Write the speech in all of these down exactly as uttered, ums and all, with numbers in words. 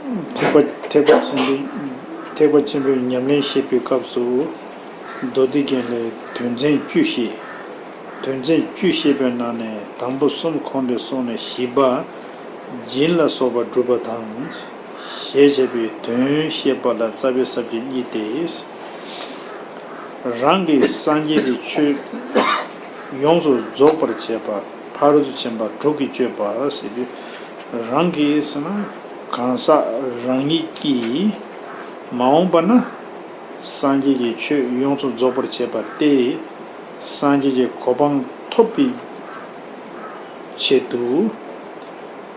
ཐེག་པ་ཐེག་པ་ཆེན་པོའི་ཐེག་པ་ཆེན་པོའི་ཉམས་ལེན་བཤད་པའི་སྐབས་སུ། མདོ་སྡེ་རྒྱན་ལས་དོན་ཚན་བཅུ་བཤད། དོན་ཚན་བཅུ་བཤད་པའི་ནང་ནས་དང་པོ་གསུམ་གོང་དུ་སོང་ནས་བཞི་པ། སྦྱིན་ལ་སོགས་པ་སྒྲུབ་པ་དང་། ཞེས་བྱ་བའི་དོན་བཤད་པ་ལ་རྩ་བའི་ས་བཅད་གཉིས་ཏེ། རང་གིས་སངས་རྒྱས་ཀྱི་ཆོས་ཡོངས་སུ་རྫོགས་པར་བྱེད་པ། ཕ་རོལ་ཏུ་ཕྱིན་པ་དྲུག་གི་སྤྱོད་པ་ཟེར་དུས། རང་གིས་ཟེར་ན་གང་ཟག་རང་ཉིད་ཀྱིས། མ་འོངས་པ་ན་སངས་རྒྱས་ཀྱི་ཆོས་ཡོངས་སུ་རྫོགས་པར་བྱེད་པ་སྟེ། སངས་རྒྱས་ཀྱི་གོ་འཕང་ཐོབ་པའི་ཆེད་དུ།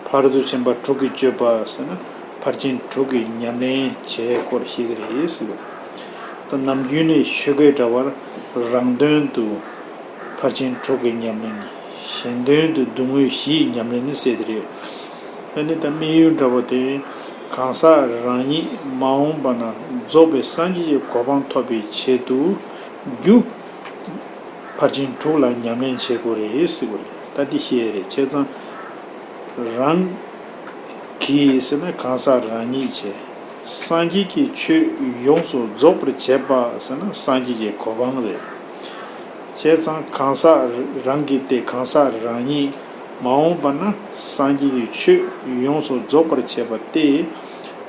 ཕ་རོལ་ཏུ་ཕྱིན་པ་དྲུག་གི་སྤྱོད་པ་ཟེར་ན་ཕར་ཕྱིན་དྲུག་གི་ཉམས་ལེན་བྱེད་སྐོར་བཤད་ཀྱི་རེད་ཟེར་བ། ད་ནམ་རྒྱུན་ནས་ཆོས་སྐད་འདྲ་བར་རང་དོན་དུ་ཕར་ཕྱིན་དྲུག་གི་ཉམས་ལེན། གཞན་དོན་དུ་སྡུག་བསྔལ་བཞིའི་ཉམས་ལེན་ཟེར་གྱི་རེད། ཨ་ནི་ད་དམིགས་ཡུལ་འདྲ་བོ་དེ། གང་ཟག་རང་ཉིད་མ་འོངས་པ་ན་རྫོགས་པའི་སངས་རྒྱས་ཀྱི་གོ་འཕང་ཐོབ་པའི་ཆེད་དུ་རྒྱུ། ཕར་ཕྱིན་དྲུག་ལ་ཉམས་ལེན་བྱེད་དགོས་རེད་ཟེར་དགོས་རེད། ད་འདི་བཤད་རེད་བྱས་ཙང་། རང་གིས་ཟེར་ན་གང་ཟག་རང་ཉིད་བྱས། སངས་རྒྱས་ཀྱི་ཆོས་ཡོངས་སུ་རྫོགས་པར་བྱེད་པ་ཟེར་ན་སངས་རྒྱས་ཀྱི་གོ་འཕང་རེད། བྱས་ཙང་གང་ཟག་རང་གིས་ཏེ་གང་ཟག་རང་ཉིད་མ་འོངས་པ་ན་སངས་རྒྱས་ཀྱི་ཆོས་ཡོངས་སུ་རྫོགས་པར་བྱེད་པ་སྟེ།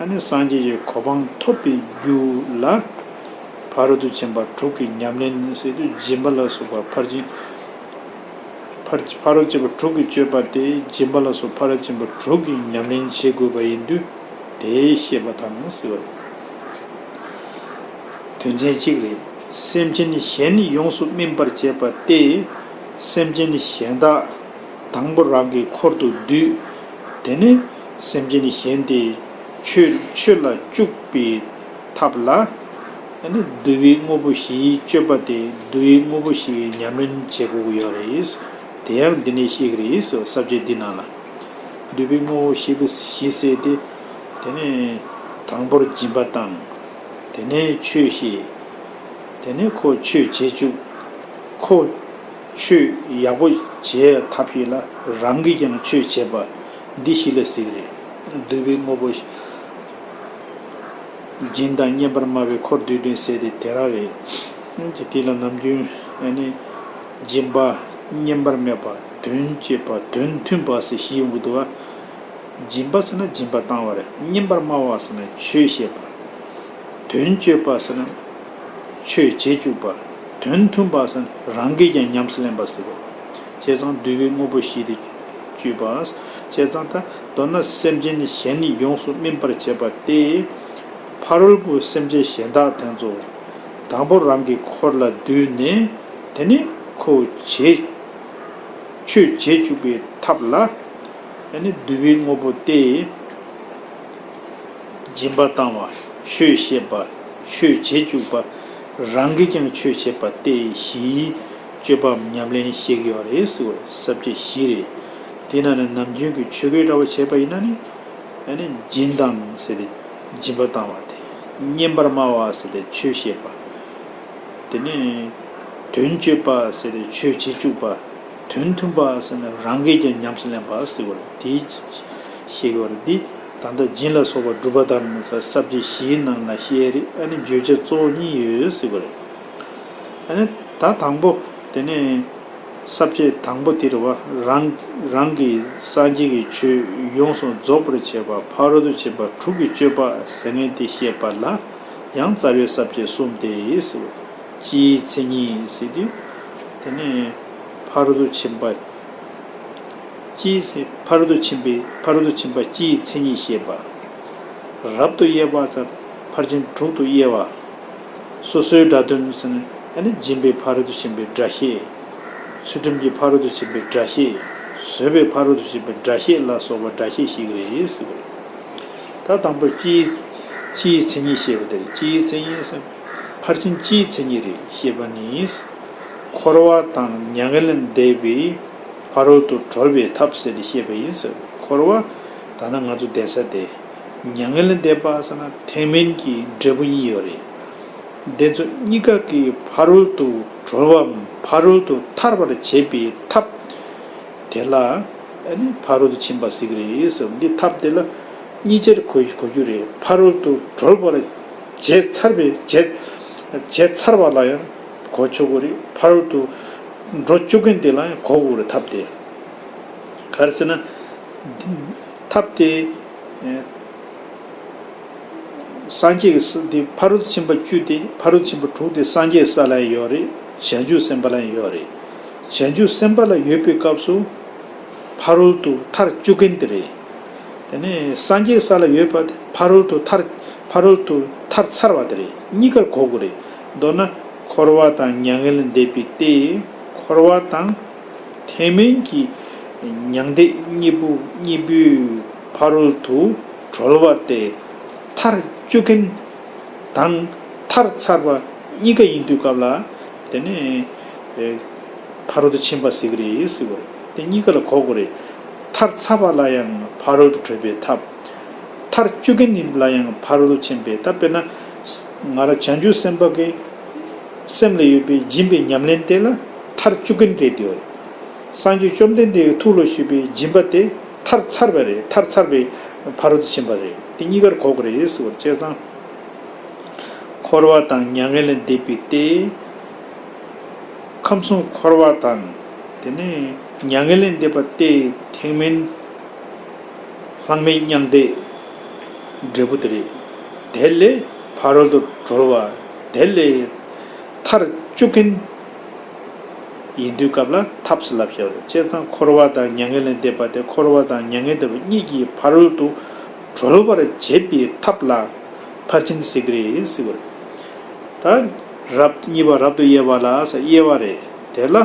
ཨ་ནི་སངས་རྒྱས་ཀྱི་གོ་འཕང་ཐོབ་པའི་རྒྱུ་ལ། ཕ་རོལ་ཏུ་ཕྱིན་པ་དྲུག་གི་ཉམས་ལེན་ཟེར་དུས་སྦྱིན་པ་ལ་སོགས་པ་ཕར་ཕྱིན། ཕར་ཕ་རོལ་ཕྱིན་པ་དྲུག་གི་སྤྱོད་པ་སྟེ་སྦྱིན་པ་ལ་སོགས་ཕ་རོལ་ཕྱིན་པ་དྲུག་གི་ཉམས་ལེན་བྱེད་དགོས་པ་ཡིན་དུས་དེ་བཤད་པ་དང་ཟེར་བ་རེད། དོན་ཚན་གཅིག་རེད། སེམས་ཅན་གཞན་ཡོངས་སུ་སྨིན་པར་བྱེད་པ་སྟེ། སེམས་ཅན་གཞན་དག་དང་པོ་རང་གི་འཁོར་དུ་བསྡུས། དེ་ནས་སེམས་ཅན་གཞན་དེ་ཆོས་ཆོས་ལ་བཅུག་པའི་ཐབས་ལ། ཨ་ནི་བསྡུ་བའི་དངོས་པོ་བཞིའི་སྤྱོད་པ་སྟེ་བསྡུ་བའི་དངོས་པོ་བཞི་ཡི་ཉམས་ལེན་བྱེད་དགོས་ཀྱི་ཡོད་རེད། དེ་ཡང་འདི་ནས་ཤེས་ཀྱི་རེད་ཟེར་བ་ས་བཅད་འདི་ནང་ལ། བསྡུ་བའི་དངོས་པོ་བཞི་པོ་བཞི་ཟེར་ཏེ། དེ་ནས་དང་པོར་སྦྱིན་པ་བཏང་། དེ་ནས་ཆོས་བཤད། དེ་ནས་ཁོ་ཆོས་བྱེད་བཅུག་ཁོ་ཆོས་ཡག་པོ་བྱེད་ཐབས་ཤིག་ལ་རང་གིས་ཀྱང་ཆོས་བྱེད་པ་འདི་བཞི་ལ་ཟེར་གྱི་རེད། བསྡུ་བའི་དངོས་པོ་བཞི། སྦྱིན་དང་སྙན་པར་སྨྲ་བའི་འཁོར་བསྡུས་དོན་ཟེར་ཏེ་དེ་རང་རེད། ཅེས་དེ་ལ་ནམ་རྒྱུན་ཨ་ནི་སྦྱིན་པ་སྙན་པར་སྨྲས་པ་དོན་བསྐྱེད་པ་དོན་མཐུན་པ་ཟེར་བཞི་ཡོང་གི་འདུག་བ། སྦྱིན་པ་ཟེར་ན་སྦྱིན་པ་བཏང་བ་རེད། སྙན་པར་སྨྲ་བ་ཟེར་ན་ཆོས་བཤད་པ། དོན་བསྐྱེད་པ་ཟེར་ན་ཆོས་བྱེད་བཅུག་པ། དོན་མཐུན་པ་ཟེར་ན་རང་གིས་ཀྱང་ཉམས་སུ་ལེན་པ་ཟེར་བ། བྱས་ཙང་བསྡུ་བའི་དངོས་པོ་བཞི་དེ་བཅུག་པ། བྱས་ཙང་ད་མདོར་ན་སེམས་ཅན་གཞན་ནི་ཡོངས་སུ་སྨིན་པར་བྱེད་པ་སྟེ། ཕ་རོལ་པོ་སེམས་ཅན་གཞན་དག་དེ་ཚོ་དང་པོ་རང་གི་འཁོར་ལ་བསྡུས་ནས་དེ་ནི་ཁོ་བྱེད་ཆོས་བྱེད་བཅུག་པའི་ཐབས་ལ། ཨ་ནི་བསྡུ་བའི་དངོས་པོ་སྟེ། སྦྱིན་པ་བཏང་བ། ཆོས་བཤད་པ། ཆོས་བྱེད་བཅུག་པ། རང་གིས་ཀྱང་ཆོས་བྱེད་པ་སྟེ་བཞིའི་སྤྱོད་པའམ་ཉམས་ལེན་བཤད་ཀྱི་ཡོད་རེད་ཟེར་བ་ས་བཅད་བཞི་རེད། དེ་ནང་ནས་ནམ་རྒྱུན་གྱི་ཆོས་གོས་འདྲ་བ་བྱས་པ་ཡིན་ན་ནི། ཨ་ནི་སྦྱིན་དང་ཟེར་ཏེ་སྦྱིན་པ་བཏང་བ་དེ། སྙན་པར་སྨྲ་བ་ཟེར་ཏེ་ཆོས་བཤད་པ། དེ་ནས་དོན་བསྐྱེད་པ་ཟེར་ཏེ་ཆོས་བྱེད་བཅུག་པ། དོན་མཐུན་པ་ཟེར་ན་རང་གིས་ཀྱང་ཉམས་སུ་ལེན་པ་ཟེར་བ་རེད། དེ་ཤེས་དགོས་རེད། འདི་ད་ལྟ་སྦྱིན་ལ་སོགས་པ་སྒྲུབ་པ་དང་ཟེར་ས་བཅད་བཞིའི་ནང་ལ་བཤད་རེད། ཨ་ནི་བརྗོད་བྱ་གཙོ་བོ་གཉིས་ཡོད་ཟེར་བ་རེད། ཨ་ནི་ད་དང་པོ་དེ་ནས་ས་བཅད་དང་པོ་དེ་རེད་བ། རང་རང་གིས་སངས་རྒྱས་ཀྱི་ཆོས་ཡོངས་སུ་རྫོགས་པར་བྱེད་པ་ཕ་རོལ་ཏུ་ཕྱིན་པ་དྲུག་གི་སྤྱོད་པ་ཟེར་མཁན་དེ་བཤད་པ་ལ་ཡང་རྩ་བའི་ས་བཅད་གསུམ་སྟེ་ཟེར་བ། སྤྱིའི་མཚན་ཉིད་ཟེར་དུས། དེ་ནས་ཕ་རོལ་ཏུ་ཕྱིན་པ། སྤྱིའི་ཚེ་ཕ་རོལ་ཏུ་ཕྱིན་པའི་ཕ་རོལ་ཏུ་ཕྱིན་པ་སྤྱིའི་མཚན་ཉིད་བཤད་པ། རབ་ཏུ་དབྱེ་བ་ཚ། ཕར་ཕྱིན་དྲུག་ཏུ་དབྱེ་བ། སོ་སོའི་སྒྲ་དོན་ཟེར་ན་ཨ་ནི་སྦྱིན་པའི་ཕ་རོལ་ཏུ་ཕྱིན་པའི་སྒྲ་བཤད། ཚུལ་ཁྲིམས་ཀྱི་ཕ་རོལ་ཏུ་ཕྱིན་པའི་སྒྲ་བཤད། བཟོད་པའི་ཕ་རོལ་ཏུ་ཕྱིན་པའི་སྒྲ་བཤད་ལ་སོགས་པ་སྒྲ་བཤད་ཞིག་རེད་ཟེར་བ་རེད། ད་དང་པོ་སྤྱིའི་སྤྱིའི་མཚན་ཉིད་བཤད་པ་དེ་རེད། སྤྱིའི་མཚན་ཉིད་ཟེར། ཕར་ཕྱིན་སྤྱིའི་མཚན་ཉིད་རེད་ཞེས་པ་ནི། འཁོར་བ་དང་མྱ་ངན་ལས་འདས་པའི་ཕ་རོལ་ཏུ་གྲོལ་བའི་ཐབས་ཟེར་ཏེ་བཤད་པ་ཡིན་ཟེར། འཁོར་བ་ད་ལྟ་ང་ཚོ་བསྡད་ས་དེ་མྱ་ངན་ལས་འདས་པ་ཟེར་ན་ཐེག་དམན་གྱི་འབྲས་བུ་གཉིས་ཡོད་རེད། དེ་ཚོ་གཉིས་ཀ་གི་ཕ་རོལ་ཏུ་གྲོལ་བའམ་ཕ་རོལ་ཏུ་ཐར་བར་བྱེད་པའི་ཐབས་དེ་ལ་ཨ་ནི་ཕ་རོལ་ཏུ་ཕྱིན་པ་ཟེར་གྱི་རེད་ཟེར། འདི་ཐབས་དེ་ལ་ གཉིས་ཆར་གོ་གོ་རྒྱུ་རེད། ཕ་རོལ་ཏུ་གྲོལ་བར་བྱས་ཚར་བའི་བྱས་བྱས་ཚར་བ་ལ་ཡང་གོ་ཆོག་གི་རེད། ཕ་རོལ་ཏུ་འགྲོ་བཅུག་མཁན་དེ་ལ་ཡང་གོ་དགོས་རེད། ཐབས་དེ་ག་རེ་ཟེར་ན། ཐབས་དེ་སངས་རྒྱས་ཀྱི་ས་དེ་ཕ་རོལ་ཏུ་ཕྱིན་པ་བཅུ་དེ། ཕ་རོལ་ཏུ་ཕྱིན་པ་དྲུག་དེ་སངས་རྒྱས་ས་ལ་ཡང་ཡོད་རེད། བྱང་ཆུབ་སེམས་དཔའ་ལ་ཡང་ཡོད་རེད། བྱང་ཆུབ་སེམས་དཔའ་ལ་ཡོད་པའི་སྐབས་སུ་ཕ་རོལ་ཏུ་མཐར་བཅུག་མཁན་དེ་རེད། དེ་ནས་སངས་རྒྱས་ས་ལ་ཡོད་པ་དེ་ཕ་རོལ་ཏུ་ཐར་ཕ་རོལ་ཏུ་ཐར་ཚར་བ་དེ་རེད། གཉིས་ཀར་གོ་དགོས་རེད། མདོར་ན་འཁོར་བ་དང་མྱ་ངན་ལས་འདས་པའི་སྟེ། འཁོར་བ་དང་ཐེག་དམན་གྱི་མྱང་འདས་གཉིས་པོ་གཉིས་པོའི་ཕ་རོལ་ཏུ་གྲོལ་བ་སྟེ། མཐར་བཅུག་མཁན་དང་མཐར་ཚར་བ་གཉིས་ཀ་ཡིན་དུས་སྐབས་ལ། དེ་ནས་ཨེ་ཕ་རོལ་ཏུ་ཕྱིན་པ་ཟེར་གི་རེད་ཟེར་བ་རེད། དེ་གཉིས་ཀ་ལ་གོ་དགོས་རེད། མཐར་ཚར་བ་ལ་ཡང་ཕ་རོལ་ཏུ་བགྲོད་པའི་ཐབས། མཐར་བཅུག་མཁན་ཡིན་ལ་ཡང་ཕ་རོལ་ཏུ་ཕྱིན་པའི། ད་དཔེར་ན་ང་རང་བྱང་ཆུབ་སེམས་དཔའ་གི་སེམས་ལ་ཡོད་པའི་སྦྱིན་པའི་ཉམས་ལེན་དེ་ལ་མཐར་བཅུག་མཁན་རེད་དེ། སངས་རྒྱས་བཅོམ་ལྡན་འདས་ཀྱི་ཐུགས་ལ་བཞུགས་པའི་སྦྱིན་པ་དེ་མཐར་ཚར་བ་རེད། མཐར་ཚར་བའི་ཕ་རོལ་ཏུ་ཕྱིན་པ་རེད། དེ་གཉིས་ཀར་གོ་དགོས་རེད་ཟེར་བ་བྱས་ཙང་། འཁོར་བ་དང་མྱ་ངན་ལས་འདས་པའི་སྟེ། ཁམས་གསུམ་འཁོར་བ་དང་། དེ་ནས་མྱ་ངན་ལས་འདས་པ་སྟེ་ཐེག་དམན་ལྷག་མེད་མྱང་འདས་འབྲས་བུ་དེ་རེད། དེ་ལས་ཕ་རོལ་ཏུ་གྲོལ་བ། དེ་ལས་མཐར་བཅུག་མཁན་ཡིན་དུས་སྐབས་ལ་ཐབས་སུ་ལབ་བྱ་བ་རེད། བྱས་ཙང་འཁོར་བ་དང་མྱ་ངན་ལས་འདས་པ་སྟེ། འཁོར་བ་དང་མྱ་ངན་འདས་པ་གཉིས་ཀྱི་ཕ་རོལ་ཏུ་གྲོལ་བར་བྱེད་པའི་ཐབས་ལ་ཕར་ཕྱིན་ཟེར་གི་རེད་ཟེར་བ་རེད། ད་རབ་གཉིས་པ་རབ་ཏུ་དབྱེ་བ་ལ་ཟེར་དབྱེ་བ་རེད། དེ་ལ་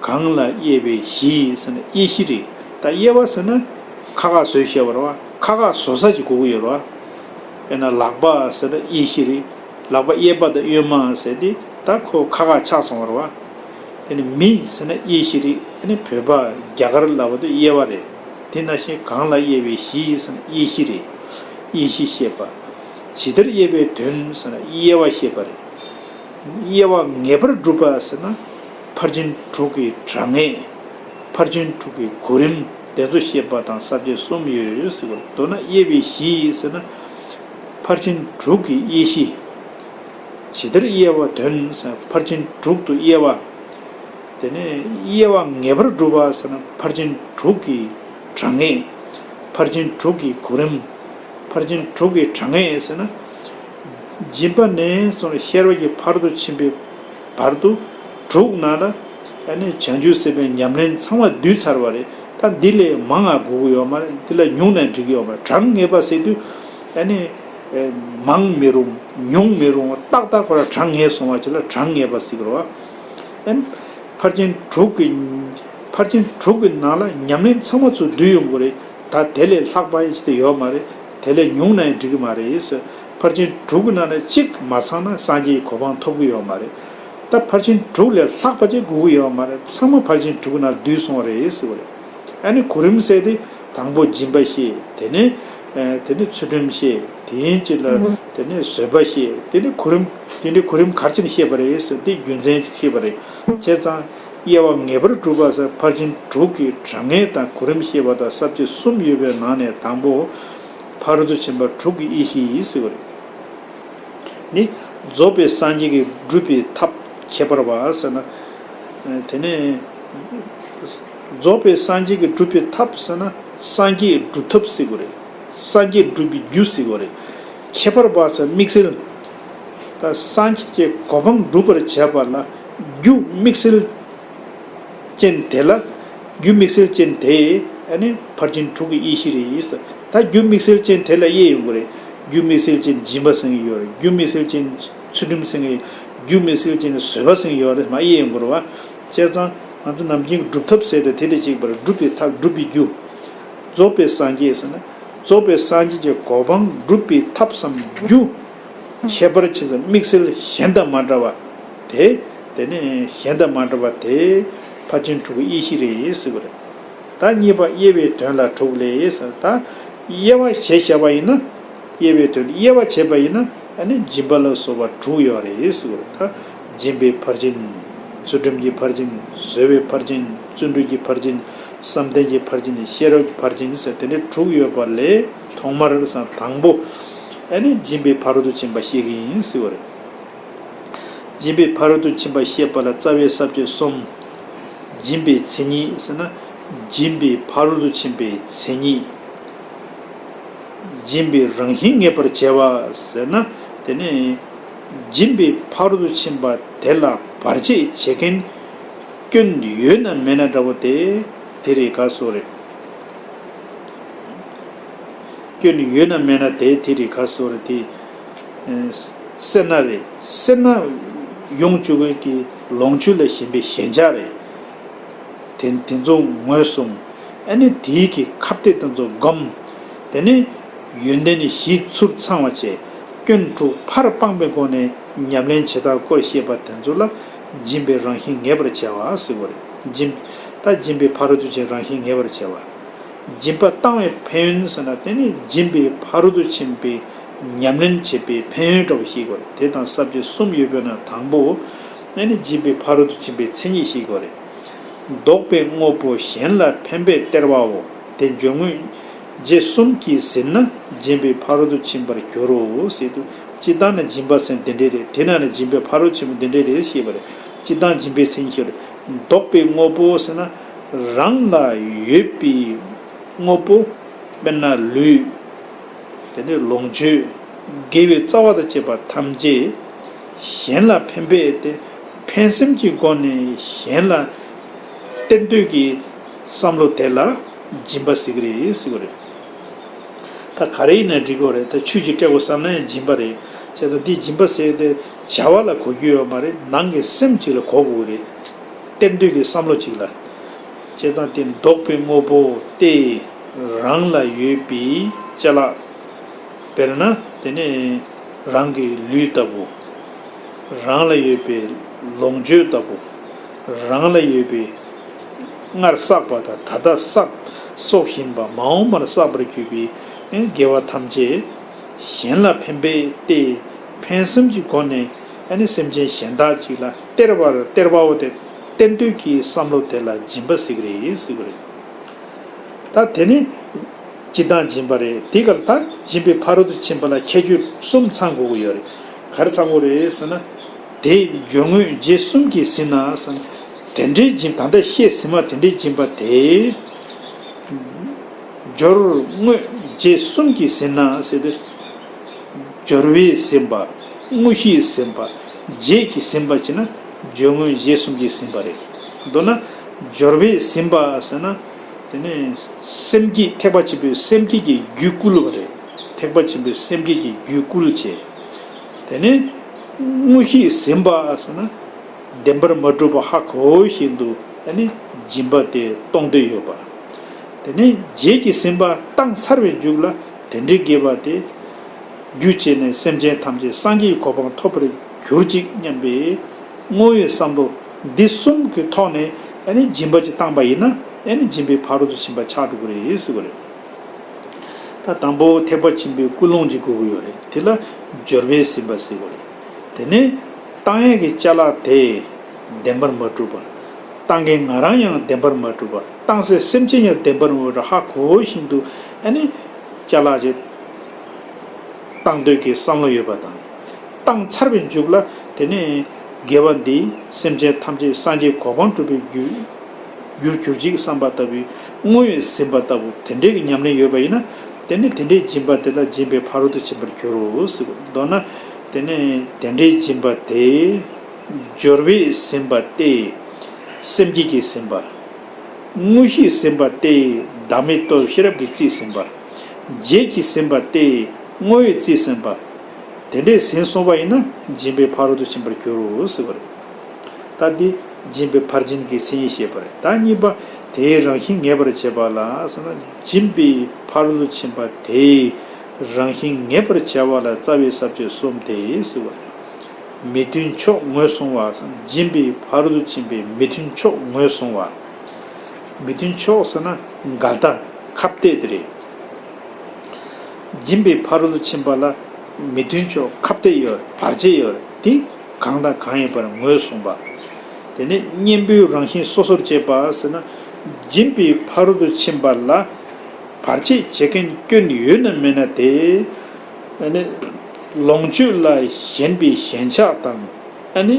གང་ལ་དབྱེ་བའི་གཞི་ཟེར་ན་དབྱེ་གཞི་རེད། ད་དབྱེ་བ་ཟེར་ན་ཁ་ཁ་བཟོས་བཤད་པ་རེད་བ། ཁ་ཁ་བཟོ་ས་ཅིག་དགོས་ཀྱི་ཡོད་རེད་བ། དཔེར་ན་ལག་པ་ཟེར་ན་དབྱེ་གཞི་རེད། ལག་པ་གཡས་པ་དང་གཡོན་མ་ཟེར་དེ་ད་ཁོ་ཁ་ཁ་ཆགས་སོང་བ་རེད་བ། དེ་ནི་མི་ཟེར་ན་དབྱེ་གཞི་རེད། དེ་ནི་བོད་པ་རྒྱ་གར་ལབ་པ་དེ་དབྱེ་བ་རེད། དེ་ནང་བཞིན་གང་ལ་དབྱེ་བའི་གཞི་ཟེར་ན་དབྱེ་གཞི་རེད། དབྱེ་གཞི་བཤད་པ། ཇི་ལྟར་དབྱེ་བའི་དོན་ཟེར་ན་དབྱེ་བ་བཤད་པ་རེད། དབྱེ་བ་ངེས་པར་སྒྲུབ་པ་ཟེར་ན་ཕར་ཕྱིན་དྲུག་གི་གྲངས་ངེས། ཕར་ཕྱིན་དྲུག་གི་གོ་རིམ་དེ་ཚོ་བཤད་པ་དང་ས་བཅད་གསུམ་ཡོད་ཟེར་བ། མདོར་ན་དབྱེ་བའི་གཞི་ཟེར་ན་ཕར་ཕྱིན་དྲུག་གི་དབྱེ་གཞི། ཇི་ལྟར་དབྱེ་བ་དོན་ཟེར་ཕར་ཕྱིན་དྲུག་ཏུ་དབྱེ་བ། དེ་ནས་དབྱེ་བ་ངེས་པར་སྒྲུབ་པ་ཟེར་ན་ཕར་ཕྱིན་དྲུག་གི་གྲངས་ངེས། ཕར་ཕྱིན་དྲུག་གི་གོ་རིམ། ཕར་ཕྱིན་དྲུག་གི་གྲངས་ངེས་ཟེར་ན། སྦྱིན་པ་ནས་བཟུང་ཤེས་རབ་ཀྱི་ཕ་རོལ་ཏུ་ཕྱིན་པའི་བར་དུ་དྲུག་ནང་ལ། ཨ་ནི་བྱང་ཆུབ་སེམས་དཔའི་ཉམས་ལེན་ཚང་མ་བསྡུས་ཚར་བ་རེད། ད་འདི་ལས་མང་ང་དགོས་ཀྱི་ཡོད་མ་རེད། འདི་ལས་ཉུང་ན་འགྲིག་གི་ཡོད་མ་རེད། གྲངས་ངེས་པ་ཟེར་དུས་ཨ་ནི་མང་མི་རུང་ཉུང་མི་རུང་ཏག་ཏག་ཁོ་རང་གྲངས་ངེས་སོང་བ་ཅིག་ལ་གྲངས་ངེས་པ་ཟེར་གི་རེད་བ། ཨ་ནི་ཕར་ཕྱིན་དྲུག་གི་ཕར་ཕྱིན་དྲུག་གི་ནང་ལ་ཉམས་ལེན་ཚང་མ་ཚུར་བསྡུས་ཡོང་གི་རེད། ད་དེ་ལས་ལྷག་པ་ཞིག་དེ་ཡོད་མ་རེད། དེ་ལས་ཉུང་ན་ཡང་འགྲིག་གི་མ་རེད་ཟེར། ཕར་ཕྱིན་དྲུག་གི་ནང་ནས་གཅིག་མ་ཚང་ན་སངས་རྒྱས་ཀྱི་གོ་འཕང་ཐོབ་ཀྱི་ཡོད་མ་རེད། ད་ཕར་ཕྱིན་དྲུག་ལས་ལྷག་པ་ཅིག་དགོས་ཀྱི་ཡོད་མ་རེད། ཚང་མ་ཕར་ཕྱིན་དྲུག་གི་ནང་བསྡུས་སོང་བ་རེད་ཟེར་བ་རེད། ཨ་ནི་གོ་རིམ་ཟེར་དེ་དང་པོ་སྦྱིན་པ་བཤད། དེ་ནས་ཨ་དེ་ནས་ཚུལ་ཁྲིམས་བཤད། དེ་ཡིན་གཅིག་ལ་དེ་ནས་བཟོད་པ་བཤད། དེ་ནས་གོ་རིམ་དེ་འདྲའི་གོ་རིམ་ག་རེ་བྱས་ནས་བཤད་པ་རེད་ཟེར་དེ་རྒྱུ་མཚན་བཤད་པ་རེད། བྱས་ཙང་དབྱེ་བ་ངེས་པར་སྒྲུབ་པ་ཟེར་ཕར་ཕྱིན་དྲུག་གི་གྲངས་ངེས་དང་གོ་རིམ་བཤད་པ་དང་ས་བཅད་གསུམ་ཡོད་པའི་ནང་ནས་དང་པོ་ཕ་རོལ་ཏུ་ཕྱིན་པ་དྲུག་གི་དབྱེ་གཞི་ཡིན་ཟེར་བ་རེད། ནི་རྫོགས་པའི་སངས་རྒྱས་ཀྱིས་སྒྲུབ་པའི་ཐབས་ཁྱད་པར་བ་ཟེར་ན། དེ་ནས་རྫོགས་པའི་སངས་རྒྱས་ཀྱིས་སྒྲུབ་པའི་ཐབས་ཟེར་ན་སངས་རྒྱས་སྒྲུབ་ཐབས་ཟེར་དགོས་རེད། སངས་རྒྱས་སྒྲུབ་པའི་རྒྱུ་ཟེར་དགོས་རེད། ཁྱད་པར་བ་ཟེར་དམིགས་བསལ། ད་སངས་རྒྱས་ཀྱི་གོ་འཕང་སྒྲུབ་པར་བྱེད་པ་ལ་རྒྱུ་དམིགས་བསལ་ཅན་དེ་ལ། རྒྱུ་དམིགས་བསལ་ཅན་དེ་ཨ་ནི་ཕར་ཕྱིན་དྲུག་གི་དབྱེ་གཞི་རེད་ཟེར། ད་རྒྱུ་དམིགས་བསལ་ཅན་དེ་ལ་དབྱེ་ཡོང་གི་རེད། རྒྱུ་དམིགས་བསལ་ཅན་སྦྱིན་པ་ཟེར་མཁན་ཡོད་རེད། རྒྱུ་དམིགས་བསལ་ཅན་ཚུལ་ཁྲིམས་ཟེར་མཁན་ཡོད། རྒྱུ་དམིགས་བསལ་ཅན་བཟོད་པ་ཟེར་མཁན་ཡོད་རེད། མར་དབྱེ་ཡོང་གི་རེད་བ། བྱས་ཙང་ང་ཚོ་ནམ་རྒྱུན་གྱི་སྒྲུབ་ཐབས་ཟེར་དེ་དེ་དང་གཅིག་པ་རེད། སྒྲུབ་པའི་ཐབས་སྒྲུབ་པའི་རྒྱུ། རྫོགས་པའི་སངས་རྒྱས་ཟེར་ན། རྫོགས་པའི་སངས་རྒྱས་ཀྱི་གོ་འཕང་སྒྲུབ་པའི་ཐབས་སམ་རྒྱུ། ཁྱད་པར་ཆེ་ས་དམིགས་བསལ་གཞན་དང་མ་འདྲ་བ་དེ། དེ་ནི་གཞན་དང་མ་འདྲ་བ་དེ་ཕར་ཕྱིན་དྲུག་གི་དབྱེ་གཞི་རེད་ཟེར་བ་རེད། ད་གཉིས་པ་དབྱེ་བའི་དོན་ལ་དྲུག་ལས་ཟེར། ད་དབྱེ་བ་བྱས་བྱས་པ་ཡིན་ན། དབྱེ་བའི་དོན་དབྱེ་བ་བྱས་པ་ཡིན་ན་ཨ་ནི་སྦྱིན་པ་ལ་སོགས་པ་དྲུག་ཡོད་རེད་ཟེར་བ་རེད། ད་སྦྱིན་པའི་ཕར་ཕྱིན། ཚུལ་ཁྲིམས་ཀྱི་ཕར་ཕྱིན། བཟོད་པའི་ཕར་ཕྱིན། བརྩོན་འགྲུས་ཀྱི་ཕར་ཕྱིན། བསམ་གཏན་གྱི་ཕར་ཕྱིན། ཤེས་རབ་ཀྱི་ཕར་ཕྱིན་ཟེར་དེ་འདྲའི་དྲུག་ཡོད་པ་ལས། ཐོག་མར་ས་དང་པོ་ཨ་ནི་སྦྱིན་པའི་ཕ་རོལ་ཏུ་ཕྱིན་པ་བཤད་ཀྱི་ཡིན་ཟེར་བ་རེད། སྦྱིན་པའི་ཕ་རོལ་ཏུ་ཕྱིན་པ་བཤད་པ་ལ་རྩ་བའི་ས་བཅད་གསུམ། སྦྱིན་པའི་མཚན་ཉིད་ཟེར་ན། སྦྱིན་པའི་ཕ་རོལ་ཏུ་ཕྱིན་པའི་མཚན་ཉིད། སྦྱིན་པའི་རང་བཞིན་ངེས་པར་བྱ་བ་ཟེར་ན། དེ་ནི་སྦྱིན་པའི་ཕ་རོལ་ཏུ་ཕྱིན་པ་དེ་ལ་བར་ཆད་བྱེད་མཁན་སྐྱོན་ཡོད་ན་མེད་ན་འདྲ་བོ་དེ་དེ་རེད་ག་སོ་རེད། སྐྱོན་ཡོད་ན་མེད་ན་དེ་དེ་རེད་ག་སོ་རེད་དེ། སེར་སྣ་རེད། སེར་སྣ་ཡོང་བཅུག་མཁན་གྱི་ལོངས་སྤྱོད་ལ་ཞེན་པའི་ཞེན་ཆགས་རེད། དེ་དེ་ཚོ་ངོས་བཟུང་། ཨ་ནི་དེའི་གི་ཁ་གཏད་དེ་ཚོ་སྒོམ། དེ་ནས་ཡོན་ཏན་བཞི་ཚུར་ཚང་བ་བྱས། སྐྱོན་དྲུག་ཕར་སྤངས་པའི་སྒོ་ནས་ཉམས་ལེན་བྱེད་སྟངས་སྐོར་བཤད་པ་དེ་ཚོ་ལ་སྦྱིན་པའི་རང་བཞིན་ངེས་པར་བྱ་བ་ཟེར་བ་རེད། སྦྱིན། ད་སྦྱིན་པའི་ཕ་རོལ་ཏུ་ཕྱིན་རང་བཞིན་ངེས་པར་བྱ་བ། སྦྱིན་པ་བཏང་བའི་ཕན་ཡོན་ཟེར་ན་དེ་ནི་སྦྱིན་པའི་ཕ་རོལ་ཏུ་ཕྱིན་པའི་ཉམས་ལེན་བྱེད་པའི་ཕན་ཡོན་འདྲ་བོ་ཞིག་དགོས་རེད། དེ་དང་ས་བཅད་གསུམ་ཡོད་པས་ན་དང་པོ་ཨ་ནི་སྦྱིན་པའི་ཕ་རོལ་ཏུ་ཕྱིན་པའི་མཚན་ཉིད་ཞིག་དགོས་རེད། བདོག་པའི་དངོས་པོ་གཞན་ལ་ཕན་པའི་སྟེར་བའོ། དེ་སྦྱོར་དངོས་རྗེས་གསུམ་གྱིས་ཟིན་ན་སྦྱིན་པའི་ཕ་རོལ་ཏུ་ཕྱིན་པར་འགྱུར་རོ་ཟེར་དུས། སྤྱིར་བཏང་ནི་སྦྱིན་པ་ཟེར་འདི་འདྲས་རེད། དེ་ན་ནི་སྦྱིན་པའི་ཕ་རོལ་ཏུ་ཕྱིན་པ་འདི་འདྲས་རེད་ཞེས་པ་རེད། སྤྱིར་བཏང་སྦྱིན་པའི་མཚན་ཉིད་ཤོད་རེད། བདོག་པའི་དངོས་པོ་ཟེར་ན། རང་ལ་ཡོད་པའི་དངོས་པོ། དཔེར་ན་ལུས། དེ་ནས་ལོངས་སྤྱོད། དགེ་བའི་རྩ་བ་དང་བཅས་པ་ཐམས་ཅད་གཞན་ལ་ཕན་པས་ཏེ། ཕན་སེམས་ཀྱི་སྒོ་ནས་གཞན་ལ་སྟེར་འདོད་ཀྱི་བསམ་བློ་དེ་ལ་སྦྱིན་པ་ཟེར་གྱི་རེད་ཟེར་གྱི་རེད། ད་ག་རེ་ཡིན་ན་འགྲིག་གི་རེད། ད་ཆོས་ཅིག་སྤྲད་དགོས་བསམ་ན་ཡང་སྦྱིན་པ་རེད། བྱས་ཙང་འདི་སྦྱིན་པ་ཟེར་ཏེ་བྱ་བ་ལ་གོ་རྒྱུ་ཡོད་མ་རེད། ནང་གི་སེམས་ཅིག་ལ་གོ་དགོས་ཀྱི་རེད། སྟེར་འདོད་ཀྱི་བསམ་བློ་ཅིག་ལ། བྱས་ཙང་དེ་བདོག་པའི་དངོས་པོ་སྟེ། རང་ལ་ཡོད་པའི་ཅ་ལག། དཔེར་ན་དེ་ནི་རང་གི་ལུས་ལྟ་བུ། རང་ལ་ཡོད་པའི་ལོངས་སྤྱོད་ལྟ་བུ། རང་ལ་ཡོད་པའི་སྔར་བསགས་པ་དང་ད་ལྟ་བསགས། གསོག་བཞིན་པ་མ་འོངས་པར་བསགས་པར་གྱུར་པའི་དགེ་བ་ཐམས་ཅད་གཞན་ལ་ཕན་པས་ཏེ། ཕན་སེམས་ཀྱི་སྒོ་ནས་ཨ་ནི་སེམས་ཅན་གཞན་དག་ཅིག་ལ་སྟེར་བར་སྟེར་བའོ་སྟེ། སྟེར་འདོད་ཀྱི་བསམ་བློ་དེ་ལ་སྦྱིན་པ་ཟེར་གྱི་རེད་ཟེར་གྱི་རེད། ད་དེ་ནི་སྤྱིར་བཏང་སྦྱིན་པ་རེད། དེ་ག་ལ་ད་སྦྱིན་པའི་ཕ་རོལ་ཏུ་ཕྱིན་པ་ལ་ཁྱད་ཆོས་གསུམ་ཚང་དགོས་ཀྱི་ཡོད་རེད། ག་རེ་ཚང་དགོས་རེད་ཟེར་ན། དེ་སྦྱོར་དངོས་རྗེས་གསུམ་གྱིས་ཟིན་ན་ཟེར་ན། དེ་འདྲའི་སྦྱིན། ད་ལྟ་བཤད་ཟིན་པ་དེ་འདྲའི་སྦྱིན་པ་དེ། སྦྱོར་དངོས་རྗེས་གསུམ་གྱིས་ཟིན་ན་ཟེར་དུས། སྦྱོར་བས་ཟིན་པ། དངོས་གཞིས་ཟིན་པ། རྗེས་ཀྱིས་ཟིན་པ་བྱས་ན་སྦྱོར་དངོས་རྗེས་གསུམ་གྱིས་ཟིན་པ་རེད། མདོར་ན་སྦྱོར་བས་ཟིན་པ་ཟེར་ན། དེ་ནས་སེམས་བསྐྱེད། ཐེག་པ་ཆེན་པོའི་སེམས་བསྐྱེད་ཀྱི་རྒྱུད་བསྐུལ་བ་རེད། ཐེག་པ་ཆེན་པོའི་སེམས་བསྐྱེད་ཀྱི་རྒྱུད་བསྐུལ་བྱས། དེ་ནས་དངོས་གཞིས་ཟིན་པ་ཟེར་ན། བདེན་པར་མ་གྲུབ་པ་ཧ་གོ་བཞིན་དུ་ཨ་ནི་སྦྱིན་པ་དེ་གཏོང་འདོད་ཡོད་པ། དེ་ནས་རྗེས་ཀྱི་ཟིན་པ་བཏང་ཚར་བའི་མཇུག་ལ་དེ་འདྲའི་དགེ་བ་དེ་རྒྱུ་བྱས་ནས་སེམས་ཅན་ཐམས་ཅད་སངས་རྒྱས་ཀྱི་གོ་འཕང་ཐོབ་པར་གྱུར་ཅིག་སྙམ་པའི་བསྔོ་བའི་བསམ་བློ་འདི་གསུམ་གྱི་ཐོག་ནས་ཨ་ནི་སྦྱིན་པ་ཅིག་བཏང་པ་ཡིན་ན་ཨ་ནི་སྦྱིན་པའི་ཕ་རོལ་ཏུ་ཕྱིན་པ་ཆགས་འགྲོ་གི་རེད་ཟེར་བ་རེད། ད་དང་པོ་ཐེག་པ་ཆེན་པོའི་ཀུན་སློང་ཅིག་དགོས་ཀྱི་ཡོད་རེད། དེ་ལ་སྦྱོར་བས་ཟིན་པ་ཟེར་བ་རེད། དེ་ནས་བཏང་ཡས་ཀྱི་ཅ་ལག་དེ་བདེན་པར་མ་གྲུབ་པ། བཏང་མཁན་ང་རང་ཡང་བདེན་པར་མ་གྲུབ་པ། བཏང་སའི་སེམས་ཅན་ཡང་བདེན་པར་མ་གྲུབ་པ་ཧ་གོ་བཞིན་དུ་ཨ་ནི་ཅ་ལག་ཅིག་བཏང་འདོད་ཀྱི་བསམ་བློ་ཡོད་པ་དང་། བཏང་ཚར་བའི་མཇུག་ལ་དེ་ནས་དགེ་བ་འདིས་སེམས་ཅན་ཐམས་ཅད་སངས་རྒྱས་གོ་འཕང་སྒྲུབ་པའི་རྒྱུ། རྒྱུར་གྱུར་ཅིག་བསམ་པ་ལྟ་བུའི་བསྔོ་བས་ཟིན་པ་ལྟ་བུ་དེ་འདྲའི་གི་ཉམས་ལེན་ཡོད་པ་ཡིན་ན། དེ་ནི་དེ་འདྲའི་སྦྱིན་པ་དེ་ལ་སྦྱིན་པའི་ཕ་རོལ་ཏུ་ཕྱིན་པར་འགྱུར་རོ་ཟེར། མདོར་ན་དེ་ནི་དེ་འདྲའི་སྦྱིན་པ་དེ་སྦྱོར་བས་ཟིན་པ་སྟེ། སེམས་བསྐྱེད་ཀྱིས་ཟིན་པ། དངོས་གཞིས་ཟིན་པ་སྟེ། བདག་མེད་རྟོགས་ཤེས་རབ་ཀྱིས་རྩིས་ཟིན་པ། རྗེས་ཀྱིས་ཟིན་པ་སྟེ། བསྔོ་བས་རྩིས་ཟིན་པ། དེ་འདྲས་ཟིན་སོང་བ་ཡིན་ན་སྦྱིན་པའི་ཕ་རོལ་ཏུ་ཕྱིན་པར་འགྱུར་རོ་ཟེར་བ་རེད། ད་འདི་སྦྱིན་པའི་ཕར་ཕྱིན་གྱི་མཚན་ཉིད་བཤད་པ་རེད། ད་གཉིས་པ་དེའི་རང་བཞིན་ངེས་པར་བྱེད་པ་ལ་ཟེར་ན། སྦྱིན་པའི་ཕ་རོལ་ཏུ་ཕྱིན་པ་དེའི་རང་བཞིན་ངེས་པར་བྱ་བ་ལ་རྩ་བའི་ས་བཅད་གསུམ་སྟེ་ཟེར་བ་རེད། མི་མཐུན་ཕྱོགས་ངོས་བཟུང་བ་ཟེར་ན། སྦྱིན་པའི་ཕ་རོལ་ཏུ་ཕྱིན་པའི་མི་མཐུན་ཕྱོགས་ངོས་བཟུང་བ། མི་མཐུན་ཕྱོགས་ཟེར་ན་འགལ་ཟླ་ཁ་གཏད་དེ་རེད། སྦྱིན་པའི་ཕ་རོལ་ཏུ་ཕྱིན་པ་ལ་མི་མཐུན་ཕྱོགས་ཁ་གཏད་ཡོད་རེད། བར་ཆད་ཡོད་རེད། དེ་གང་དང་གང་ཡིན་པར་ངོས་བཟུང་བ། དེ་ནས་གཉེན་པོའི་རང་བཞིན་སོ་སོར་བྱེད་པ་ཟེར་ན། སྦྱིན་པའི་ཕ་རོལ་ཏུ་ཕྱིན་པ་ལ་ བར་ཆད་བྱེད་མཁན་སྐྱོན་ཡོད་ན་མེད་ན་དེ། ཨ་ནི་ལོངས་སྤྱོད་ལ་ཞེན་པའི་ཞེན་ཆགས་དང་། ཨ་ནི་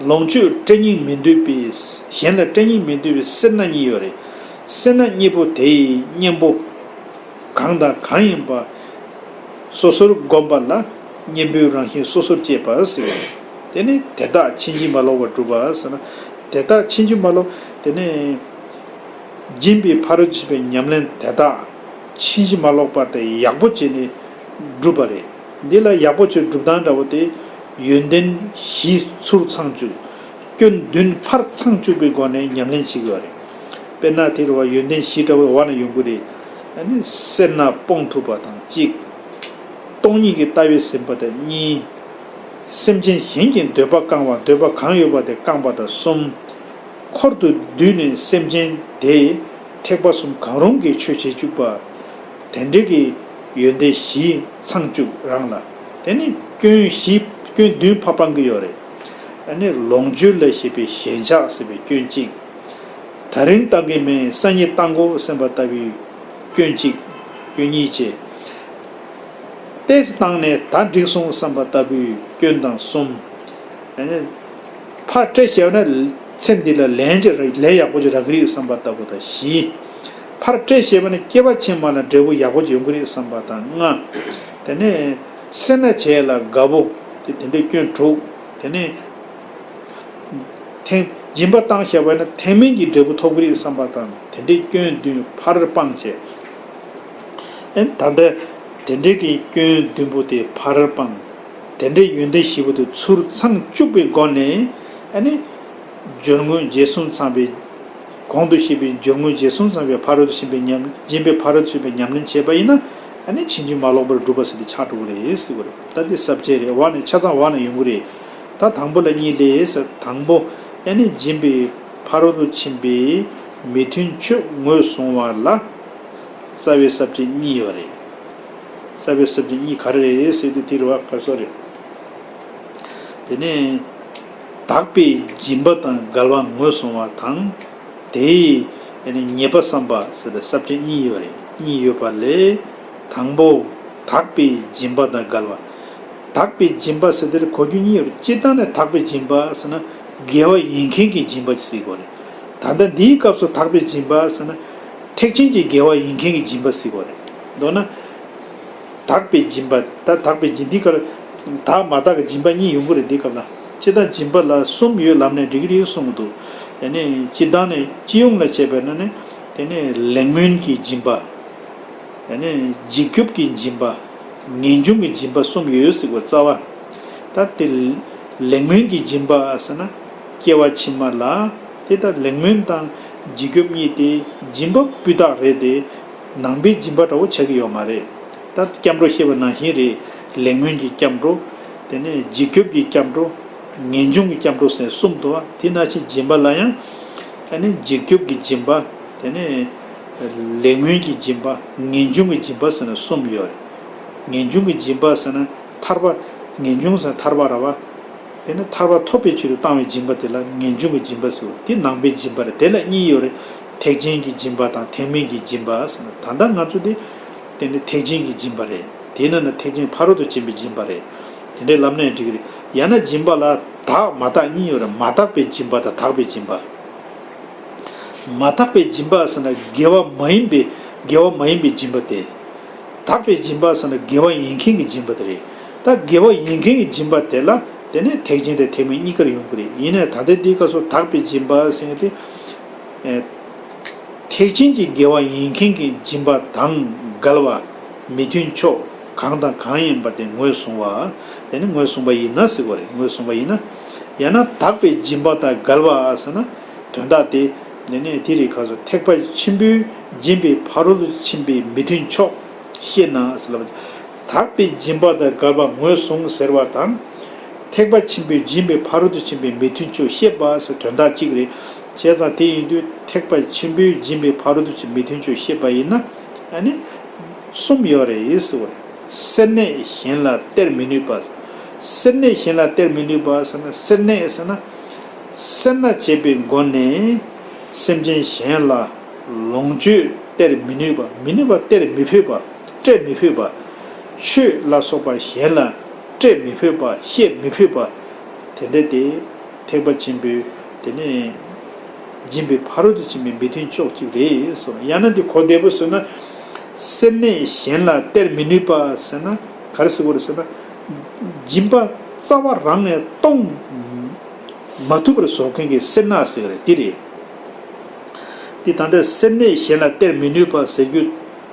ལོངས་སྤྱོད་སྤྲད་སྙིང་མི་འདོད་པའི། གཞན་ལ་སྤྲད་སྙིང་མི་འདོད་པའི་སེར་སྣ་གཉིས་ཡོད་རེད། སེར་སྣ་གཉིས་པོ་དེའི་གཉེན་པོ་གང་དང་གང་ཡིན་པ་སོ་སོར་བསྒོམས་པ་ལ་གཉེན་པོའི་རང་བཞིན་སོ་སོར་བཅད་པ་ཟེར་བ་རེད། དེ་ནི་དེ་དག་ཕྱིན་ཅི་མ་ལོག་པར་སྒྲུབ་པ་ཟེར་ན། དེ་དག་ཕྱིན་ཅི་མ་ལོག་དེ་ནི་སྦྱིན་པའི་ཕ་རོལ་ཏུ་ཕྱིན་པའི་ཉམས་ལེན་དེ་དག་ཕྱིན་ཅི་མ་ལོག་པར་དེ་ཡག་པོ་བྱས་ནས་སྒྲུབ་པ་རེད། འདི་ལ་ཡག་པོ་བྱས་སྒྲུབ་སྟངས་འདྲ་བོ་དེ་ཡོན་ཏན་བཞི་ཚུར་ཚང་བཅུག་སྐྱོན་བདུན་ཕར་ཚང་བཅུག་པའི་སྒོ་ནས་ཉམས་ལེན་བྱེད་དགོས་པ་རེད། དཔེར་ན་དེ་རུ་བ་ཡོན་ཏན་བཞི་འདྲ་བོ་འོག་ན་ཡོང་གི་རེད། ཨ་ནི་སེར་སྣ་སྤོང་ཐུབ་པ་དང་གཅིག་སྟོང་ཉིད་ཀྱི་ལྟ་བའི་ཟིན་པ་དང་གཉིས། སེམས་ཅན་གཞན་གྱི་འདོད་པ་བསྐང་བ། འདོད་པ་གང་ཡོད་པ་དེ་བསྐང་བ་དང་གསུམ། འཁོར་དུ་བསྡུས་ནས་སེམས་ཅན་དེ་ཐེག་པ་གསུམ་གང་རུང་གི་ཆོས་བྱེད་བཅུག་པ། དེ་འདྲའི་གི་ཡོན་ཏན་བཞི་ཚང་བཅུག་རང་ལ། དེ་ནི་སྐྱོན་བཞི་སྐྱོན་བདུན་ཕར་སྤང་གི་ཡོད་རེད། ཨ་ནི་ལོངས་སྤྱོད་ལ་ཞེན་པའི་ཞེན་ཆགས་ཟེར་བའི་སྐྱོན་གཅིག་ད་རིང་བཏང་གི་མེད་སང་ཉིན་བཏང་དགོས་བསམ་པ་ལྟ་བུའི་སྐྱོན་གཅིག་སྐྱོན་གཉིས་བྱས། ཏོག་ཙམ་བཏང་ནས་ད་འགྲིག་སོང་བསམ་པ་ལྟ་བུའི་སྐྱོན་དང་གསུམ། ཨ་ནི་ཕར་སྤྲད་བཞག་ན་ཚེ་འདི་ལ་ལན་ཅིག་རག་ལན་ཡག་པོ་ཅིག་རག་གི་རེད་བསམ་པ་ལྟ་བུ་དང་བཞི། ཕར་སྤྲད་བཞག་པ་ན་སྐྱེ་བ་ཕྱི་མ་ལ་འབྲས་བུ་ཡག་པོ་ཅིག་ཡོང་གི་རེད་བསམ་པ་དང་ལྔ། དེ་ནས་སེར་སྣ་བྱས་ལ་དགའ་བོ། དེ་དེ་འདྲའི་སྐྱོན་དྲུག་དེ་ནས་ཐེངས་སྦྱིན་པ་བཏང་བཞག་པ་ན་ཐེག་དམན་གྱི་འབྲས་བུ་ཐོབ་ཀྱི་རེད་བསམ་པ་དང་དེ་འདྲའི་སྐྱོན་བདུན་ཕར་སྤངས་བྱས། ཨེ་ད་ལྟ་དེ་འདྲའི་གི་སྐྱོན་བདུན་པོ་དེ་ཕར་སྤངས། དེ་འདྲའི་ཡོན་ཏན་བཞི་པོ་དེ་ཚུར་ཚང་བཅུག་པའི་སྒོ་ནས་ཨ་ནི་སྦྱོར་དངོས་རྗེས་གསུམ་ཚང་བའི། གོང་དུ་བཤད་པའི་སྦྱོར་དངོས་རྗེས་གསུམ་ཚང་བའི་ཕ་རོལ་ཏུ་ཕྱིན་པའི་ཉམས་སྦྱིན་པའི་ཕ་རོལ་ཏུ་ཕྱིན་པའི་ཉམས་ལེན་བྱས་པ་ཡིན་ན་ཨ་ནི་ཕྱིན་ཅི་མ་ལོག་པར་སྒྲུབ་པ་ཟེར་དེ་ཆགས་འགྲོ་གི་རེད་ཟེར་བ་རེད། ད་འདི་ས་བཅད་རེད། འོག་ནས་ཆ་ཚང་འོག་ནས་ཡོང་གི་རེད། ད་དང་པོ་ལ་གཉིས་ལས་ཟེར། དང་པོ་ཨ་ནི་སྦྱིན་པའི་ཕ་རོལ་ཏུ་ཕྱིན་པའི་མི་མཐུན་ཕྱོགས་ངོས་བཟུང་བ་ལ་རྩ་བའི་ས་བཅད་གཉིས་ཡོད་རེད། རྩ་བའི་ས་བཅད་གཉིས་ག་རེ་རེད་ཟེར་དུས་དེ་རུ་བ་ག་སོ་རེད། དེ་ནས་དག་པའི་སྦྱིན་པ་དང་འགལ་བ་ངོས་བཟུང་བ་དང་། དེའི་ཉེས་པ་བསམ་པ་ཟེར་ཏེ་ས་བཅད་གཉིས་ཡོད་རེད། གཉིས་ཡོད་པ་ལས་དང་པོ་དག་པའི་སྦྱིན་པ་དང་འགལ་བ། དག་པའི་སྦྱིན་པ་ཟེར་དེར་གོ་རྒྱུ་གཉིས་ཡོད་རེད། སྤྱིར་བཏང་ནས་དག་པའི་སྦྱིན་པ་ཟེར་ན་དགེ་བ་ཡིན་མཁན་གྱི་སྦྱིན་པ་ཅིག་ཟེར་དགོས་རེད། ད་ལྟ་འདིའི་སྐབས་སུ་དག་པའི་སྦྱིན་པ་ཟེར་ན་ཐེག་ཆེན་གྱི་དགེ་བ་ཡིན་མཁན་གྱི་སྦྱིན་པ་ཟེར་དགོས་རེད། མདོར་ན། དག་པའི་སྦྱིན་པ། ད་དག་པའི་སྦྱིན་འདི་གར་དག་མ་དག་གི་སྦྱིན་པ་གཉིས་ཡོང་གི་རེད་འདི་སྐབས་ལ། སྤྱིར་བཏང་སྦྱིན་པ་ལ་གསུམ་ཡོད་ལབ་ནས་འགྲིག་གི་རེད་གསུངས་འདུག་ཡང་ནི་སྤྱིར་བཏང་ནས་སྤྱི་ཡོངས་ལ་བྱས་པས་ན་ནི་དེ་ནི་ལེགས་སྨོན་གྱི་སྦྱིན་པ། ཡང་ནི་འཇིགས་སྐྱོབ་ཀྱི་སྦྱིན་པ། ངེས་འབྱུང་གི་སྦྱིན་པ་གསུམ་ཡོད་ཟེར་བ་རྩ་བ། ད་དེ་ལེགས་སྨོན་གྱི་སྦྱིན་པ་ཟེར་ན་སྐྱེ་བ་ཕྱི་མ་ལ་དེ་ལྟར་ལེགས་སྨོན་དང་འཇིགས་སྐྱོབ་གཉིས་དེ་སྦྱིན་པ་སྤུས་དག་རེད་དེ། ནང་པའི་སྦྱིན་པ་འདྲ་བོ་ཆགས་ཀྱི་ཡོད་མ་རེད། ད་སྐྱབས་འགྲོ་བཤད་པ་ནང་བཞིན་རེད། ལེགས་སྨོན་གྱི་སྐྱབས་འགྲོ། དེ་ནས་འཇིགས་སྐྱོབ་ཀྱི་སྐྱབས་འགྲོ། ངེས་འབྱུང་གི་སྐྱབས་འགྲོ་ཟེར་གསུམ་འདུག་བ། དེ་ནང་བཞིན་སྦྱིན་པ་ལ་ཡང་ཨ་ནི་འཇིགས་སྐྱོབ་ཀྱི་སྦྱིན་པ། དེ་ནས་ལེགས་སྨོན་གྱི་སྦྱིན་པ། ངེས་འབྱུང་གི་སྦྱིན་པ་ཟེར་ན་གསུམ་ཡོད་རེད། ངེས་འབྱུང་གི་སྦྱིན་པ་ཟེར་ན་ཐར་པ། ངེས་འབྱུང་ཟེར་ན་ཐར་པ་ར་བ། དེ་ནི་ཐར་པ་ཐོབ་པའི་ཆེད་དུ་བཏང་བའི་སྦྱིན་པ་དེ་ལ་ངེས་འབྱུང་གི་སྦྱིན་པ་ཟེར་བ་དེ་ནང་པའི་སྦྱིན་པ་རེད། དེ་ལ་གཉིས་ཡོད་རེད། ཐེག་ཆེན་གྱི་སྦྱིན་པ་དང་ཐེག་དམན་གྱི་སྦྱིན་པ་ཟེར་ན། ད་ལྟ་ང་ཚོ་དེ་དེ་ནི་ཐེག་ཆེན་གྱི་སྦྱིན་པ་རེད། དེ་ནི་ནི་ཐེག་ཆེན་ཕ་རོལ་ཏུ་ཕྱིན་པའི་སྦྱིན་པ་རེད། དེ་འདྲའི་ལབ་ནའི་འགྲིག་གི་རེད། ཡང་ན་སྦྱིན་པ་ལ་དག་མ་དག་གཉིས་ཡོད་རེད། མ་དག་པའི་སྦྱིན་པ་དང་དག་པའི་སྦྱིན་པ། མ་དག་པའི་སྦྱིན་པ་ཟེར་ན་དགེ་བ་མ་ཡིན་པའི་དགེ་བ་མ་ཡིན་པའི་སྦྱིན་པ་དེ། དག་པའི་སྦྱིན་པ་ཟེར་ན་དགེ་བ་ཡིན་མཁན་གྱི་སྦྱིན་པ་དེ་རེད། ད་དགེ་བ་ཡིན་མཁན་གྱི་སྦྱིན་པ་དེ་ལ་དེ་ནས་ཐེག་ཆེན་དང་ཐེག་དམན་གཉིས་ཀར་ཡོང་གི་རེད། ཡིན་ནའི་ད་ལྟའི་འདིའི་སྐབས་སུ་དག་པའི་སྦྱིན་པ་ཟེར་མཁན་དེ། ཨེ། ཐེག་ཆེན་གྱི་དགེ་བ་ཡིན་མཁན་གྱི་སྦྱིན་པ་དང་འགལ་བ། མི་མཐུན་ཕྱོགས་གང་དང་གང་ཡིན་པ་དེ་ངོས་བཟུང་བ། དེ་ནི་ངོས་བཟུང་བ་ཡིན་ན་ཟེར་བ་རེད། ངོས་བཟུང་བ་ཡིན་ན། ཡང་ན་དག་པའི་སྦྱིན་པ་དང་འགལ་བ་ཟེར་ན། དོན་དག་དེ། དེ་ནས་དེ་རིགས་ཁ་སོ་ཐེག་པ་ཆེན་པོའི་སྦྱིན་པའི་ཕ་རོལ་ཏུ་ཕྱིན་པའི་མི་མཐུན་ཕྱོགས་ཤེས་ན་ཟེར་ལབ། དག་པའི་སྦྱིན་པ་དང་འགལ་བ་ངོས་བཟུང་ཟེར་བ་དང་། ཐེག་པ་ཆེན་པོའི་སྦྱིན་པའི་ཕ་རོལ་ཏུ་ཕྱིན་པའི་མི་མཐུན་ཕྱོགས་ཤེས་པ་ཟེར་དོན་དག་གཅིག་རེད། བྱས་ཙང་དེ་ཡིན་དུས་ཐེག་པ་ཆེན་པོའི་སྦྱིན་པའི་ཕ་རོལ་ཏུ་ཕྱིན་མི་མཐུན་ཕྱོགས་ཤེས་པ་ཡིན་ན། ཨ་ནི། གསུམ་ཡོད་རེད་ཟེར་བ་རེད། སེར་སྣས་གཞན་ལ་སྟེར་མི་ནུས་པ། སེར་སྣས་གཞན་ལ་སྟེར་མི་ནུས་པ་ཟེར་ན་སེར་སྣས་ཟེར་ན། སེར་སྣ་བྱེད་པའི་སྒོ་ནས་སེམས་ཅན་གཞན་ལ་ལོངས་སྤྱོད་ སྟེར་མི་ནུས་པ། མི་ནུས་པ་སྟེར་མི་ཕོད་པ། སྤྲད་མི་ཕོད་པ། ཆོས་ལ་སོགས་པ་གཞན་ལ་སྤྲད་མི་ཕོད་པ། བཤད་མི་ཕོད་པ། དེ་འདྲ་དེ་ཐེག་པ་ཆེན་པོའི་དེ་ནས་སྦྱིན་པའི་ཕ་རོལ་ཏུ་ཕྱིན་པའི་མི་མཐུན་ཕྱོགས་གཅིག་རེད་གསུངས། ཡང་ན་འདི་གོ་བདེ་པོ་བཟོས་ན། སེར་སྣས་གཞན་ལ་སྟེར་མི་ནུས་པ་ཟེར་ན་ག་རེ་ཟེར་དགོས་རེད་ཟེར་ན། སྦྱིན་པ་རྩ་བ་རང་ནས་གཏོང་མ་ཐུབ་པར་བཟོ་མཁན་གྱི་སེར་སྣ་ཟེར་གྱི་རེད། འདི་རེད། འདི་ད་ལྟ་སེར་སྣས་གཞན་ལ་སྟེར་མི་ནུས་པ་ཟེར་རྒྱུ་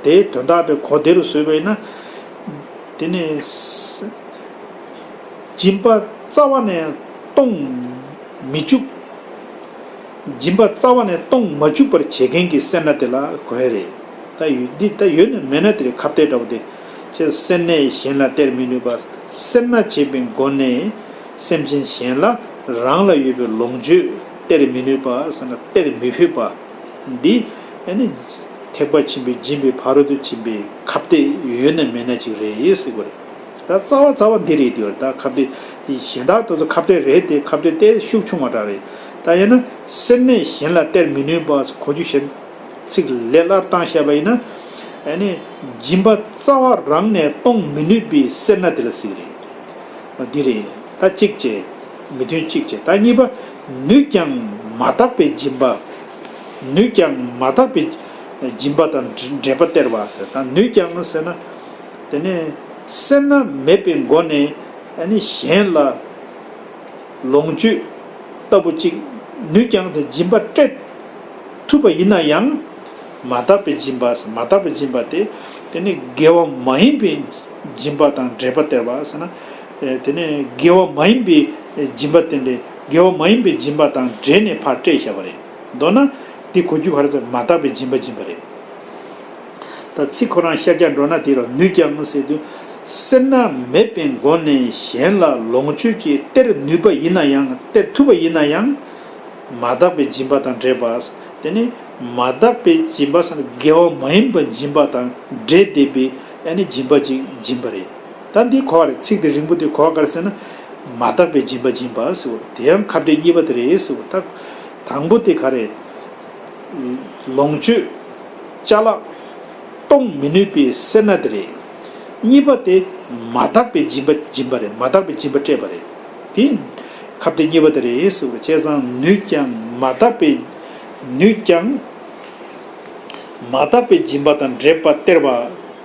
དེའི་དོན་དག་དེ་གོ་བདེ་རུ་བཟོས་པ་ཡིན་ན། དེ་ནི་སྦྱིན་པ་རྩ་བ་ནས་གཏོང་མི་བཅུག་སྦྱིན་པ་རྩ་བ་ནས་གཏོང་མ་བཅུག་པར་བྱེད་མཁན་གྱི་སེར་སྣ་དེ་ལ་གོ་ཡ་རེད། ད་ཡོད་འདི་ད་ཡོད་ན་མེད་ན་དེ་རེད། ཁ་གཏད་འདྲ་བོ་དེ། ཅེས་སེར་སྣས་གཞན་ལ་སྟེར་མི་ནུས་པ། སེར་སྣ་བྱེད་པའི་སྒོ་ནས་སེམས་ཅན་གཞན་ལ་རང་ལ་ཡོད་པའི་ལོངས་སྤྱོད་སྟེར་མི་ནུས་པ་ཟེར་ན་སྟེར་མི་ཕོད་པ། འདི་ཨ་ནི་ཐེག་པ་ཆེན་པོའི་སྦྱིན་པའི་ཕ་རོལ་ཏུ་ཕྱིན་པའི་ཁ་གཏད་ཡོད་ན་མེད་ན་ཅིག་རེད་ཟེར་དགོས་རེད། ད་རྩ་བ་རྩ་བ་འདི་རེད་དེ་བར་ད་ཁ་གཏད་གཞན་དག་དེ་ཚོ་ཁ་གཏད་རེད་དེ་ཁ་གཏད་དེ་ཤུགས་ཆུང་བ་འདྲ་རེད། ད་ཡིན་ན་སེར་སྣས་གཞན་ལ་སྟེར་མི་ནུས་པ་གོ་རྒྱུ་གཞན་ཚིག་ལས་སླར་བཏང་བཞག་པ་ཡིན་ན། ཨ་ནི་སྦྱིན་པ་རྩ་བ་རང་ནས་གཏོང་མི་ནུས་པའི་སེར་སྣ་དེ་ལ་ཟེར་གྱི་རེད། འདི་རེད། ད་གཅིག་བྱས། མི་མཐུན་གཅིག་བྱས། ད་གཉིས་པ། ནུས་ཀྱང་མ་དག་པའི་སྦྱིན་པ། ནུས་ཀྱང་མ་དག་པའི་སྦྱིན་པ་དང་འབྲེལ་བ་སྟེར་བ་ཟེར། ད་ནུས་ཀྱང་ཟེར་ན། དེ་ནས་སེར་སྣ་མེད་པའི་སྒོ་ནས་ཨ་ནི་གཞན་ལ་ལོངས་སྤྱོད་ལྟ་བུ་གཅིག་ནུས་ཀྱང་དེ་སྦྱིན་པ་སྤྲད་ཐུབ་པ་ཡིན་ན་ཡང་། མ་དག་པའི་སྦྱིན་པ་ཟེར། མ་དག་པའི་སྦྱིན་པ་དེ་དེ་ནི་དགེ་བ་མ་ཡིན་པའི་སྦྱིན་པ་དང་འབྲེལ་བ་སྟེར་བ་ཟེར་ན། ཨེ་དེ་ནི་དགེ་བ་མ་ཡིན་པའི་སྦྱིན་པ་དེ་འདྲའི་དགེ་བ་མ་ཡིན་པའི་སྦྱིན་པ་དང་འབྲེལ་ནས་ཕར་སྤྲད་བཞག་པ་རེད། མདོར་ན་འདི་གོ་རྒྱུ་ག་རེ་ཟེར། མ་དག་པའི་སྦྱིན་པ་སྦྱིན་པ་རེད། ད་ཚིག་ཁོ་རང་ཤར་རྒྱག་འགྲོ་ན་དེ་རུ་ནུས་ཀྱང་ཟེར་དུས། སེར་སྣ་མེད་པའི་སྒོ་ནས་གཞན་ལ་ལོངས་སྤྱོད་ཅིག་སྟེར་ནུས་པ་ཡིན་ན་ཡང་སྟེར་ཐུབ་པ་ཡིན་ན་ཡང་། མ་དག་པའི་སྦྱིན་པ་དང་འབྲེལ་བ། དེ་ནི་མ་དག་པའི་སྦྱིན་པ་ཟེར་ན་དགེ་བ་མ་ཡིན་པའི་སྦྱིན་པ་དང་འབྲེལ་བསྡད་པའི་ཨ་ནི་སྦྱིན་པ་ཅིག་སྦྱིན་པ་རེད། ད་འདི་གོ་བ་རེད། ཚིག་དེ་རིང་པོ་དེ་གོ་བ་ག་རེ་ཟེར་ན། མ་དག་པའི་སྦྱིན་པ་སྦྱིན་པ་ཟེར་བ་དེ་ཡང་ཁ་འབྲལ་གཉིས་པ་དེ་རེད་ཟེར་བ། ད་དང་པོ་དེ་ག་རེད། ལོངས་སྤྱོད་ཅ་ལག་གཏོང་མི་ནུས་པའི་སེར་སྣ་དེ་རེད། གཉིས་པ་དེ་མ་དག་པའི་སྦྱིན་པ་སྦྱིན་པ་རེད། མ་དག་པའི་སྦྱིན་པ་སྤྲད་པ་རེད། དེ་ཁ་གཏད་གཉིས་པ་དེ་རེད་ཟེར་བ། བྱས་ཙང་ནུས་ཀྱང་མ་དག་པའི་ནུས་ཀྱང་མ་དག་པའི་སྦྱིན་པ་དང་འབྲེལ་བ་སྟེར་བ་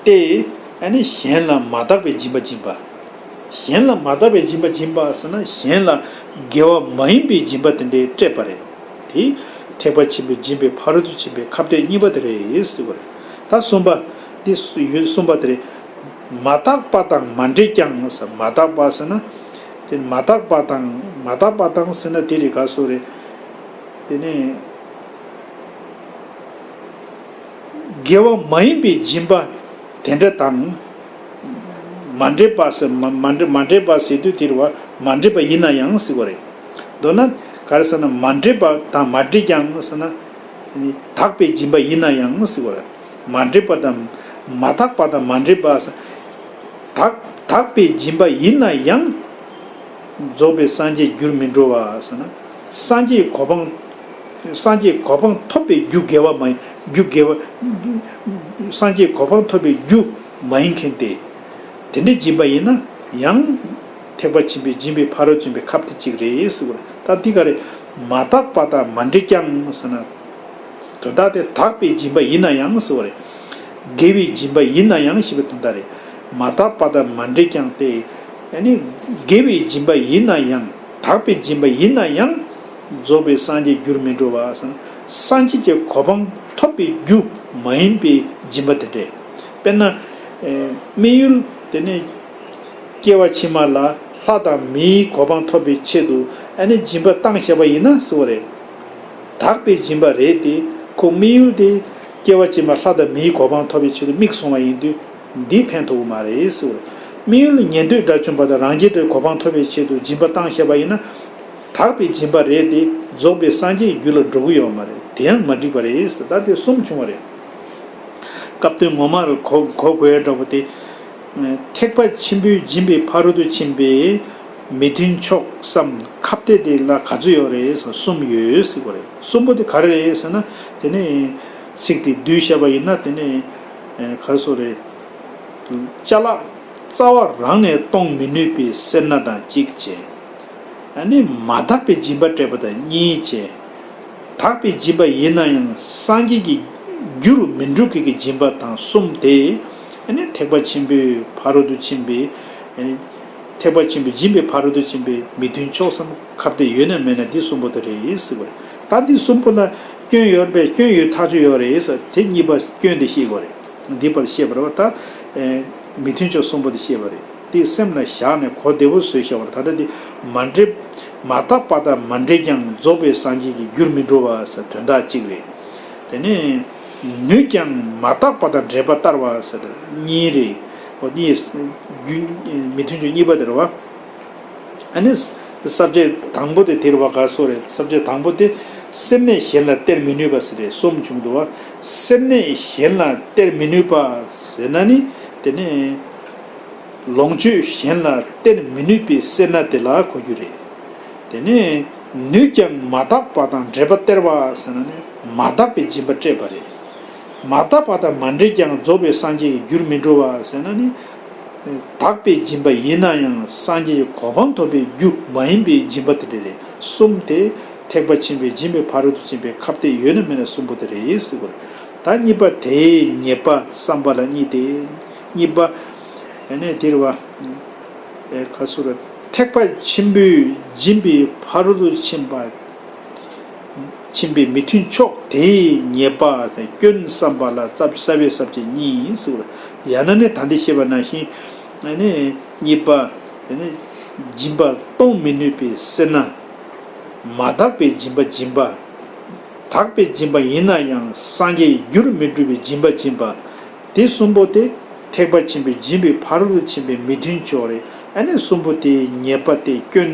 སྟེ། ཨ་ནི་གཞན་ལ་མ་དག་པའི་སྦྱིན་པ་སྦྱིན་པ། གཞན་ལ་མ་དག་པའི་སྦྱིན་པ་སྦྱིན་པ་ཟེར་ན་གཞན་ལ་དགེ་བ་མ་ཡིན་པའི་སྦྱིན་པ་དེ་འདྲའི་སྤྲད་པ་རེད། དེ་ཐེག་པ་ཆེན་པོའི་སྦྱིན་པའི་ཕ་རོལ་ཏུ་ཕྱིན་པའི་ཁ་གཏད་གཉིས་པ་དེ་རེད་ཟེར་བ་རེད། ད་གསུམ་པ། འདི་ཡུལ་གསུམ་པ་དེ་རེད། མ་དག་པ་དང་མ་འདྲེས་ཀྱང་ཟེར། མ་དག་པ་ཟེར་ན། དེ་མ་དག་པ་དང་མ་དག་པ་དང་ཟེར་ན་དེ་རེད། ག་སོ་རེད། དེ་ནས་དགེ་བ་མ་ཡིན་པའི་སྦྱིན་པ་དེ་འདྲ་དང་། མ་འདྲེས་པ་ཟེར། མ་མ་འདྲེས་མ་འདྲེས་པ་ཟེར་དུས་དེ་རེད་བ། མ་འདྲེས་པ་ཡིན་ན་ཡང་ཟེར་བ་རེད། མདོར་ན་ག་རེ་ཟེར་ན། མ་འདྲེས་པ་དང་མ་འདྲེས་ཀྱང་ཟེར་ན། དེ་ནི་དག་པའི་སྦྱིན་པ་ཡིན་ན་ཡང་ཟེར་བ་རེད། མ་འདྲེས་པ་དང་མ་དག་པ་དང་མ་འདྲེས་པ་ཟེར། དག་དག་པའི་སྦྱིན་པ་ཡིན་ན་ཡང་། རྫོགས་པའི་སངས་རྒྱས་རྒྱུར་མི་འགྲོ་བ་ཟེར་ན། སངས་རྒྱས་གོ་འཕང་། སངས་རྒྱས་གོ་འཕང་ཐོབ་པའི་རྒྱུ་དགེ་བ་མ་ཡིན། རྒྱུ་དགེ་བ། སངས་རྒྱས་གོ་འཕང་ཐོབ་པའི་རྒྱུ་མ་ཡིན་མཁན་དེ། དེ་འདྲའི་སྦྱིན་པ་ཡིན་ན་ཡང་། ཐེག་པ་ཆེན་པོའི་སྦྱིན་པའི་ཕ་རོལ་ཏུ་ཕྱིན་པའི་ཁ་གཏད་གཅིག་རེད་ཟེར་བ་རེད། ད་འདི་ག་རེ། མ་དག་པ་དང་མ་འདྲེས་ཀྱང་ཟེར་ན། དོན་དག་དེ་དག་པའི་སྦྱིན་པ་ཡིན་ན་ཡང་ཟེར་བ་རེད། དགེ་བའི་སྦྱིན་པ་ཡིན་ན་ཡང་ཞེས་པའི་དོན་དག་རེད། མ་དག་པ་དང་མ་འདྲེས་ཀྱང་སྟེ། ཨ་ནི་དགེ་བའི་སྦྱིན་པ་ཡིན་ན་ཡང་། དག་པའི་སྦྱིན་པ་ཡིན་ན་ཡང་། རྫོགས་པའི་སངས་རྒྱས་རྒྱུར་མི་འགྲོ་བ་ཟེར་ན། སངས་རྒྱས་ཀྱི་གོ་འཕང་ཐོབ་པའི་རྒྱུ་མ་ཡིན་པའི་སྦྱིན་པ་དེ་འདྲས། དཔེར་ན། ཨེ། དམིགས་ཡུལ་དེ་ནི། སྐྱེ་བ་ཕྱི་མ་ལ་ལྷ་དང་མིའི་གོ་འཕང་ཐོབ་པའི་ཆེད་དུ་ཨ་ནི་སྦྱིན་པ་བཏང་བཞག་པ་ཡིན་ན་ཟེར་བ་རེད། དག་པའི་སྦྱིན་པ་རེད་དེ། ཁོ་དམིགས་ཡུལ་དེ་སྐྱེ་བ་ཕྱི་མ་ལྷ་དང་མིའི་གོ་འཕང་ཐོབ་པའི་ཆེད་དུ་དམིགས་སོང་བ་ཡིན་དུས། འདི་ཕན་ཐོགས་མ་རེད་ཟེར་བ་རེད། དམིགས་ཡུལ་ཉན་ཐོས་དགྲ་བཅོམ་པ་དང་རང་རྒྱལ་གྱི་གོ་འཕང་ཐོབ་པའི་ཆེད་དུ་སྦྱིན་པ་བཏང་བཞག་པ་ཡིན་ན། དག་པའི་སྦྱིན་པ་རེད་དེ། རྫོགས་པའི་སངས་རྒྱས་རྒྱུད་ལ་འགྲོ་གི་ཡོད་མ་རེད། དེ་ཡང་མ་འགྲིག་པ་རེད་ཟེར། ད་དེ་གསུམ་བྱུང་བ་རེད། སྐབས་དོན་ངོ་མར་གོ་གོ་དགོས་ཡ་འདྲ་པོ་དེ། ཐེག་པ་ཆེན་པོའི་སྦྱིན་པའི་ཕ་རོལ་ཏུ་ཕྱིན་པའི་མི་མཐུན་ཕྱོགས་སམ་ཁ་གཏད་དེ་ལ་ག་ཚོད་ཡོད་རེད་ཟེར། གསུམ་ཡོད་ཟེར་བ་རེད། གསུམ་པོ་དེ་ག་རེ་རེད་ཟེར་ན། དེ་ནི་ ཚིག་དེ་བསྡུས་བཞག་པ་ཡིན་ན་དེ་ནི་ག་སོ་རེད། ཅ་ལག་རྩ་བ་རང་ནས་གཏོང་མི་ནུས་པའི་སེར་སྣ་དང་གཅིག་བྱས། ཨ་ནི་མ་དག་པའི་སྦྱིན་པ་སྤྲད་པ་དང་གཉིས་བྱས། དག་པའི་སྦྱིན་པ་ཡིན་ན་ཡང་སངས་རྒྱས་ཀྱི་རྒྱུ་རུ་མི་འགྲོ་མཁན་གྱི་སྦྱིན་པ་དང་གསུམ་དེ། ཨ་ནི་ཐེག་པ་ཆེན་པོའི་ཕ་རོལ་ཏུ་ཕྱིན་པའི། ཨ་ནི་ཐེག་པ་ཆེན་པོའི་སྦྱིན་པའི་ཕ་རོལ་ཏུ་ཕྱིན་པའི་མི་མཐུན་ཕྱོགས་སམ་ཁ་གཏད་ཡོད་ན་མེད་ན་འདི་གསུམ་པོ་དེ་རེད་ཟེར་བ་རེད། ད་འདི་གསུམ་པོ་ལ་སྐྱོན་ཡོད་པས་སྐྱོན་ཡོད་ཐག་ཆོད་ཡོད་རེད་ཟེར། དེ་གཉིས་པ་སྐྱོན་དེ་བཤད་དགོས་རེད། འདི་པར་བཤད་པ་རེད་བ། ད་མི་མཐུན་ཕྱོགས་གསུམ་པོ་དེ་བཤད་པ་རེད། དེ་སེམས་ལ་བཞག་ནས་གོ་བདེ་པོ་བཟོས་བཞག་པ་རེད། ད་ལྟ་འདི་མ་འདྲེས་མ་དག་པ་དང་མ་འདྲེས་ཀྱང་རྫོགས་པའི་སངས་རྒྱས་ཀྱི་རྒྱུར་མི་འགྲོ་བ་ཟེར་དོན་དག་གཅིག་རེད། དེ་ནས་ནུས་ཀྱང་མ་དག་པ་དང་འདྲེས་པ་ལྟར་བ་ཟེར་གཉིས་རེད། འོ་གཉིས་རྒྱུ་མི་མཐུན་ཕྱོགས་གཉིས་པ་དེ་རེད་བ། ཨ་ནི་ས་བཅད་དང་པོ་དེ་དེ་རེད་བ། ག་སོ་རེད། ས་བཅད་དང་པོ་དེ་སེམས་ནས་གཞན་ལ་སྟེར་མི་ནུས་པ་ཟེར་རེད། གསུམ་བྱུང་འདུག་བ། སེམས་ནས་གཞན་ལ་སྟེར་མི་ནུས་པ་ཟེར་ན་ནི་དེ་ནས་ལོངས་སྤྱོད་གཞན་ལ་སྟེར་མི་ནུས་པའི་སེར་སྣ་དེ་ལ་གོ་རྒྱུ་རེད། དེ་ནས་ནུས་ཀྱང་མ་དག་པ་དང་འདྲེས་པ་སྟེར་བ་ཟེར་ན་ནི་མ་དག་པའི་སྦྱིན་པ་སྤྲད་པ་རེད། མ་དག་པ་དང་མ་འདྲེས་ཀྱང་རྫོགས་པའི་སངས་རྒྱས་ཀྱི་རྒྱུར་མི་འགྲོ་བ་ཟེར་ན་ནི། དག་པའི་སྦྱིན་པ་ཡིན་ན་ཡང་སངས་རྒྱས་ཀྱི་གོ་འཕང་ཐོབ་པའི་རྒྱུ་མ་ཡིན་པའི་སྦྱིན་པ་དེ་འདྲ་རེད། གསུམ་དེ་ཐེག་པ་ཆེན་པོའི་སྦྱིན་པའི་ཕ་རོལ་ཏུ་ཕྱིན་པའི་ཁ་གཏད་ཡོད་ན་མེད་ན་གསུམ་པོ་དེ་རེད་ཟེར་བ་རེད། ད་གཉིས་པ་དེའི་ཉེས་པ་བསམ་པ་ལ་གཉིས་ཏེ། གཉིས་པ། ཨ་ནི་དེ་རེད་བ། ཨེ་ག་སོ་རེད། ཐེག་པ་ཆེན་པོའི་སྦྱིན་པའི་ཕ་རོལ་ཏུ་ཕྱིན་པ། ཕྱིན་པའི་མི་མཐུན་ཕྱོགས་དེའི་ཉེས་པ་དང་སྐྱོན་བསམ་པ་ལ་རྩ་རྩ་བའི་ས་བཅད་གཉིས་ཟེར་བ། ཡང་ན་ནི་ད་འདི་བཤད་པ་ནང་བཞིན། ཨ་ནི་གཉིས་པ། ཨ་ནི་སྦྱིན་པ་གཏོང་མི་ནུས་པའི་སེར་སྣ། མ་དག་པའི་སྦྱིན་པ་སྦྱིན་པ། དག་པའི་སྦྱིན་པ་ཡིན་ན་ཡང་སངས་རྒྱས་རྒྱུར་མི་འགྲུབ་པའི་སྦྱིན་པ་སྦྱིན་པ། དེ་གསུམ་པོ་དེ་ཐེག་པ་ཆེན་པོའི་སྦྱིན་པའི་ཕ་རོལ་ཏུ་ཕྱིན་པའི་མི་མཐུན་ཕྱོགས་རེད། ཨ་ནི་གསུམ་པོ་དེའི་ཉེས་པ་དེ་སྐྱོན་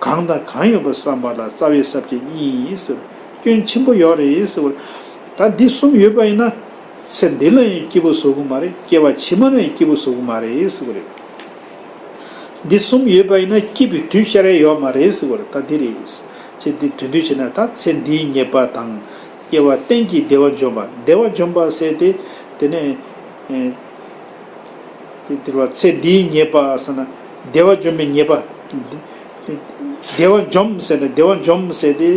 གང་དང་གང་ཡོད་པ་བསམ་པ་ལ་རྩ་བའི་ས་བཅད་གཉིས་ཟེར། སྐྱོན་ཆེན་པོ་ཡོད་རེད་ཟེར་བ། ད་འདི་གསུམ་ཡོད་པ་ཡིན་ན་ཚེ་འདི་ལ་ཡང་སྐྱིད་པོ་བཟོ་གི་མ་རེད། སྐྱེ་བ་ཕྱི་མ་ལ་ཡང་སྐྱིད་པོ་བཟོ་གི་མ་རེད་ཟེར་བ་རེད། འདི་གསུམ་ཡོད་པ་ཡིན་ན་སྐྱིད་པའི་དུས་ཤར་ཡ་ཡོད་མ་རེད་ཟེར་བ་རེད། ད་འདི་རེད། ཚེ་འདི་དོན་བསྡུས་བྱས་ན་ད་ཚེ་འདིའི་ཉེས་པ་དང་། སྐྱེ་བ་གཏན་གྱི་བདེ་བ་འཇོམས་པ། བདེ་བ་འཇོམས་པ་ཟེར་ཏེ། དེ་ནས་ཨེ་དེ་དེ་རེད་བ། ཚེ་འདིའི་ཉེས་པ་ཟེར་ན་བདེ་བ་འཇོམས་པའི་ཉེས་པ། བདེ་བ་འཇོམས་ཟེར་ན་བདེ་བ་འཇོམས་ཟེར་ཏེ་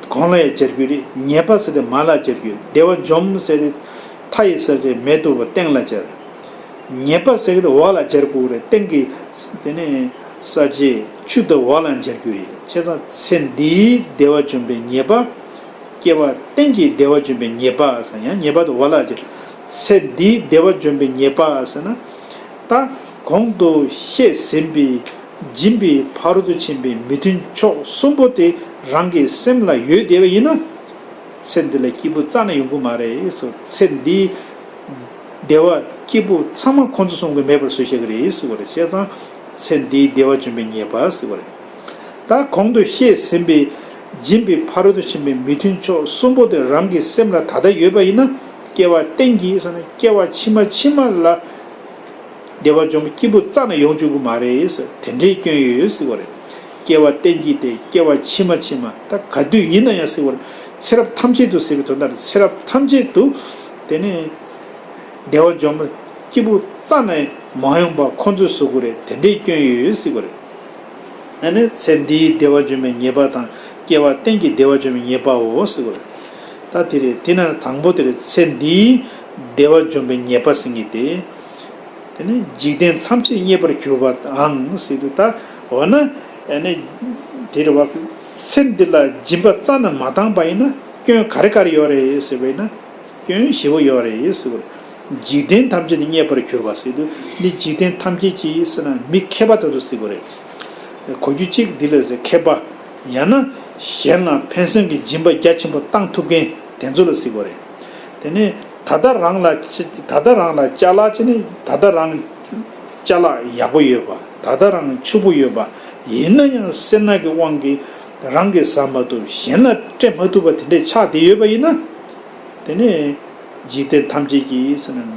གོང་ལ་ཡང་སྦྱར་རྒྱུ་རེད། ཉེས་པ་ཟེར་ཏེ་མ་ལ་སྦྱར་རྒྱུ། བདེ་བ་འཇོམས་ཟེར་ཏེ་མཐའ་ཡི་གསལ་བྱེད་མེ་ཏོག་སྟེང་ལ་སྦྱར། ཉེས་པ་ཟེར་གྱི་འོག་ལ་སྦྱར་དགོས་རེད། སྟེང་གི་དེ་ནས་ས་བཅད་ཆུ་དང་འོག་ལ་སྦྱར་རྒྱུ་རེད། བྱས་ཙང་ཚེ་འདིའི་བདེ་བ་འཇོམས་པའི་ཉེས་པ། སྐྱེ་བ་གཏན་གྱི་བདེ་བ་འཇོམས་པའི་ཉེས་པ་ཟེར། ཡང་ཉེས་པ་དང་འོག་ལ་སྦྱར། ཚེ་འདིའི་བདེ་བ་འཇོམས་པའི་ཉེས་པ་ཟེར་ན། ད་གོང་དུ་བཤད་ཟིན་པའི་སྦྱིན་པའི་ཕ་རོལ་ཏུ་ཕྱིན་པའི་མི་མཐུན་ཕྱོགས་གསུམ་པོ་དེ་རང་གི་སེམས་ལ་ཡོད་བསྡད་པ་ཡིན་ན། ཚེ་འདི་ལ་སྐྱིད་པོ་རྩ་ནས་ཡོང་གི་མ་རེད་ཟེར། ཚེ་འདིའི་བདེ་བ་སྐྱིད་པོ་ཚང་མ་ཁོང་ཚོ་གསུམ་གྱིས་མེད་པར་བཟོས་བཞག་གི་རེད་ཟེར་བ་རེད། བྱས་ཙང་ཚེ་འདིའི་བདེ་བ་འཇོམས་པའི་ཉེས་པ་ཟེར་བ་རེད། ད་གོང་དུ་བཤད་ཟིན་པའི་སྦྱིན་པའི་ཕ་རོལ་ཏུ་ཕྱིན་པའི་མི་མཐུན་ཕྱོགས་གསུམ་པོ་དེ་རང་གི་སེམས་ལ་ད་ལྟ་ཡོད་པ་ཡིན་ན། སྐྱེ་བ་གཏན་གྱི་ཟེར་ན་སྐྱེ་བ་ཕྱི་མ་ཕྱི་མ་ལ་བདེ་བ་འཇོམས་པའི་སྐྱིད་པོ་རྩ་ནས་ཡོང་བཅུག་གི་མ་རེད་ཟེར། དེ་འདྲའི་སྐྱོན་ཡོད་ཟེར་བ་རེད། སྐྱེ་བ་གཏན་གྱི་དེ་སྐྱེ་བ་ཕྱི་མ་ཕྱི་མ་ད་ག་དུས་ཡིན་ན་ཡང་ཟེར་བ་རེད། ཚེ་རབས་ཐམས་ཅད་དུ་ཟེར་བའི་དོན་དག་རེད། ཚེ་རབས་ཐམས་ཅད་དུ་དེ་ནས་བདེ་བ་འཇོམས་པའི་སྐྱིད་པོ་རྩ་ནས་མ་ཡོང་པ་ཁོང་ཚོས་བཟོ་དགོས་རེད། དེ་འདྲའི་སྐྱོན་ཡོད་ཟེར་བ་རེད། ཨ་ནི་ཚེ་འདིའི་བདེ་བ་འཇོམས་པའི་ཉེས་པ་དང་སྐྱེ་བ་གཏན་གྱི་བདེ་བ་འཇོམས་པའི་ཉེས་པའོ་ཟེར་བ་རེད། ད་དེ་རེད། དེ་ན་དང་པོ་དེ་རེད། ཚེ་འདིའི་བདེ་བ་འཇོམས་པའི་ཉེས་པ་ཟེར་མཁན་དེ། དེ་ནི་འཇིག་རྟེན་ཐམས་ཅད་རྙེད་པར་གྱུར་པའང་ཟེར་དུས། ད་འོ་ན་ཨ་ནི་དེ་རེད་བ། ཚེ་འདི་ལ་སྦྱིན་པ་རྩ་ནས་མ་བཏང་པ་ཡིན་ན་སྐྱོན་ག་རེ་ག་རེ་ཡོད་རེད་ཟེར་བ་ཡིན་ན། སྐྱོན་ཞེ་པོ་ཡོད་རེད་ཟེར་བ་རེད། འཇིག་རྟེན་ཐམས་ཅད་ནི་རྙེད་པར་གྱུར་པ་ཟེར་དུས། འདི་འཇིག་རྟེན་ཐམས་ཅད་ཀྱི་ཟེར་ན་མི་མཁས་པ་དེ་ཚོ་ཟེར་དགོས་རེད། གོ་རྒྱུ་གཅིག་འདི་ལ་ཟེར། མཁས་པ། ཡང་ན་གཞན་ལ་ཕན་སེམས་ཀྱི་སྦྱིན་པ་རྒྱ་ཆེན་པོ་བཏང་ཐུབ་མཁན་དེ་ཚོ་ལ་ཟེར་དགོས་རེད། དེ་ནས་ད་ལྟ་རང་ལ་ཅི་ད་ལྟ་རང་ལ་ཅ་ལག་ཅི་ནི་ད་ལྟ་རང་ཅ་ལག་ཡག་པོ་ཡོད་པ། ད་ལྟ་རང་ཕྱུག་པོ་ཡོད་པ། ཡིན་ན་ཡང་སེར་སྣ་གི་དབང་གིས་རང་གིས་ཟ་མ་ཐུབ། གཞན་ལ་སྤྲད་མ་ཐུབ་པ་དེ་འདྲས་ཆགས་བསྡད་ཡོད་པ་ཡིན་ན། དེ་ནས་འཇིག་རྟེན་ཐམས་ཅད་ཀྱི་ཟེར་ན་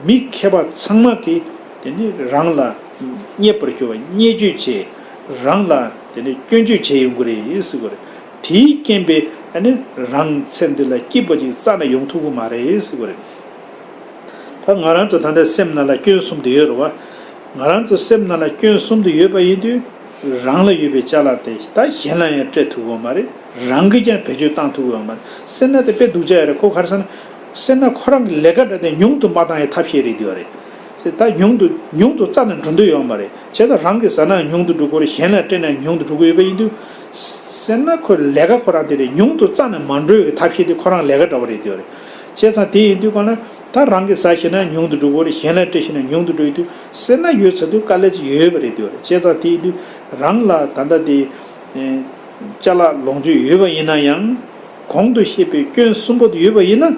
མི་མཁས་པ་ཚང་མ་གིས་དེ་ནས་རང་ལ་རྙེད་པར་གྱུར་པ་བརྙས་བཅོས་བྱས། རང་ལ་དེ་ནས་སྐྱོན་བརྗོད་བྱས་ཡོང་གི་རེད་ཟེར་གི་རེད། དེའི་རྐྱེན་པས་ ཨ་ནི་རང་ཚེ་འདི་ལ་སྐྱིད་པ་ཅིག་རྩ་ནས་ཡོང་ཐུབ་ཀྱི་མ་རེད་ཟེར་གྱི་རེད། ད་ང་རང་ཚོ་ད་ལྟ་སེམས་ནང་ལ་སྐྱོན་གསུམ་དུ་ཡོད་རེད་བ། ང་རང་ཚོ་སེམས་ནང་ལ་སྐྱོན་གསུམ་དུ་ཡོད་པ་ཡིན་དུས། རང་ལ་ཡོད་པའི་ཅ་ལག་དེ་ད་གཞན་ལ་ཡང་སྤྲད་ཐུབ་ཀྱི་ཡོད་མ་རེད། རང་གིས་ཀྱང་བེད་སྤྱོད་བཏང་ཐུབ་ཀྱི་ཡོད་མ་རེད། སེར་སྣ་དེ་དཔེ་སྡུག་ཅག་ཡོད་རེད། ཁོ་ག་རེ་ཟེར་ན། སེར་སྣ་ཁོ་རང་གི་ལས་ཀ་འདྲ་དེ་ཉུང་དུ་མ་བཏང་ཡའི་ཐབས་ཤེས་རེད་འདུག་བ་རེད། ད་ཉུང་དུ་ཉུང་དུ་རྩ་ནས་འགྲོ་འདོད་ཡོད་མ་རེད། བྱས་ཙང་རང་གིས་ཟ་ན་ཉུང་དུ་འགྲོ་གི་རེད། གཞན་ལ་སྤྲད་ན་ཉུང་དུ་འགྲོ་གི་ཡོད་པ་ཡིན་དུས། སེར་སྣ་ཁོའི་ལས་ཀ་ཁོ་རང་དེ་རེད། ཉུང་དུ་རྩ་ནས་མ་འགྲོ་བའི་ཐབས་ཤེས་དེ་ཁོ་རང་ལས་ཀ་འདྲ་བ་རེད་འདུག་བ་རེད། བྱས་ཙང་དེ་ཡིན་དུས་གང་ལ། ད་རང་གིས་ཟ་ཤེས་ན་ཉུང་དུ་འགྲོ་གི་རེད། གཞན་ལ་སྤྲད་ཤེས་ན་ཉུང་དུ་འགྲོ་ཡི་དུས། སེར་སྣ་ཡོད་ཚར་དུས་དཀའ་ལས་ཅིག་ཡོད་པ་རེད་འདུག་བ་རེད། བྱས་ཙང་དེ་ཡིན་དུས་རང་ལ་ད་ལྟ་དེ། ཅ་ལག་ལོངས་སྤྱོད་ཡོད་པ་ཡིན་ན་ཡང་། གོང་དུ་བཤད་པའི་སྐྱོན་གསུམ་པོ་དེ་ཡོད་པ་ཡིན་ན།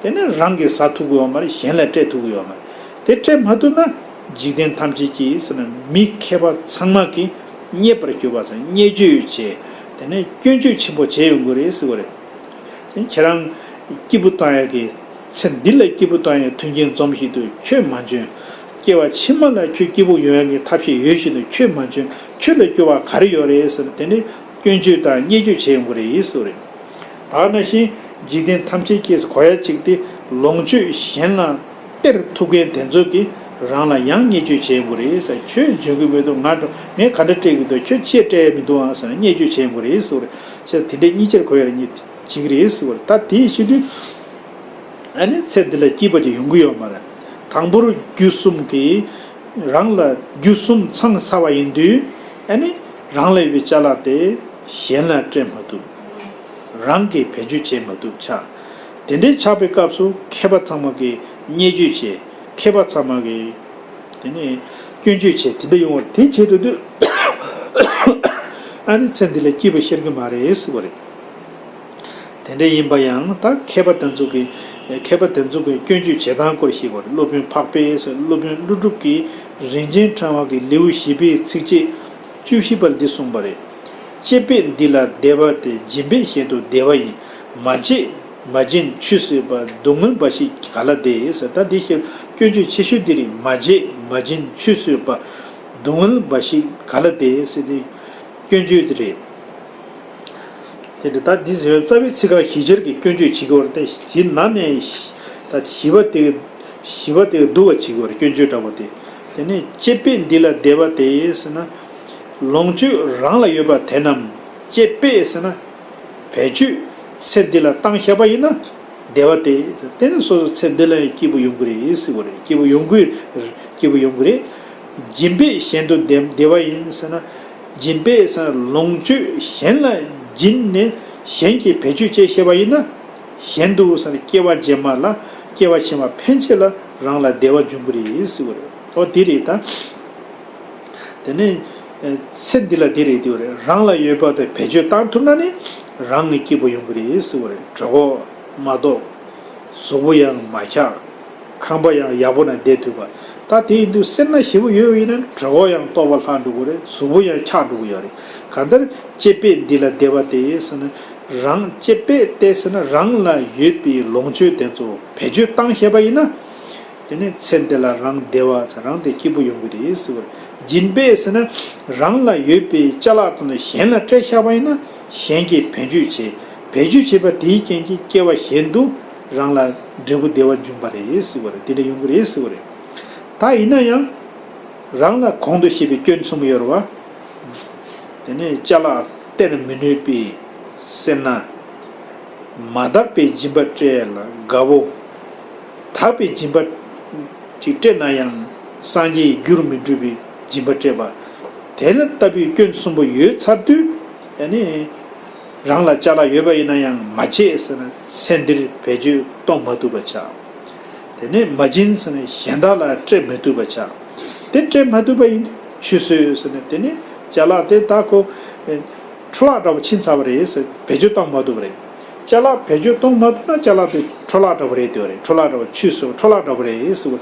དེ་ནི་རང་གིས་ཟ་ཐུབ་ཀྱི་ཡོད་མ་རེད། གཞན་ལ་སྤྲད་ཐུབ་ཀྱི་ཡོད་མ་རེད། དེ་སྤྲད་མ་ཐུབ་ན། འཇིག་རྟེན་ཐམས་ཅད་ཀྱིས་ཟེར་ན། མི་མཁས་པ་ཚང་མ་གིས་བརྙས་པར་གྱུར་པ་དང་བརྙས་བཅོས་བྱས། དེ་ནས་སྐྱོན་བརྗོད་ཆེན་པོ་བྱས་ཡོང་གི་རེད་ཟེར་བ་རེད། དེ་ཁྱེད་རང་སྐྱིད་པོ་བཏང་ཡག་གི། ཚེ་འདི་ལ་སྐྱིད་པོ་བཏང་ཡག་མཐུན་རྐྱེན་འཛོམས་བཞིན་དུ་ཁྱོད་མ་འཇོན། སྐྱེ་བ་ཕྱི་མ་ལ་ཁྱོད་སྐྱིད་པོ་ཡོང་ཡག་གི་ཐབས་ཤེས་ཡོད་བཞིན་དུ་ཁྱོད་མ་འཇོན། ཁྱོད་ལ་སྐྱོ་བ་ག་རེ་ཡོད་རེད་ཟེར་ན། དེ་ནི་སྐྱོན་བརྗོད་དང་བརྙས་བཅོས་བྱས་ཡོང་གི་རེད་ཟེར་བ་རེད། ད་ག་ནང་བཞིན་འཇིག་རྟེན་ཐམས་ཅད་ཀྱིས་གོ་ཡ་གཅིག་སྟེ། ལོངས་སྤྱོད་གཞན་ལ་སྟེར་ཐུབ་མཁན་དེ་ཚོ་གིས་རང་ལ་ཡང་བརྙས་བཅོས་བྱེད་ཡོང་གི་རེད་ཟེར། ཁྱོད་འཇོན་གི་མི་འདུག་ང་འགྲོ་ངས་ག་འདྲ་སྤྲད་གི་འདུག་ཁྱོད་ཅིག་སྤྲད་ཡ་མི་འདུག་ཨང་ཟེར་ནས་བརྙས་བཅོས་བྱེད་ཡོང་གི་རེད་ཟེར་བ་རེད། ཟེར་དེ་འདྲའི་གཉིས་ཆར་གོ་ཡ་རེད། བརྙས་བྱེད་ཀྱི་རེད་ཟེར་བ་རེད། ད་དེ་བྱེད་དུས། ཨ་ནི་ཚེ་འདི་ལ་སྐྱིད་པ་ཅིག་ཡོང་གི་ཡོད་མ་རེད། དང་པོར་རྒྱུ་གསུམ་གྱིས་རང་ལ་རྒྱུ་གསུམ་ཚང་ཚར་བ་ཡིན་དུས། ཨ་ནི་རང་ལ་ཡོད་པའི་ཅ་ལག་དེ་གཞན་ལ་སྤྲད་མ་ཐུབ། རང་གིས་བེད་སྤྱོད་བྱེད་མ་ཐུབ་ཆགས། དེ་འདྲའི་ཆགས་པའི་སྐབས་སུ་མཁས་པ་ཚང་མ་གིས་བརྙས་བཅོས་བྱས། མཁས་པ་ཚང་མ་གིས་དེ་ནས་སྐྱོན་བརྗོད་བྱས། དེ་འདྲ་ཡོང་བར་དེ་བྱེད་འགྲོ་དུས། ཨ་ནི་ཚེ་འདི་ལ་སྐྱིད་པ་ཤར་གྱི་མ་རེད་ཟེར་བ་རེད། དེ་འདྲ་ཡིན་པ་ཡང་ད་མཁས་པ་དེ་ཚོ་གི། མཁས་པ་དེ་ཚོ་གི་སྐྱོན་བརྗོད་བྱེད་སྟངས་སྐོར་ཞིག་བར། སློབ་དཔོན་འཕགས་པས་ཟེར། སློབ་དཔོན་ཀླུ་སྒྲུབ་ཀྱིས་རིན་ཆེན་ཕྲེང་བ་གི་ལེའུ་བཞི་པའི་ཚིགས་བཅད་བཅུ་བཞི་པ་འདི་གསུངས་པ་རེད། སྤྱད་པས་འདི་ལ་བདེ་བ་སྟེ། སྦྱིན་པས་གཞན་དུ་བདེ་བ་ཡིན། མ་སྤྱད་མ་སྦྱིན་ཆུད་ཟོས་པ། སྡུག་བསྔལ་འབའ་ཞིག་ག་ལ་བདེ་ཟེར། ད་འདི་ཞིག་སྐྱོན་བརྗོད་ཆེ་ཤོས་འདི་རེད། མ་སྤྱད་མ་སྦྱིན་ཆུད་ཟོས་པ། སྡུག་བསྔལ་འབའ་ཞིག་ག་ལ་བདེ་ཟེར་དེ་སྐྱོན་བརྗོད་འདི་རེད། དེ་འདྲ་ད་འདི་ཟེར་བའི་རྩ་བའི་ཚིག་རྐང་བཞི་ཆར་གྱི་སྐྱོན་བརྗོད་བྱེད་ཀྱི་ཡོད་རེད། དེ་ནང་ནས་ད་བཞི་པ་དེ་བཞི་པ་དེ་སྡུག་པ་བྱེད་ཀྱི་ཡོད་རེད། སྐྱོན་བརྗོད་འདྲ་པོ་དེ། དེ་ནས་སྤྱད་པས་འདི་ལ་བདེ་བ་སྟེ་ཟེར་ན། ལོངས་སྤྱོད་རང་ལ་ཡོད་པ་དེ་རྣམས་སྤྱད་པས་ཟེར་ན། བེད་སྤྱོད་ཚེ་འདི་ལ་བཏང་བཞག་པ་ཡིན་ན་བདེ་བ་སྟེ། དེ་ནས་སོ་སོ་ཚེ་འདི་ལ་ཡང་སྐྱིད་པོ་ཡོང་གི་རེད་ཟེར་བ་རེད། སྐྱིད་པོ་ཡོང་གི། སྐྱིད་པོ་ཡོང་གི་རེད། སྦྱིན་པས་གཞན་དུ་བདེ་བདེ་བ་ཡིན་ཟེར་ན། སྦྱིན་པས་ཟེར་ན་ལོངས་སྤྱོད་གཞན་ལ་སྦྱིན་ནས་གཞན་གྱིས་བེད་སྤྱོད་བྱས་ཤེས་པ་ཡིན་ན། གཞན་དུ་ཟེར་ན་སྐྱེ་བ་རྗེས་མ་ལ་སྐྱེ་བ་ཕྱི་མ་ཕན་ཆད་ལ་རང་ལ་བདེ་བ་འབྱུང་གི་རེད་ཟེར་བ་རེད། ཨོ་དེ་རེད་ད། དེ་ནས་ཚེ་འདི་ལ་དེ་རེད་དེ་རེད། རང་ལ་ཡོད་པ་དེ་བེད་སྤྱོད་བཏང་ཐུབ་ན་ནི་རང་གི་སྐྱིད་པོ་ཡོང་གི་རེད་ཟེར་བ་རེད། གྲོད་ཁོག་མ་ལྟོགས། གཟུགས་པོ་ཡང་མ་འཁྱག། ཁང་པ་ཡང་ཡག་པོ་ན་བསྡད་ཐུབ་པ། ད་དེ་ཡིན་དུས་སེར་སྣ་ཞེ་པོ་ཡོད་པ་ཡིན་ན་གྲོད་ཁོག་ཡང་ལྟོགས་པ་ལྷག་འགྲོ་གི་རེད། གཟུགས་པོ་ཡང་འཁྱག་འགྲོ་གི་ཡོད་རེད། གང་ལྟར་སྤྱད་པས་འདི་ལ་བདེ་བ་སྟེ་ཟེར་ན། རང་སྤྱད་པས་སྟེ་ཟེར་ན་རང་ལ་ཡོད་པའི་ལོངས་སྤྱོད་དེ་ཚོ་བེད་སྤྱོད་བཏང་ཤེས་པ་ཡིན་ན། དེ་ནས་ཚེ་འདི་ལ་རང་བདེ་བ་ཚེ་རང་དེ་སྐྱིད་པོ་ཡོང་གི་རེད་ཟེར་བ། སྦྱིན་པས་ཟེར་ན་རང་ལ་ཡོད་པའི་ཅ་ལག་དེ་ཚོ་གཞན་ལ་སྤྲད་བཞག་པ་ཡིན་ན་གཞན་གྱིས་བེད་སྤྱོད་བྱེད། བེད་སྤྱོད་བྱེད་པ་དེའི་རྐྱེན་གྱིས་སྐྱེ་བ་གཞན་དུ་རང་ལ་འབྲས་བུ་བདེ་བ་འབྱུང་བ་རེད་ཟེར་བ་རེད། དེ་འདྲ་ཡོང་གི་རེད་ཟེར་བ་རེད། ད་ཡིན་ན་ཡང་། རང་ལ་གོང་དུ་བཤད་པའི་སྐྱོན་གསུམ་ཡོད་རེད་བ། དེ་ནས་ཅ་ལག་སྟེར་མི་ནུས་པའི་སེར་སྣ། མ་དག་པའི་སྦྱིན་པ་སྤྲད་ལ་དགའ་བོ། དག་པའི་སྦྱིན་པ་ཅིག་སྤྲད་ན་ཡང་སངས་རྒྱས་རྒྱུར་མི་འགྲུབ་པའི་སྦྱིན་པ་སྤྲད་པ། དེ་ལ་ལྟ་བུའི་སྐྱོན་གསུམ་པོ་ཡོད་ཚར་དུས། ཨ་ནི། རང་ལ་ཅ་ལག་ཡོད་པ་ཡིན་ན་ཡང་མ་སྤྱད་ཟེར་ན་ཚེ་འདིར་བེད་སྤྱོད་གཏོང་མ་ཐུབ་པ་ཆགས། དེ་ནས་མ་སྦྱིན་ཟེར་ནས་གཞན་དག་ལ་སྤྲད་མི་ཐུབ་པ་ཆགས། དེ་སྤྲད་མ་ཐུབ་པ་ཡིན་དུས་ཆུད་ཟོས་ཟེར་ནས་དེ་ནི་ཅ་ལག་དེ་ད་ཁོ། འཕྲོ་བརླག་འདྲ་བོ་ཕྱིན་ཚར་བ་རེད་ཟེར། བེད་སྤྱོད་གཏོང་མ་ཐུབ་པ་རེད། ཅ་ལག་བེད་སྤྱོད་གཏོང་མ་ཐུབ་ན་ཅ་ལག་དེ་འཕྲོ་བརླག་འདྲ་བོ་རེད་དེ་རེད། འཕྲོ་བརླག་འདྲ་བོ་ཆུད་ཟོས་འཕྲོ་བརླག་འདྲ་བོ་རེད་ཟེར་བ།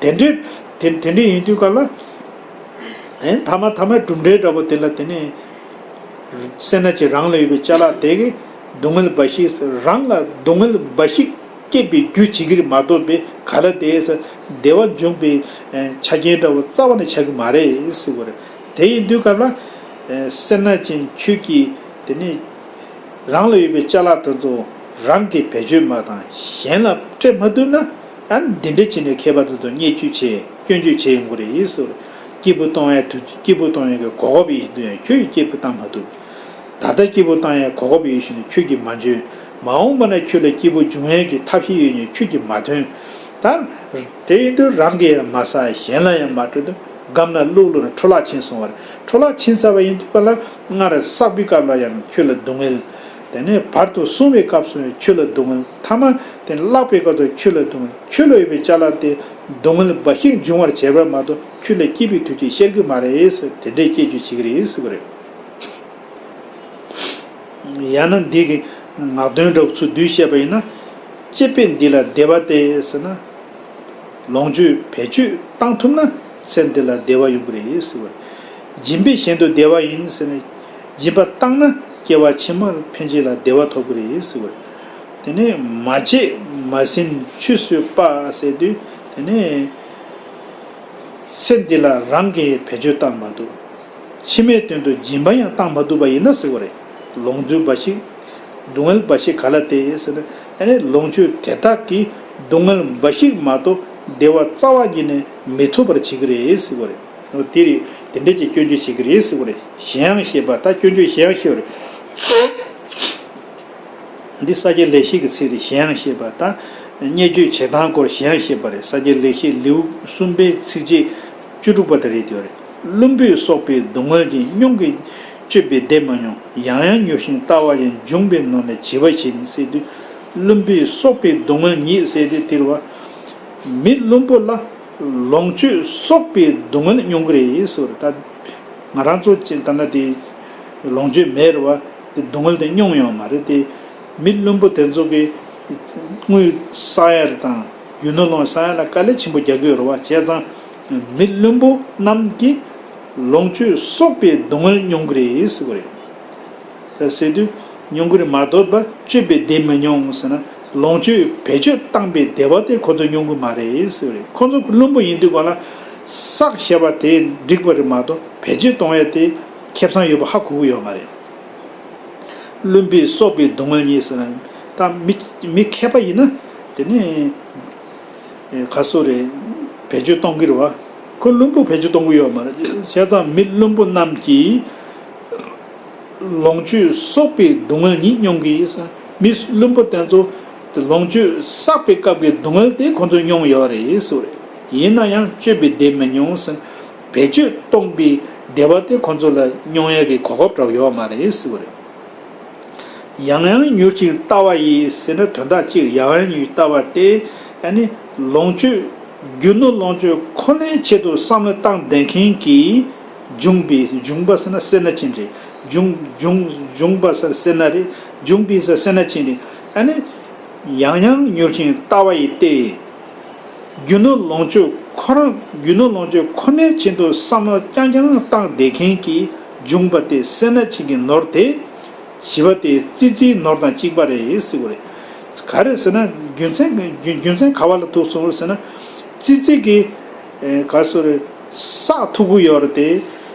དེ་འདྲའི་དེ་དེ་འདྲའི་ཡིན་དུས་ག་ལ། ཨེ་ཐ་མ་ཐ་མ་གྲུབ་འབྲས་འདྲ་བོ་དེ་ལ་དེ་ནས། སེར་སྣ་ཅིག་རང་ལ་ཡོད་པའི་ཅ་ལག་དེ་གིས་སྡུག་བསྔལ་འབའ་ཞིག་རང་ལ་སྡུག་བསྔལ་འབའ་ཞིག་སྐྱེད་པའི་རྒྱུ་བྱེད་ཀྱི་རེད་མ་གཏོགས་པའི་ག་ལ་དེ་ཟེར་བདེ་བ་འབྱུང་བའི་ཆ་རྐྱེན་འདྲ་བོ་རྩ་བ་ནས་ཆགས་ཀྱི་མ་རེད་ཟེར་བ་རེད། དེ་ཡིན་དུས་སྐབས་ལ། སེར་སྣ་ཅན་ཁྱོད་ཀྱིས་དེ་ནས་ རང་ལ་ཡོད་པའི་ཅ་ལག་དེ་ཚོ་རང་གིས་བེད་སྤྱོད་མ་བཏང་གཞན་ལ་སྤྲད་མ་ཐུབ་ན། ཨ་ནི་འདི་འདྲ་བྱས་ནས་མཁས་པ་དེ་ཚོ་བརྙས་བཅོས་བྱས་སྐྱོན་བརྗོད་བྱས་ཡོང་གི་རེད་ཟེར། སྐྱིད་པོ་གཏོང་ཡ་དུས་སྐྱིད་པོ་གཏོང་ཡ་གི་གོ་སྐབས་ཡིན་དུས་ཡང་ཁྱོད་ཀྱིས་སྐྱིད་པོ་བཏང་མ་ཐུབ། ད་ལྟ་སྐྱིད་པོ་བཏང་ཡ་གོ་སྐབས་ཡོད་བཞིན་དུ་ཁྱོད་ཀྱིས་མ་འཇོན། མ་འོངས་པ་ན་ཁྱོད་ལ་སྐྱིད་པོ་འབྱུང་ཡ་གི་ཐབས་ཤེས་ཡོད་ནས་ཁྱོད་ཀྱིས་མ་ཐོན། ད་དེ་ཡིན་དུས་རང་གིས་ཡང་མ་ཟ་གཞན་ལ་ཡང་མ་སྤྲོད་དུས་སྒམ་ནང་བླུགས་བླུགས་ནས་འཕྲོ་བརླག་ཕྱིན་སོང་བ་རེད། འཕྲོ་བརླག་ཕྱིན་ཚར་བ་ཡིན་དུས་ག་ལ་སྔར་བསགས་པའི་སྐབས་ལ་ཡང་ཁྱོད་ལ་སྡུག་བསྔལ། དེ་ནས་བར་དུ་བསྲུང་བའི་སྐབས་སུ་ཡང་ཁྱོད་ལ་སྡུག་བསྔལ། ཐ་མ་དེ་བརླག་པའི་སྐབས་སུ་ཁྱོད་ལ་སྡུག་བསྔལ། ཁྱོད་ལ་ཡོད་པའི་ཅ་ལག་དེ་སྡུག་བསྔལ་འབའ་ཞིག་འབྱུང་བར་བྱེད་པ་མ་གཏོགས་ཁྱོད་ལ་སྐྱིད་པའི་དུས་ཚོད་ཤར་གྱི་མ་རེད་ཟེར། དེ་འདྲའི་སྐྱོན་བརྗོད་བྱེད་ཀྱི་རེད་ཟེར་བ་རེད། ཡང་ན་འདི་གི་ངག་འདོན་འདྲ་བོ་ཚུར་བསྡུས་བཤད་པ་ཡིན་ན། སྤྱད་པས་འདི་ལ་བདེ་བ་སྟེ་ཟེར་ན། ལོངས་སྤྱོད་བེད་སྤྱོད་བཏང་ཐུབ་ན་ཚེ་འདི་ལ་བདེ་བ་ཡོང་གི་རེད་ཟེར་བ་རེད། སྦྱིན་པས་གཞན་དུ་བདེ་བ་ཡིན་ཟེར་ན། སྦྱིན་པ་བཏང་ན་སྐྱེ་བ་ཕྱི་མར་ཕན་ཆད་ལ་བདེ་བ་ཐོབ་ཀྱི་རེད་ཟེར་བ་རེད། དེ་ནས་མ་བྱེད་མ་ཟིན་ཆུད་ཟོས་པ་ཟེར་དུས་དེ་ནས། ཚེ་འདི་ལ་རང་གིས་བེད་སྤྱོད་བཏང་མ་ཐུབ། ཕྱི་མའི་དོན་དུ་སྦྱིན་པ་ཡང་བཏང་མ་ཐུབ་པ་ཡིན་ན་ཟེར་བ་རེད། ལོངས་སྤྱོད་འབའ་ཞིག་སྡུག་བསྔལ་འབའ་ཞིག་ག་ལ་སྟེ་ཟེར་ན། ཨ་ནི་ལོངས་སྤྱོད་དེ་དག་གིས་སྡུག་བསྔལ་འབའ་ཞིག་མ་གཏོགས་བདེ་བ་རྩ་བ་ཉིད་ནས་མི་ཐོབ་པར་བྱེད་ཀྱི་རེད་ཟེར་བ་རེད། འོ་དེ་རེད། དེ་འདྲ་ཅིག་སྐྱོན་བརྗོད་བྱེད་ཀྱི་རེད་ཟེར་བ་རེད། གཞན་ཡང་བཤད་པ་ད་སྐྱོན་བརྗོད་གཞན་ཡང་བཤད་པ་རེད། འདི་ས་སྐྱ་ལེགས་བཤད་ཀྱི་ཚིག་རེད། གཞན་ཡང་བཤད་པ་དང་། བརྙས་བཅོས་བྱེད་སྟངས་སྐོར་གཞན་ཡང་བཤད་པ་རེད། ས་སྐྱ་ལེགས་བཤད་ལེའུ་གསུམ་པའི་ཚིགས་བཅད་བཅུ་དྲུག་པ་དེ་རེད། དེ་རེད། བླུན་པོས་གསོག་པའི་སྡུག་བསྔལ་གྱིས། སྙོམས་ཀྱིས་སྤྱོད་པས་བདེ་མི་མྱོང་། ཡང་ཡང་མྱུར་ཞིང་ལྟ་བ་ཡིས། འབྱུང་པོའི་ནོར་ནི་བྱིས་པ་བཞིན་ཟེར་དུས། བླུན་པོས་གསོག་པའི་སྡུག་བསྔལ་ཉིད་ཟེར་དུས་དེ་རེད་བ། མི་བླུན་པོ་ལ་ལོངས་སྤྱོད་གསོག་པའི་སྡུག་བསྔལ་མྱོང་གི་རེད་ཟེར་བ་རེད། ད་ང་རང་ཚོ་ཅིག་ད་ལྟ་དེ་ལོངས་སྤྱོད་མེད་རེད་བ། དེ་སྡུག་བསྔལ་དེ་མྱོང་ཡོད་མ་རེད་དེ། མི་བླུན་པོ་དེ་ཚོ་གིས་དངུལ་བསག་ཡ་རེད་དང་རྒྱུ་ནོར་ལོངས་བསག་ཡ་ལ་དཀའ་ལས་ཆེན་པོ་རྒྱག་གི་ཡོད་རེད་བ། བྱས་ཙང་མི་བླུན་པོ་རྣམས་ཀྱིས་ལོངས་སྤྱོད་གསོག་པའི་སྡུག་བསྔལ་མྱོང་གི་རེད་ཟེར་བ་རེད། ད་ཟེར་དུས་མྱོང་གི་རེད་མ་གཏོགས་པ་སྤྱོད་པས་བདེ་མི་མྱོང་ཟེར་ན། ལོངས་སྤྱོད་བེད་སྤྱོད་བཏང་པའི་བདེ་བ་དེ་ཁོ་ཚོ་མྱོང་གི་མ་རེད་ཟེར་བ་རེད། ཁོ་ཚོ་བླུན་པོ་ཡིན་དུས་ག་ལ་བསགས་བཞག་པ་དེ་འགྲིག་པ་རེད་མ་གཏོགས་བེད་སྤྱོད་གཏོང་ཡ་དེ་ཁེ་བཟང་ཡོད་པ་ཧ་གོ་གི་ཡོད་མ་རེད། བླུན་པོས་གསོག་པའི་སྡུག་བསྔལ་ཉིད་ཟེར་ན། ད་མི་མི་མཁས་པ་ཡིན་ན་དེ་ནི་ག་སོ་རེད། བེད་སྤྱོད་གཏོང་གི་རེད་བ། ཁོ་བླུན་པོ་བེད་སྤྱོད་གཏོང་གི་ཡོད་མ་རེད། བྱས་ཙང་མི་བླུན་པོ་རྣམས་ཀྱིས་ལོངས་སྤྱོད་གསོག་པའི་སྡུག་བསྔལ་ཉིད་མྱོང་གི་ཟེར། མི་བླུན་པོ་དེ་ཚོ་དེ་ལོངས་སྤྱོད་བསགས་པའི་སྐབས་ཀྱི་སྡུག་བསྔལ་དེ་ཁོ་ཚོས་མྱོང་ཡོད་རེད་ཟེར་བ་རེད། ཡིན་ན་ཡང་སྤྱོད་པའི་བདེ་མི་མྱོང་ཟེར། བེད་སྤྱོད་གཏོང་པའི་བདེ་བ་དེ་ཁོ་ཚོ་ལ་མྱོང་ཡ་གི་གོ་སྐབས་འདྲ་བོ་ཡོད་མ་རེད་ཟེར་བ་རེད། ཡང་ཡང་མྱུར་ཞིང་ལྟ་བ་ཡིས་ཟེར་ན། དོན་དག་གཅིག་ཡང་ཡང་མྱུར་ལྟ་བ་སྟེ། ཨ་ནི་ལོངས་སྤྱོད་རྒྱུ་ནོར་ལོངས་སྤྱོད་ཁོ་ནའི་ཆེད་དུ་བསམ་བློ་བཏང་བསྡད་མཁན་གྱི་འབྱུང་པའི། འབྱུང་པ་ཟེར་ན་སེར་སྣ་ཅན་རེད། འབྱུང་འབྱུང་འབྱུང་པ་ཟེར་སེར་སྣ་རེད། འབྱུང་པའི་ཟེར་སེར་སྣ་ཅན་རེད། ཨ་ནི་ཡང་ཡང་མྱུར་ཞིང་ལྟ་བ་ཡིས་ཏེ། རྒྱུ་ནོར་ལོངས་སྤྱོད་ཁོ་རང་རྒྱུ་ནོར་ལོངས་སྤྱོད་ཁོ་ནའི་ཆེད་དུ་བསམ་བློ་རྐྱང་རྐྱང་བཏང་བསྡད་མཁན་གྱི་འབྱུང་པ་སྟེ་སེར་སྣ་ཅན་གྱི་ནོར་དེ། བྱིས་པ་དེ་ཙི་ཙིའི་ནོར་དང་གཅིག་པ་རེད་ཟེར་བ་རེད། ག་རེ་ཟེར་ན་རྒྱུ་མཚན་རྒྱུ་རྒྱུ་མཚན་ག་བ་ལ་ཐུག་སོང་ཟེར་ན། ཙི་ཙི་གིས་ཨེ་ག་སོ་རེ་བསགས་ཐུབ་ཀྱི་ཡོད་རེད་དེ།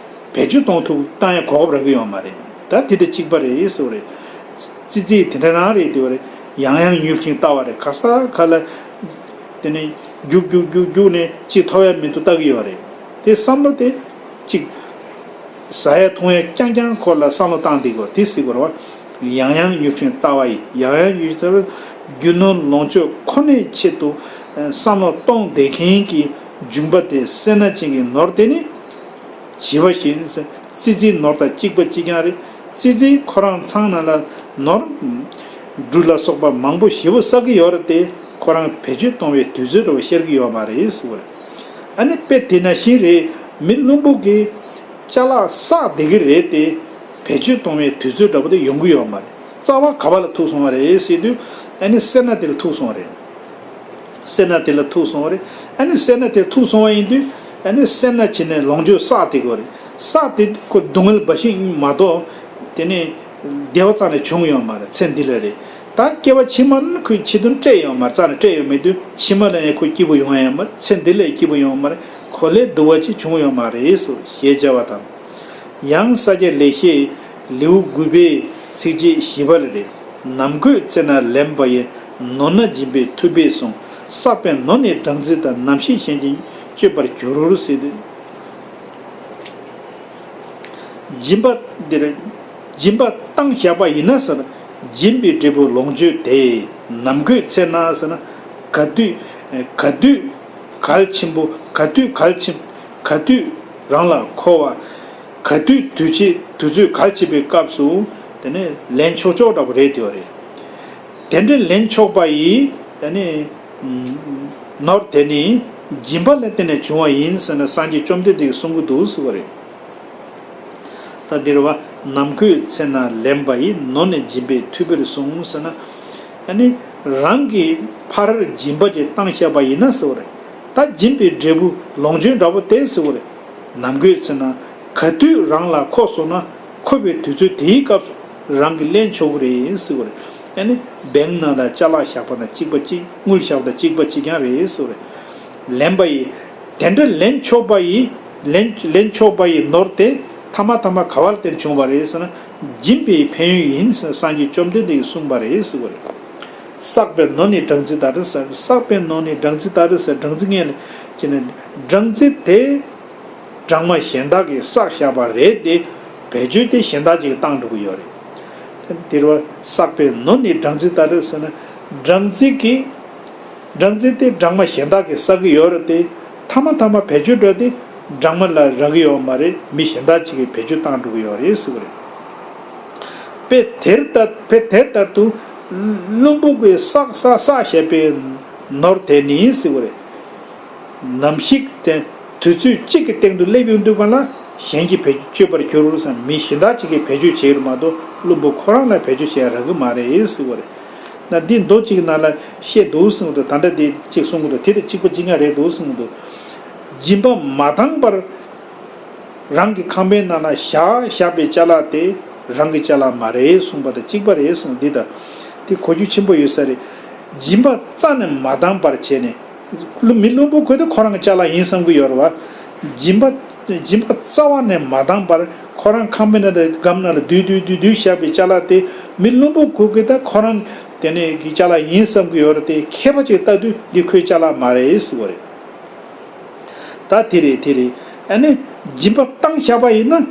བེད་སྤྱོད་གཏོང་ཐུབ་བཏང་ཡ་གོ་སྐབས་རག་གི་ཡོད་མ་རེད། ད་དེ་དང་གཅིག་པ་རེད་ཟེར་བ་རེད། ཙི་ཙི་དེ་འདྲ་རང་རེད་དེ་བ་རེད། ཡང་ཡང་མྱུར་ཞིང་ལྟ་བ་རེད། ག་ས་ག་ལ་དེ་ནས་རྒྱུག་རྒྱུག་རྒྱུག་རྒྱུག་ནས་ཅིག་ཐོབ་ཡ་མི་འདུག་ལྟ་གི་ཡོད་རེད། དེ་བསམ་བློ་དེ་གཅིག་ཟ་ཡ་འཐུང་ཡ་རྐྱང་རྐྱང་སྐོར་ལ་བསམ་བློ་བཏང་བསྡད་དགོས་དེ་ཟེར་དགོས་རེད་བ། ཡང་ཡང་མྱུར་ཞིང་ལྟ་བ་ཡིས། ཡང་ཡང་མྱུར་ཞིང་ལྟ་བ། རྒྱུ་ནོར་ལོངས་སྤྱོད་ཁོ་ནའི་ཆེད་དུ་བསམ་བློ་གཏོང་བསྡད་མཁན་གྱི་འབྱུང་པ་དེ་སེར་སྣ་ཅན་གྱི་ནོར་དེ་ནི་བྱིས་པ་བཞིན་ཙི་ཙིའི་ནོར་དང་གཅིག་པ་གཅིག་རྐྱང་རེད། ཙི་ཙི་ཁོ་རང་ཚང་ནང་ལ་ནོར་འབྲུ་ལ་སོགས་པ་མང་པོ་ཞེ་པོ་བསགས་ཀྱི་ཡོད་རེད་དེ། ཁོ་རང་བེད་སྤྱོད་གཏོང་བའི་དུས་ཚོད་འདྲ་བོ་ཤར་གྱི་ཡོད་མ་རེད་ཟེར་བ་རེད། ཨ་ནི་དཔེ་དེ་ནང་བཞིན་རེད། མི་བླུན་པོ་གིས་ཅ་ལག་བསགས་བསྡད་ཀྱི་རེད་དེ། བེད་སྤྱོད་གཏོང་བའི་དུས་ཚོད་འདྲ་པོ་དེ་ཡོང་གི་ཡོད་མ་རེད། རྩ་བ་ག་བ་ལ་ཐུག་སོང་བ་རེད་ཟེར་དུས། ཨ་ནི་སེར་སྣ་དེ་ལ་ཐུག་སོང་བ་རེད། སེར་སྣ་དེ་ལ་ཐུག་སོང་བ་རེད། ཨ་ནི་སེར་སྣ་དེ་ཐུག་སོང་བ་ཡིན་དུས། ཨ་ནི་སེར་སྣ་བྱས་ནས་ལོངས་སྤྱོད་བསགས་བསྡད་ཀྱི་ཡོད་རེད། བསགས་དེ་ཁོ་སྡུག་བསྔལ་འབའ་ཞིག་མ་གཏོགས། དེ་ནས་བདེ་བ་རྩ་ནས་བྱུང་ཡོད་མ་རེད། ཚེ་འདི་ལ་རེད། ད་སྐྱེ་བ་ཕྱི་མ་ནི་ཁོས་ཕྱི་དོན་སྤྲད་ཡོད་མ་རེད། རྩ་ནས་སྤྲད་ཡོད་མེད་དུས་ཕྱི་མ་ལ་ཡང་ཁོ་སྐྱིད་པོ་ཡོང་ཡ་ཡོད་མ་རེད། ཚེ་འདི་ལ་སྐྱིད་པོ་ཡོང་ཡ་མ་རེད། ཁོ་ལས་སྡུག་པ་ཅིག་བྱུང་ཡོད་མ་རེད་ཟེར་ཞེས་བྱ་བ་དང་། ཡང་ས་སྐྱ་ལེགས་བཤད་ལེའུ་དགུ་པའི་ ཚིགས་བཅད་བཞི་པ་ལ་རེད། ནམ་འགོད་ཚེ་ན་ལེན་པ་ཡི། ནོར་ན་སྦྱིན་པའི་མཐུ་དཔལ་གསུངས། བསགས་པའི་ནོར་ནི་སྦྲང་རྩི་ལྟར། ནམ་ཞིག་གཞན་གྱིས་སྤྱོད་པར་འགྱུར་ཟེར་ཏེ། སྦྱིན་པ་འདིར་སྦྱིན་པ་བཏང་བཞག་པ་ཡིན་ན་ཟེར། སྦྱིན་པའི་འབྲས་བུ་ལོངས་སྤྱོད་དེ། ནམ་འགོད་ཚེ་ན་ཟེར་ན། ག་དུས་ག་དུས་གལ་ཆེན་པོ། ག་དུས་གལ་ཆེན། ག་དུས་རང་ལ་མཁོ་བ། ག་དུས་དུས་ཚོད་དུས་ཚོད་གལ་ཆེ་བའི་སྐབས་སུ་དེ་ནས་ལེན་ཆོག་ཆོག་འདྲ་པོ་རེད་དེ་བ་རེད། དེ་འདྲའི་ལེན་ཆོག་པ་ཡིས་དེ་ནས་ནོར་དེ་ནི་སྦྱིན་པ་ལ་བརྟེན་ནས་བྱུང་བ་ཡིན་ཟེར་ནས་སངས་རྒྱས་བཅོམ་ལྡན་འདས་ཀྱིས་གསུང་གི་འདུག་ཟེར་བ་རེད། ད་འདིར་བ། ནམ་འགོད་ཚེ་ན་ལེན་པ་ཡི། ནོར་ནི་སྦྱིན་པའི་མཐུ་དཔལ་གསུངས་ཟེར་ན། ཨ་ནི་རང་གི་ཕར་སྦྱིན་པ་ཅིག་བཏང་བཞག་པ་ཡིན་ན་ཟེར་བ་རེད། ད་སྦྱིན་པའི་འབྲས་བུ་ལོངས་སྤྱོད་འདྲ་པོ་དེ་ཟེར་བ་རེད། ནམ་འགོད་ཚེ་ན་ག་དུས་རང་ལ་མཁོ་སོང་ན། མཁོ་བའི་དུས་ཚོད་དེའི་སྐབས་སུ་རང་གིས་ལེན་ཆོག་གི་རེད་ཟེར་བ་རེད། ཨ་ནི་བེང་ནང་ལ་ཅ་ལག་བཞག་པ་དང་གཅིག་པ་གཅིག་དངུལ་བཞག་པ་དང་གཅིག་པ་གཅིག་རྐྱང་རེད་ཟེར་བ་རེད། ལེན་པ་ཡི། དེ་འདྲ་ལེན་ཆོག་པ་ཡི། ལེན་ལེན་ཆོག་པ་ཡི་ནོར་དེ་ཐ་མ་ཐ་མ་ག་བ་ལ་བརྟེན་བྱུང་བ་རེད་ཟེར་ན། སྦྱིན་པའི་ཕན་ཡོན་ཡིན་ཟེར་སངས་རྒྱས་བཅོམ་ལྡན་འདས་ཀྱིས་གསུངས་པ་རེད་ཟེར་བ་རེད། བསགས་པའི་ནོར་ནི་སྦྲང་རྩི་ལྟར་ཟེར། བསགས་པའི་ནོར་ནི་སྦྲང་རྩི་ལྟར་ཟེར། སྦྲང་རྩི་ངན་ལ་ཁྱེར་ནས་སྦྲང་རྩི་དེ་སྦྲང་མ་གཞན་དག་གིས་བསགས་བཞག་པ་རེད་དེ། བེད་སྤྱོད་དེ་གཞན་དག་ཅིག་གིས་བཏང་འགྲོ་གི་ཡོད་རེད། དེར་བ། བསགས་པའི་ནོར་ནི་སྦྲང་རྩི་ལྟར་ཟེར་ན། སྦྲང་རྩི་གི་སྦྲང་རྩི་དེ་སྦྲང་མ་གཞན་དག་གིས་བསགས་ཀྱི་ཡོད་རེད་དེ། ཐ་མ་ཐ་མ་བེད་སྤྱོད་འགྲོ་དེ་སྦྲང་མ་ལ་རག་གི་ཡོད་མ་རེད། མི་གཞན་དག་ཅིག་གིས་བེད་སྤྱོད་བཏང་འགྲོ་གི་ཡོད་རེད་ཟེར་བ་རེད། དཔེ་དེར་ལྟར་དཔེ་དེ་ལྟར་དུ། བླུན་པོ་གིས་བསགས་བསགས་བསགས་བཞག་པའི་ནོར་དེ་ནི་ཟེར་བ་རེད། ནམ་ཞིག་དེ་དུས་ཚོད་གཅིག་གི་སྟེང་དུ་སླེབས་ཡོང་དུས་གང་ལ་གཞན་གྱིས་བེད་སྤྱོད་པར་འགྱུར་ཟེར། མི་གཞན་དག་ཅིག་གིས་བེད་སྤྱོད་བྱེད་ཀྱི་རེད་མ་གཏོགས་བླུན་པོ་ཁོ་རང་ལ་བེད་སྤྱོད་བྱེད་ཡ་རག་གི་མ་རེད་ཟེར་བ་རེད། ན་འདི་མདོ་གཅིག་ནང་ལ་བཤད་འདུག་གསུངས་འདུག་ད་ལྟ་དེ་གཅིག་གསུང་གི་འདུག་དེ་དང་གཅིག་པ་གཅིག་རྐྱང་རེད་འདུག་གསུངས་འདུག་སྦྱིན་པ་མ་བཏང་བར་རང་གི་ཁང་པའི་ནང་ན་བཞག་བཞག་པའི་ཅ་ལག་དེ་རང་གི་ཅ་ལག་མ་རེད་གསུངས་པ་དང་གཅིག་པ་རེད་གསུངས། འདི་དང་དེ་གོ་རྒྱུ་ཆེན་པོ་ཡོད་ས་རེད། སྦྱིན་པ་རྩ་ནས་མ་བཏང་བར་བྱས་ནས། བླུན་མི་བླུན་པོ་ཁོ་དེ་ཁོ་རང་གི་ཅ་ལག་ཡིན་བསམ་གི་ཡོད་རེད་བ། སྦྱིན་པ་སྦྱིན་པ་རྩ་བ་ནས་མ་བཏང་བར་ཁོ་རང་ཁང་པའི་ནང་དང་སྒམ་ནང་ལ་བསྡུས་བསྡུས་བསྡུས་བསྡུས་བཞག་པའི་ཅ་ལག་དེ་མི་བླུན་པོ་ཁོ་གི་ད་ཁོ་རང་དེ་ནས་གི་ཅ་ལག་ཡིན་བསམ་གི་ཡོད་རེད་དེ། མཁས་པ་ཅིག་ལྟ་དུས་འདི་ཁོའི་ཅ་ལག་མ་རེད་ཟེར་བ་རེད། ད་དེ་རེད་དེ་རེད། ཨ་ནི་སྦྱིན་པ་བཏང་བཞག་པ་ཡིན་ན།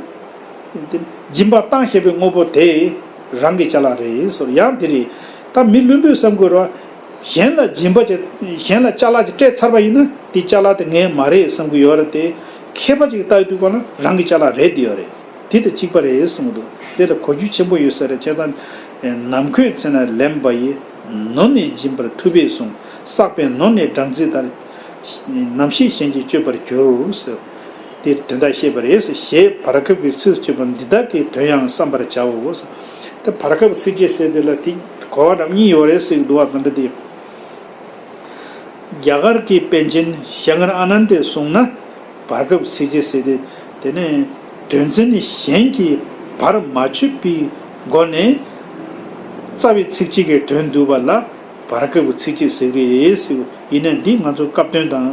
སྦྱིན་པ་བཏང་བཞག་པའི་དངོས་པོ་དེ་རང་གི་ཅ་ལག་རེད་ཟེར། ཡང་དེ་རེད། ད་མི་བླུན་པོས་བསམ་དགོས་རེད་བ། གཞན་ལ་སྦྱིན་པ་ཅིག་གཞན་ལ་ཅ་ལག་ཅིག་སྤྲད་ཚར་བ་ཡིན་ན་དེ་ཅ་ལག་དེ་ངའི་མ་རེད་བསམ་གི་ཡོད་རེད་དེ། མཁས་པ་ཅིག་ལྟ་ཡི་དུས་གང་ལ་རང་གི་ཅ་ལག་རེད་དེ་ཡོད་རེད། དེ་དང་གཅིག་པ་རེད་གསུངས་འདུག་དེ་ལ་གོ་རྒྱུ་ཆེན་པོ་ཡོད་ས་རེད། བྱས་ཙང་། ནམ་འགོད་ཚེ་ན་ལེན་པ་ཡི། ནོར་ནི་སྦྱིན་པའི་མཐུ་དཔལ་གསུངས། བསགས་པའི་ནོར་ནི་སྦྲང་རྩི་ལྟར། ནམ་ཞིག་གཞན་གྱིས་སྤྱོད་པར་འགྱུར་ཟེར། དེ་དོན་དག་བཤད་པ་རེད་ཟེར། ཞེས་བར་སྐབས་ཀྱི་ཚིགས་སུ་བཅད་པ་འདི་དག་གི་དོན་ཡང་བསམ་པར་བྱའོ་ཟེར། དེ་བར་སྐབས་ཚིགས་བཅད་ཟེར་དེ་ལ་དེ་གོ་བ་འདྲ་གཉིས་ཡོད་རེད་ཟེར་གྱི་འདུག་བ། དེ་འདྲ་དེ། རྒྱ་གར་གྱི་པཎ་ཆེན་ཞལ་སྔ་ཨ་ནན་དས་གསུངས་ན། བར་སྐབས་ཚིགས་བཅད་ཟེར་ཏེ། དེ་ནས་དོན་ཚན་གཞན་གྱིས་བར་མ་ཆོད་པའི་སྒོ་ནས་རྩ་བའི་ཚིགས་བཅད་ཀྱི་དོན་བསྡུས་པ་ལ་བར་སྐབས་ཀྱི་ཚིགས་བཅད་ཟེར་གྱི་རེད་ཟེར། ཡིན་ནའི་འདི་ང་ཚོ་སྐབས་དོན་དང་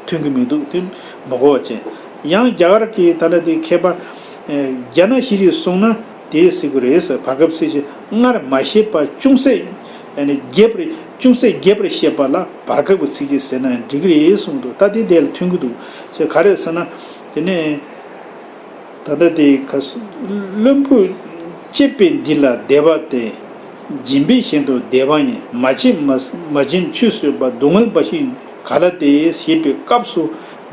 མཐུན་གྱི་མི་འདུག་དེ་མ་གོ་བ་བྱས། ཡང་རྒྱ་གར་གྱི་ད་ལྟ་དེ་མཁས་པ་ཨེ་རྒྱ་ན་ཤྲཱི་གསུངས་ན། དེ་ཟེར་གྱི་རེད་ཟེར། བར་སྐབས་ཚིགས་བཅད་སྔར་མ་བཤད་པ་ཅུང་ཟད་ཨ་ནི་རྒྱས་པར་ཅུང་ཟད་རྒྱས་པར་བཤད་པ་ལ་བར་སྐབས་ཀྱི་ཚིགས་བཅད་ཟེར་ན་འགྲིག་གི་རེད་གསུངས་འདུག་ད་དེ་དེ་ལ་མཐུན་གྱི་འདུག་ཅེས་ག་རེ་ཟེར་ན། དེ་ནས་ད་ལྟ་དེ་ག་སུ་བླུན་པོས་སྤྱད་པའི་འདི་ལ་དད་པ་སྟེ། སྦྱིན་པས་གཞན་དུ་དད་པ་ཡིན། མ་སྤྱད་མ་མ་སྦྱིན་ཆུད་ཟོས་པ། སྡུག་བསྔལ་འབའ་ཞིག་ག་ལ་སྟེ། ཞེས་པའི་སྐབས་སུ་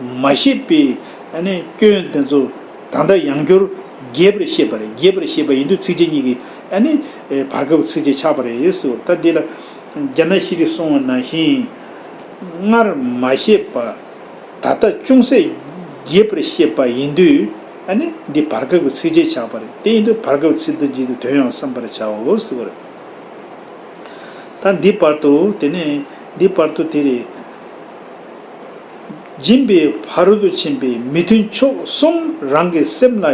མ་བཤད་པའི་ཨ་ནི་སྐྱོན་དེ་ཚོ། ད་ལྟ་ཡང་བསྐྱར་རྒྱས་པར་བཤད་པ་རེད། རྒྱས་པར་བཤད་པ་ཡིན་དུས་ཚིགས་བཅད་གཉིས་ཀྱི་ཨ་ནི་བར་སྐབས་ཚིགས་བཅད་ཆགས་པ་རེད་ཟེར། ད་འདི་ལ་རྒྱ་ན་ཤྲཱི་གསུངས་པ་ནང་བཞིན། སྔར་མ་བཤད་པ་ད་ལྟ་ཅུང་ཟད་རྒྱས་པར་བཤད་པ་ཡིན་དུས་ཨ་ནི་འདི་བར་སྐབས་ཀྱི་ཚིགས་བཅད་ཆགས་པ་རེད། དེ་ཡིན་དུས་བར་སྐབས་ཚིགས་བཅད་ཀྱི་དོན་ཡང་བསམ་པར་བྱའོ་ཟེར་བ་རེད། ད་འདི་བར་དུ་དེ་ནས་འདི་བར་དུ་དེ་རེད། སྦྱིན་པའི་ཕ་རོལ་ཏུ་ཕྱིན་པའི་མི་མཐུན་ཕྱོགས་གསུམ་རང་གི་སེམས་ལ་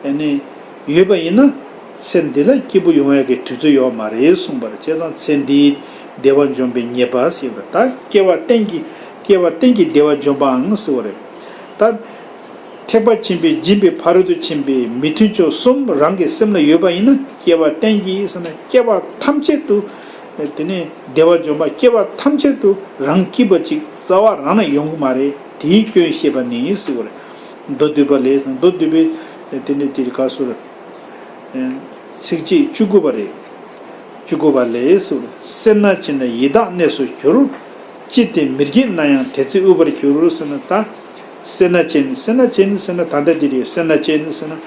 ཡོད་ནས་ཡོད་པ་ཡིན་ན། ཚེ་འདི་ལ་སྐྱིད་པོ་ཡོང་ཡག་གི་དུས་ཚོད་ཡོད་མ་རེད་གསུངས་པ་རེད། བྱས་ཙང་ཚེ་འདིའི་བདེ་བ་འཇོམས་པའི་ཉེས་པ་ཟེར་བ་ད་སྐྱེ་བ་གཏན་གྱི་སྐྱེ་བ་གཏན་གྱི་བདེ་བ་འཇོམས་པའང་ཟེར་བ་རེད། ད། ཐེག་པ་ཆེན་པོའི་སྦྱིན་པའི་ཕ་རོལ་ཏུ་ཕྱིན་པའི་མི་མཐུན་ཕྱོགས་གསུམ་རང་གི་སེམས་ལ་ཡོད་པ་ཡིན་ན་སྐྱེ་བ་གཏན་གྱི་ཟེར་ན་སྐྱེ་བ་ཐམས་ཅད་དུ། དེ་ནས་བདེ་བ་འབྱོངས་པ་སྐྱེ་བ་ཐམས་ཅད་དུ་རང་སྐྱིད་པ་ཅིག་རྩ་བ་རང་ནས་ཡོང་གི་མ་རེད། དེའི་སྐྱོན་ཤེས་པ་ནི་ཟེར་བ་རེད། མདོ་སྡུད་པ་ལས་མདོ་སྡུད་པའི་དེ་ནས་དེ་ག་ཟེར། ཚིགས་བཅད་བཅུ་དགུ་པ་རེད། བཅུ་དགུ་པ་ལས་སུ། སེར་སྣ་ཅན་ཡི་དྭགས་གནས་སུ་གྱུར། ཅི་སྟེ་མིར་སྐྱེས་ན་ཡང་དེ་ཚེ་དབུལ་བར་འགྱུར་ཟེར་ན་ད། སེར་སྣ་ཅན་སེར་སྣ་ཅན་ཟེར་ན་ད་ལྟ་འདི་རེད། སེར་སྣ་ཅན་ཟེར་ན།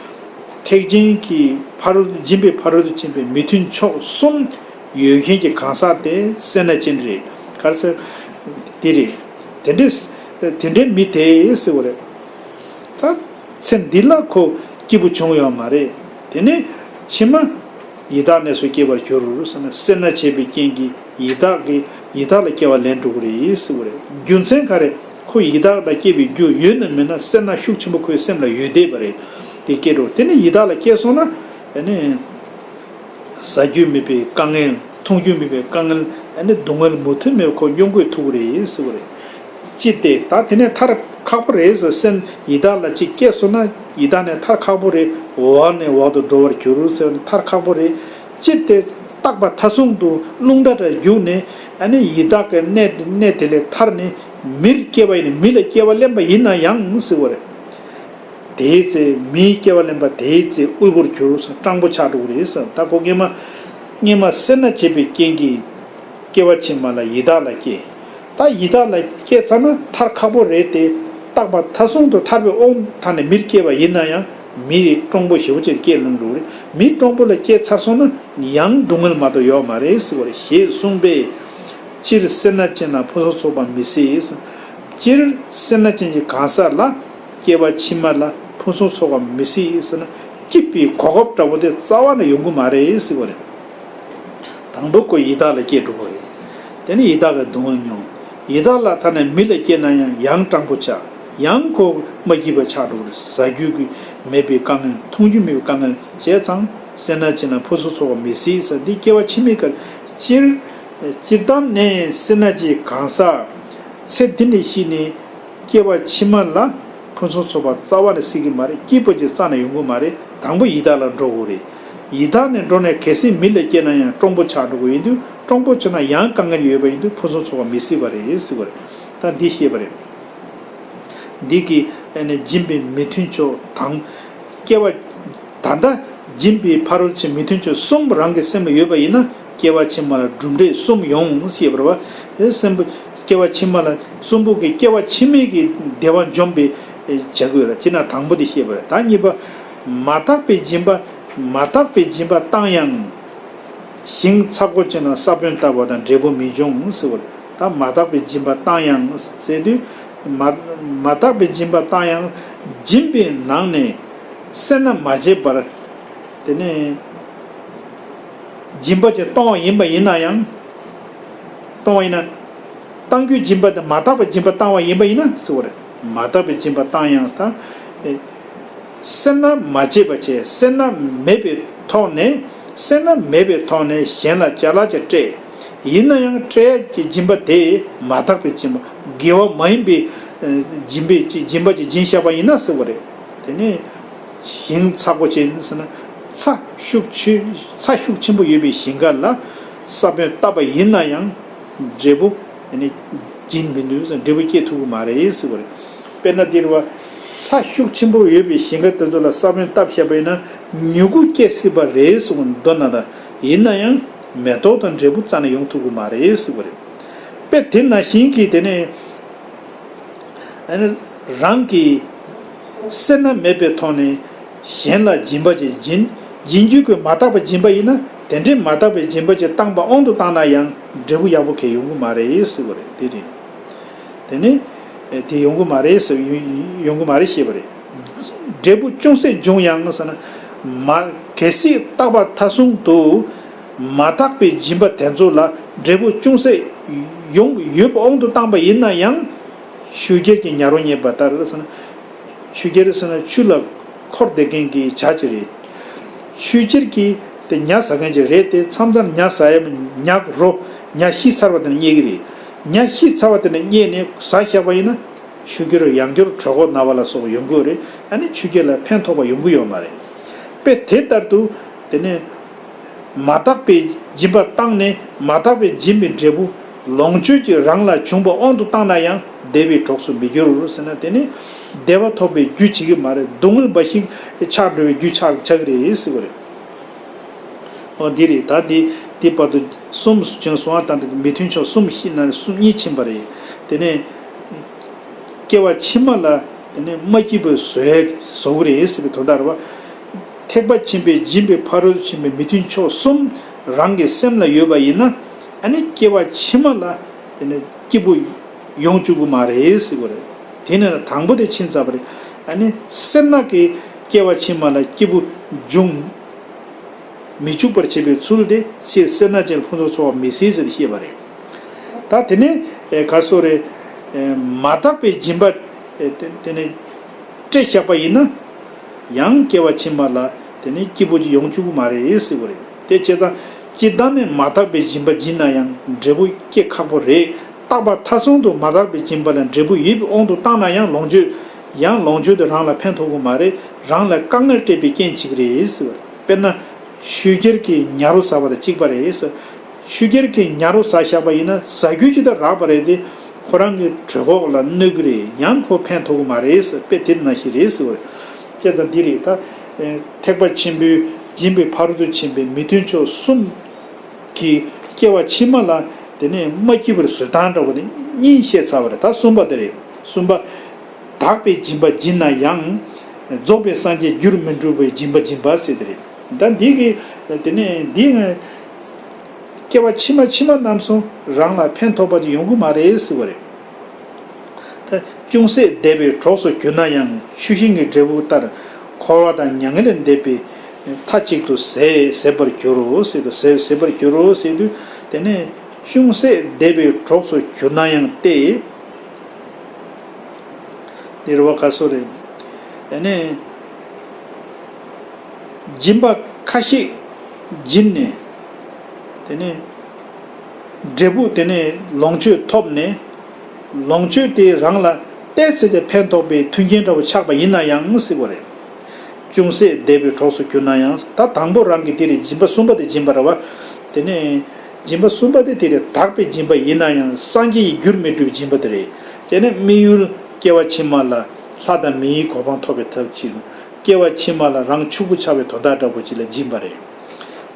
ཐེག་ཆེན་གྱི་ཕ་རོལ་སྦྱིན་པའི་ཕ་རོལ་ཏུ་ཕྱིན་པའི་མི་མཐུན་ཕྱོགས་གསུམ་ཡོད་མཁན་གྱི་གང་ཟག་དེ་སེར་སྣ་ཅན་རེད། ག་རེ་ཟེར། འདི་རེད། དེ་འདྲའི་དེ་འདྲའི་མི་དེ་ཟེར་བ་རེད། ད་ཚེ་འདི་ལ་ཁོ་སྐྱིད་པོ་བྱུང་ཡོད་མ་རེད། དེ་ནས་ཕྱི་མ་ཡི་དྭགས་གནས་སུ་སྐྱེ་བར་འགྱུར་ཟེར་ན་སེར་སྣ་བྱས་པའི་རྐྱེན་གྱིས་ཡི་དྭགས་ཀྱི་ཡི་དྭགས་ལ་སྐྱེ་བ་ལེན་འགྲོ་གི་རེད་ཟེར་བ་རེད། རྒྱུ་མཚན་ག་རེ། ཁོ་ཡི་དྭགས་ལ་སྐྱེ་བའི་རྒྱུ་ཡོད་ན་མེད་ན་སེར་སྣ་ཤུགས་ཆེན་པོ་ཁོའི་སེམས་ལ་ཡོད་བསྡད་པ་རེད། དེ་སྐྱེ་འགྲོ་དེ་ནས་ཡི་དྭགས་ལ་སྐྱེས་སོང་ན་ཨ་ནི། ཟ་རྒྱུ་མེད་པའི་དཀའ་ངལ། འཐུང་རྒྱུ་མེད་པའི་དཀའ་ངལ། ཨ་ནི་སྡུག་བསྔལ་མུ་མཐུད་མེད་པར་ཁོ་མྱོང་དགོས་ཐུག་གི་རེད་ཟེར་བ་རེད། ཅི་སྟེ་ད་དེ་ནས་ཐར་ཁག་པོ་རེད་ཟེར། སེམས་ཡི་དྭགས་ལ་ཅིག་སྐྱེས་སོང་ན་ཡི་དྭགས་ནས་ཐར་ཁག་པོ་རེད། འོག་ནས་འོག་ཏུ་འགྲོ་བར་འགྱུར་ཟེར་བ་ནི་ཐར་ཁག་པོ་རེད། ཅི་སྟེ་རྟག་པ་མཐའ་གསུམ་དུ་རླུང་རྟ་འདྲ་བརྒྱུགས་ནས་ཨ་ནི་ཡི་དྭགས་ཀྱི་གནས་གནས་དེ་ལས་ཐར་ནས་མིར་སྐྱེ་བ་ཡིན་ན་མི་ལ་སྐྱེ་བ་ལེན་པ་ཡིན་ན་ཡང་ཟེར་བ་རེད། དེའི་ཚེ་མིའི་སྐྱེ་བ་ལེན་པ་དེའི་ཚེ་དབུལ་པོར་གྱུར་སོང་སྤྲང་པོ་ཆགས་འགྲོ་གི་རེད་ཟེར། ད་ཁོ་སྔས་མ་སྔས་མ་སེར་སྣ་བྱས་པའི་རྐྱེན་གྱིས་སྐྱེ་བ་ཕྱི་མ་ལ་ཡི་དྭགས་ལ་སྐྱེ། ད་ཡི་དྭགས་ལ་སྐྱེ་ཚར་ན་ཐར་ཁག་པོ་རེད་དེ། རྟག་པ་མཐའ་གསུམ་དུ་ཐར་པའི་དབང་ཐོག་ནས་མིར་སྐྱེ་བ་ཡིན་ན་ཡང་མི་སྤྲང་པོ་ཞེ་པོ་ཅིག་སྐྱེ་ལངས་འགྲོ་གི་རེད། མི་སྤྲང་པོ་ལ་སྐྱེ་ཚར་སོང་ན་ཡང་སྡུག་བསྔལ་མ་གཏོགས་ཡོད་མ་རེད་ཟེར་བ་རེད། ཞེས་གསུངས་པས། སྤྱིར་སེར་སྣ་ཅན་ལ་ཕུན་སུམ་ཚོགས་པ་མི་སྲིད། སྤྱིར་སེར་སྣ་ཅན་གྱི་གང་ཟག་ལ། སྐྱེ་བ་ཕྱི་མ་ལ་ཕུན་སུམ་ཚོགས་པ་མི་སྲིད་ཟེར་ན་སྐྱིད་པའི་གོ་སྐབས་འདྲ་པོ་དེ་རྩ་བ་ནས་ཡོང་གི་མ་རེད་ཟེར་བ་རེད། དང་པོ་ཁོ་ཡི་དྭགས་ལ་སྐྱེས་འགྲོ་གི་རེད། དེ་ནས་ཡི་དྭགས་ཀྱི་སྡུག་བསྔལ་མྱོང་། ཡི་དྭགས་ལ་ཐ་ན་མི་ལ་སྐྱེས་ན་ཡང་ཡང་སྤྲང་པོ་ཆགས། ཡང་ཁོ་མ་སྐྱིད་པ་ཆགས་འགྲོ་གི་རེད། ཟ་རྒྱུ་གི་མེད་པའི་དཀའ་ངལ། འཐུང་རྒྱུ་མེད་པའི་དཀའ་ངལ་བྱས་ཙང་སེར་སྣ་ཅན་ལ་ཕུན་སུམ་ཚོགས་པ་མི་སྲིད་ཟེར། འདི་སྐྱེ་བ་ཕྱི་མའི་ཁར་སྤྱིར་སྤྱིར་བཏང་ནས་སེར་སྣ་ཅན་གང་ཟག་ཚེ་འདི་ནས་ཤི་ནས། སྐྱེ་བ་ཕྱི་མ་ལ་ཕུན་སུམ་ཚོགས་པ་རྩ་བ་ནས་སྲིད་ཀྱི་མ་རེད། སྐྱིད་པོ་ཅིག་རྩ་ནས་ཡོང་གི་མ་རེད། དང་པོ་ཡི་དྭགས་ལ་འགྲོ་དགོས་རེད། ཡི་དྭགས་ནས་འགྲོ་ནས་གལ་སྲིད་མི་ལ་སྐྱེས་ན་ཡང་སྤྲང་པོ་ཆགས་འགྲོ་གི་ཡིན་དུས་སྤྲང་པོ་ཆགས་ན་ཡང་དཀའ་ངལ་ཡོད་པ་ཡིན་དུས་ཕུན་སུམ་ཚོགས་པ་མི་སྲིད་པ་རེད་ཟེར་བ་རེད། ད་འདི་ཤེས་པ་རེད། འདི་གི་ཨ་ནི་སྦྱིན་པའི་མི་མཐུན་ཕྱོགས་དང་། སྐྱེ་བ། ད་ལྟ་སྦྱིན་པའི་ཕ་རོལ་ཕྱིན་མི་མཐུན་ཕྱོགས་གསུམ་རང་གི་སེམས་ལ་ཡོད་པ་ཡིན་ན་སྐྱེ་བ་ཕྱི་མ་ལ་གྲུབ་འབྲས་གསུམ་ཡོང་ཞེས་པ་རེད་བ། སེམས་པ་སྐྱེ་བ་ཕྱི་མ་ལ་གསུམ་པོ་གི་སྐྱེ་བ་ཕྱི་མའི་གི་བདེ་བ་འཇོམས་པའི་བྱ་དགོས་ལ་ཅི་ན་དང་པོ་དེ་བཤད་པ་རེད། ད་གཉིས་པ། མ་དག་པའི་སྦྱིན་པ། མ་དག་པའི་སྦྱིན་པ་བཏང་ཡང་། ཞིང་ཚ་པོ་ཅན་ལ་ས་བོན་བཏབ་པ་དང་འབྲས་བུ་མི་འབྱུང་ཟེར་བ་རེད། ད་མ་དག་པའི་སྦྱིན་པ་བཏང་ཡང་ཟེར་དུས། མ་མ་དག་པའི་སྦྱིན་པ་བཏང་ཡང་སྦྱིན་པའི་ནང་ནས་སེར་སྣ་མ་བྱས་པར། དེ་ནས་སྦྱིན་པ་ཅིག་གཏོང་བ་ཡིན་པ་ཡིན་ན་ཡང་། གཏོང་བ་ཡིན་ན། གཏང་རྒྱུའི་སྦྱིན་པ་དེ་མ་དག་པའི་སྦྱིན་པ་བཏང་བ་ཡིན་པ་ཡིན་ན་ཟེར་བ་རེད། མ་དག་པའི་སྦྱིན་པ་བཏང་ཡང་ད། སེར་སྣ་མ་བྱས་པ་བྱས། སེར་སྣ་མེད་པའི་ཐོག་ནས། སེར་སྣ་མེད་པའི་ཐོག་ནས་གཞན་ལ་ཅ་ལག་ཅིག་སྤྲད། ཡིན་ན་ཡང་སྤྲད་ཀྱི་སྦྱིན་པ་དེ་མ་དག་པའི་སྦྱིན་པ། དགེ་བ་མ་ཡིན་པའི་ཨ་སྦྱིན་པའི་སྦྱིན་པ་ཅིག་སྦྱིན་བཞག་པ་ཡིན་ན་ཟེར་བ་རེད། དེ་ནས་ཞིང་ཚ་པོ་ཅན་ཟེར་ན་ཚ་ཤུགས་ཆེ། ཚ་ཤུགས་ཆེན་པོ་ཡོད་པའི་ཞིང་ཁ་ལ་ས་བོན་བཏབ་པ་ཡིན་ན་ཡང་འབྲས་བུ་དེ་ནས་སྦྱིན་མི་ནུས། འབྲས་བུ་སྐྱེ་ཐུབ་ཀྱི་མ་རེད་ཟེར་བ་རེད། དཔེར་ན་འདིར་བ་ཚ་ཤུགས་ཆེན་པོ་ཡོད་པའི་ཞིང་ཁ་དེ་ཚོ་ལ་ས་བོན་བཏབ་བཞག་པ་ཡིན་ན་མྱུ་གུ་སྐྱེ་སྲིད་པ་རེད་ཟེར་བ་མདོར་ན་ད། ཡིན་ན་ཡང་མེ་ཏོག་དང་འབྲས་བུ་རྩ་ནས་ཡོང་ཐུབ་ཀྱི་མ་རེད་ཟེར་བ་རེད། དཔེ་དེ་ནང་བཞིན་གྱི་དེ་ནས། ཨ་ནི་རང་གི་སེར་སྣ་མེད་པའི་ཐོག་ནས་གཞན་ལ་སྦྱིན་པ་ཅིག་སྦྱིན། སྦྱིན་རྒྱུ་གི་མ་དག་པའི་སྦྱིན་པ་ཡིན་ན་དེ་འདྲའི་མ་དག་པའི་སྦྱིན་པ་ཅིག་བཏང་པ་དབང་དུ་བཏང་ན་ཡང་འབྲས་བུ་ཡག་པོ་གང་ཡོང་གི་མ་རེད་ཟེར་བ་རེད། དེ་རེད། དེ་ནི་དེ་ཡོང་གི་མ་རེད་ཟེར། ཡོང་གི་མ་རེད་ཞེས་པ་རེད། འབྲས་བུ་ཅུང་ཟད་འབྱུང་ཡང་ཟེར་ན། མ་གལ་སྲིད་རྟག་པ་མཐའ་གསུམ་དུ་མ་དག་པའི་སྦྱིན་པ་དེ་ཚོ་ལ་འབྲས་བུ་ཅུང་ཟད་ཡོང་ཡོད་པ་དབང་དུ་བཏང་པ་ཡིན་ན་ཡང་། ཆུ་སྐྱེར་གྱི་ཉ་རོ་རྙེད་པ་ལྟར་ཟེར་ན། ཆུ་སྐྱེར་ཟེར་ན་ཆུ་ལ་འཁོར་བསྡད་མཁན་གྱི་བྱ་ཅིག་རེད། ཆུ་སྐྱེར་གྱི་དེ་ཉ་ཟ་མཁན་ཅིག་རེད་དེ། མཚམས་མཚམས་ཉ་ཟ་ཡ་ཉ་རོ་ཉ་ཤི་ཚར་བ་དེ་ནས་རྙེད་ཀྱི་རེད། ཉ་ཤི་ཚར་བ་དེ་ནས་རྙེད་ནས་ཟ་བཞག་པ་ཡིན་ན། ཆོས་རྒྱལ་ཡང་སྐྱར་གྲོད་ཁོག་ན་བ་ལ་སོགས་པ་ཡོང་གི་ཡོད་རེད། ཨ་ནི་ཆོས་རྒྱལ་ལ་ཕན་ཐོགས་པ་ཡོང་གི་ཡོད་མ་རེད། དཔེ་དེ་ལྟར་དུ་དེ་ནས་མ་དག་པའི་སྦྱིན་པ་བཏང་ནས་མ་དག་པའི་སྦྱིན་པའི་འབྲས་བུ་ལོངས་སྤྱོད་ཀྱིས་རང་ལ་བྱུང་བ་དབང་དུ་བཏང་ན་ཡང་བདེ་བའི་གྲོགས་སུ་མི་འགྱུར་ཟེར་ན། དེ་ནི་བདེ་བ་ཐོབ་པའི་རྒྱུ་བྱེད་ཀྱི་མ་རེད། སྡུག་བསྔལ་འབའ་ཞིག་ཆགས་འགྲོ་བའི་རྒྱུ་ཆགས་ཆགས་ཀྱི་རེད་ཟེར་བ་རེད། འོ་འདི་རེད། ད་འདི་འདི་བར་དུ་གསུམ་བྱུང་སོང་བ་དང་། མི་མཐུན་ཕྱོགས་གསུམ་ཤེས་ན་གསུམ་གཉིས་ཕྱིན་པ་རེད། དེ་ནས་སྐྱེ་བ་ཕྱི་མ་ལ་དེ་ནས་མ་སྐྱིད་པ་བཟོ་ཡ་བཟོ་གི་རེད་ཟེར་བའི་དོན་དག་རེད་བ། ཐེག་པ་ཆེན་པོའི་སྦྱིན་པའི་ཕ་རོལ་ཏུ་ཕྱིན་པའི་མི་མཐུན་ཕྱོགས་གསུམ་རང་གི་སེམས་ལ་ཡོད་པ་ཡིན་ན། ཨ་ནི་སྐྱེ་བ་ཕྱི་མ་ལ་དེ་ནས་སྐྱིད་པོ་ཡོང་བཅུག་གི་མ་རེད་ཟེར་བ་རེད། དེ་ནས་དང་པོ་དེ་ཕྱིན་ཚར་བ་རེད། ཨ་ནི་སེར་སྣ་གིས་སྐྱེ་བ་ཕྱི་མ་ལ་སྐྱིད་པོ་འབྱུང་མི་བཅུག་པར་བྱེད་པའི་ཚུལ་དེ་ཕྱིར་སེར་སྣ་ཅན་ལ་ཕུན་སུམ་ཚོགས་པ་མི་སྲིད་ཟེར་ཏེ་བཤད་པ་རེད། ད་དེ་ནས་ཨེ་ག་སོ་རེ། ཨེ་མ་དག་པའི་སྦྱིན་པ་ཨེ་དེ་དེ་ནས་སྤྲད་བཞག་པ་ཡིན་ན། ཡང་སྐྱེ་བ་ཕྱི་མ་ལ་དེ་ནས་སྐྱིད་པོ་ཅིག་ཡོང་བཅུག་གི་མ་རེད་ཟེར་བ་རེད། དེ་བྱས་ཙང་སྤྱིར་བཏང་ནས་མ་དག་པའི་སྦྱིན་པ་སྦྱིན་ན་ཡང་འབྲས་བུ་སྐྱེ་ཁག་པོ་རེད། རྟག་པ་མཐའ་གསུམ་དུ་མ་དག་པའི་སྦྱིན་པ་ལ་འབྲས་བུ་ཡོད་པའི་དབང་དུ་བཏང་ན་ཡང་ལོངས་སྤྱོད། ཡང་ལོངས་སྤྱོད་དེ་རང་ལ་ཕན་ཐོགས་ཀྱི་མ་རེད། རང་ལ་དཀའ་ངལ་སྤྲད་པའི་རྐྱེན་བྱེད་ཀྱི་རེད་ཟེར་བ་རེད། དཔེར་ན་ཆོས་རྒྱལ་གྱིས་ཉ་རོ་ཟ་བ་དང་གཅིག་པ་རེད་ཟེར། ཆོས་རྒྱལ་གྱིས་ཉ་རོ་ཟ་བཞག་པ་ཡིན་ན་ཟ་རྒྱུ་ཅིག་ད་རག་པ་རེད་དེ། ཁོ་རང་གི་གྲོད་ཁོག་ལ་གནོད་ཀྱི་རེད། ཡང་ཁོ་ཕན་ཐོགས་ཀྱི་མ་རེད་ཟེར། དཔེ་དེ་ནང་བཞིན་རེད་ཟེར་བ་རེད། བྱས་ཙང་འདི་རེད་ད། ཐེག་པ་ཆེན་པོའི་སྦྱིན་པའི་ཕ་རོལ་ཏུ་ཕྱིན་པའི་མི་མཐུན་ཕྱོགས་གསུམ་གྱི་སྐྱེ་བ་ཕྱི་མ་ལ་དེ་ནས་མ་སྐྱིད་པར་བཟོ་སྟངས་འདྲ་བོ་དེ་གཉིས་བཤད་ཚར་བ་རེད། ད་གསུམ་པ་དེ་རེད། གསུམ་པ། དག་པའི་སྦྱིན་པ་སྦྱིན་ན་ཡང་། རྫོགས་པའི་སངས་རྒྱས་རྒྱུར་མི་འགྲུབ་པའི་སྦྱིན་པ་སྦྱིན་པ་ཟེར་དེ་རེད། ད་འདི་གི་དེ་ནས་འདི་ང་སྐྱེ་བ་ཕྱི་མ་ཕྱི་མ་རྣམས་སུ་རང་ལ་ཕན་ཐོགས་པ་ཅིག་ཡོང་གི་མ་རེད་ཟེར་བ་རེད། ད་ཅུང་ཟད་བདེ་བའི་གྲོགས་སུ་གྱུར་ན་ཡང་ཆུ་ཤིང་གི་འབྲས་བུ་ལྟར་འཁོར་བ་དང་མྱ་ངན་ལས་འདས་པའི་མཐའ་གཅིག་ཏུ་ཟད་ཟད་པར་འགྱུར་རོ་ཟེར་དུ་ཟད་ཟད་པར་འགྱུར་རོ་ཟེར་དུས། དེ་ནས་ཅུང་ཟད་བདེ་བའི་གྲོགས་སུ་གྱུར་ན་ཡང་སྟེ། འདིར་བ་ག་སོ་རེད། ཨ་ནི། སྦྱིན་པ་ཁ་ཤས་སྦྱིན་ནས། དེ་ནས། འབྲས་བུ་དེ་ནས་ལོངས་སྤྱོད་ཐོབ་ནས། ལོངས་སྤྱོད་དེ་རང་ལ་ཏོག་ཙམ་ཀྱང་ཕན་ཐོགས་པའི་མཐུན་རྐྱེན་འདྲ་བོ་ཆགས་པ་ཡིན་ན་ཡང་ཟེར་བ་རེད། ཅུང་ཟད་བདེ་བའི་གྲོགས་སུ་གྱུར་ན་ཡང་། ད་དང་པོ་རང་གི་དེ་རེད། སྦྱིན་པ་གསུམ་པ་དེ་སྦྱིན་པ་རེད་བ། དེ་ནས་སྦྱིན་པ་གསུམ་པ་དེ་དེ་རེད། དག་པའི་སྦྱིན་པ་ཡིན་ན་ཡང་སངས་རྒྱས་ཀྱི་རྒྱུར་མི་འགྲུབ་སྦྱིན་པ་དེ་རེད། དེ་ནས་དམིགས་ཡུལ་སྐྱེ་བ་ཕྱི་མ་ལ་ལྷ་དང་མིའི་གོ་འཕང་ཐོབ་པའི་ཐབས་ཅིག་སྐྱེ་བ་ཕྱི་མ་ལ་རང་ཕྱུག་པོ་ཆགས་པའི་དོན་དག་འདྲ་པོ་ཅིག་ལ་སྦྱིན་པ་རེད།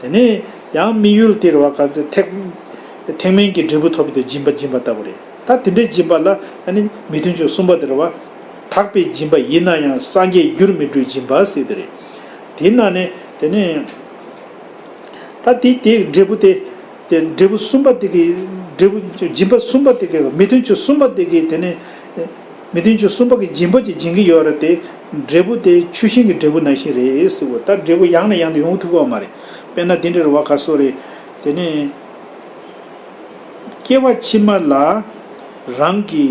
དེ་ནས་ཡང་དམིགས་ཡུལ་དེ་རེད་བ། ག་ཚོད་ཐེག་ཐེག་དམན་གྱི་འབྲས་བུ་ཐོབ་པའི་དུས་སྦྱིན་པ་སྦྱིན་པ་ལྟ་བུ་རེད། ད་དེ་འདྲའི་སྦྱིན་པ་ལ་ཨ་ནི་མི་མཐུན་ཕྱོགས་གསུམ་པ་དེ་རེད་བ། དག་པའི་སྦྱིན་པ་ཡིན་ན་ཡང་སངས་རྒྱས་རྒྱུར་མི་འགྲུབ་སྦྱིན་པ་ཟེར་དེ་རེད། དེ་ན་ནས་དེ་ནས་ད་དེ་དེ་འབྲས་བུ་དེ་དེ་འབྲས་བུ་གསུམ་པ་དེ་གི་འབྲས་བུ་སྦྱིན་པ་གསུམ་པ་དེ་གི་མི་མཐུན་ཕྱོགས་གསུམ་པ་དེ་གི་དེ་ནས་མི་མཐུན་ཕྱོགས་གསུམ་པ་གི་སྦྱིན་པ་ཅིག་སྦྱིན་གྱི་ཡོད་རེད་དེ། འབྲས་བུ་དེ་ཆུ་ཤིང་གི་འབྲས་བུ་ནང་བཞིན་རེད་ཟེར་བ། ད་འབྲས་བུ་ཡང་ནས་ཡང་དུ་ཡོང་ཐུབ་ཀྱི་ཡོད་མ་རེད། དཔེར་ན་དེ་འདྲ་རེད་བ། ག་སོ་རེད། དེ་ནས། སྐྱེ་བ་ཕྱི་མ་ལ་རང་གི་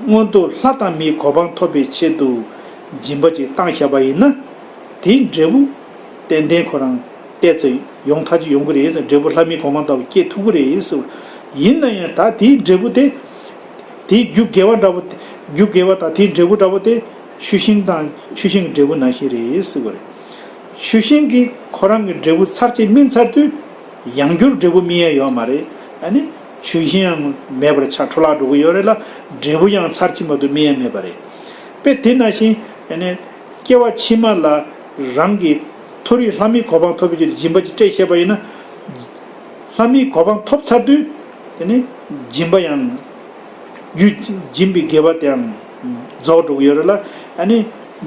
མངོན་མཐོ་ལྷ་དང་མིའི་གོ་འཕང་ཐོབ་པའི་ཆེད་དུ་སྦྱིན་པ་ཅིག་བཏང་བཞག་པ་ཡིན་ན། དེའི་འབྲས་བུ་ཏན་ཏན་ཁོ་རང་ཏོག་ཙམ་ཡོང་ཐག་ཅིག་ཡོང་གི་རེད་ཟེར། འབྲས་བུ་ལྷ་མིའི་གོ་འཕང་ལྟ་བུ་སྐྱེ་ཐུབ་ཀྱི་རེད་ཟེར། ཡིན་ན་ཡང་ད་དེའི་འབྲས་བུ་དེ། དེའི་རྒྱུ་དགེ་བ་འདྲ་བོ། རྒྱུ་དགེ་བ་དང་དེའི་འབྲས་བུ་འདྲ་བོ་དེ་ཆུ་ཤིང་དང་ཆུ་ཤིང་གི་འབྲས་བུ་ནང་བཞིན་རེད་ཟེར་བ་རེད། ཆུ་ཤིང་གིས་ཁོ་རང་གི་འབྲས་བུ་ཚར་གཅིག་སྨིན་ཚར་དུས། ཡང་བསྐྱར་འབྲས་བུ་སྨིན་ཡ་ཡོད་མ་རེད། ཨ་ནི་ཆུ་ཤིང་ཡང་མེད་པར་ཆགས་འཕྲོ་བརླག་འགྲོ་གི་ཡོད་རེད་ལ། འབྲས་བུ་ཡང་ཚར་གཅིག་མ་གཏོགས་སྨིན་ཡ་མེད་པ་རེད། དཔེ་དེ་ནང་བཞིན་ཨ་ནི་སྐྱེ་བ་ཕྱི་མ་ལ་རང་གི་མཐོ་རིས་ལྷ་མིའི་གོ་འཕང་ཐོབ་པའི་ཆེད་དུ་སྦྱིན་པ་ཅིག་སྤྲད་བཞག་པ་ཡིན་ན། ལྷ་མིའི་གོ་འཕང་ཐོབ་ཚར་དུས། དེ་ནི་སྦྱིན་པ་ཡང་རྒྱུ་སྦྱིན་པའི་དགེ་བ་དེའང་རྫོགས་འགྲོ་གི་ཡོད་རེད་ལ། ཨ་ནི་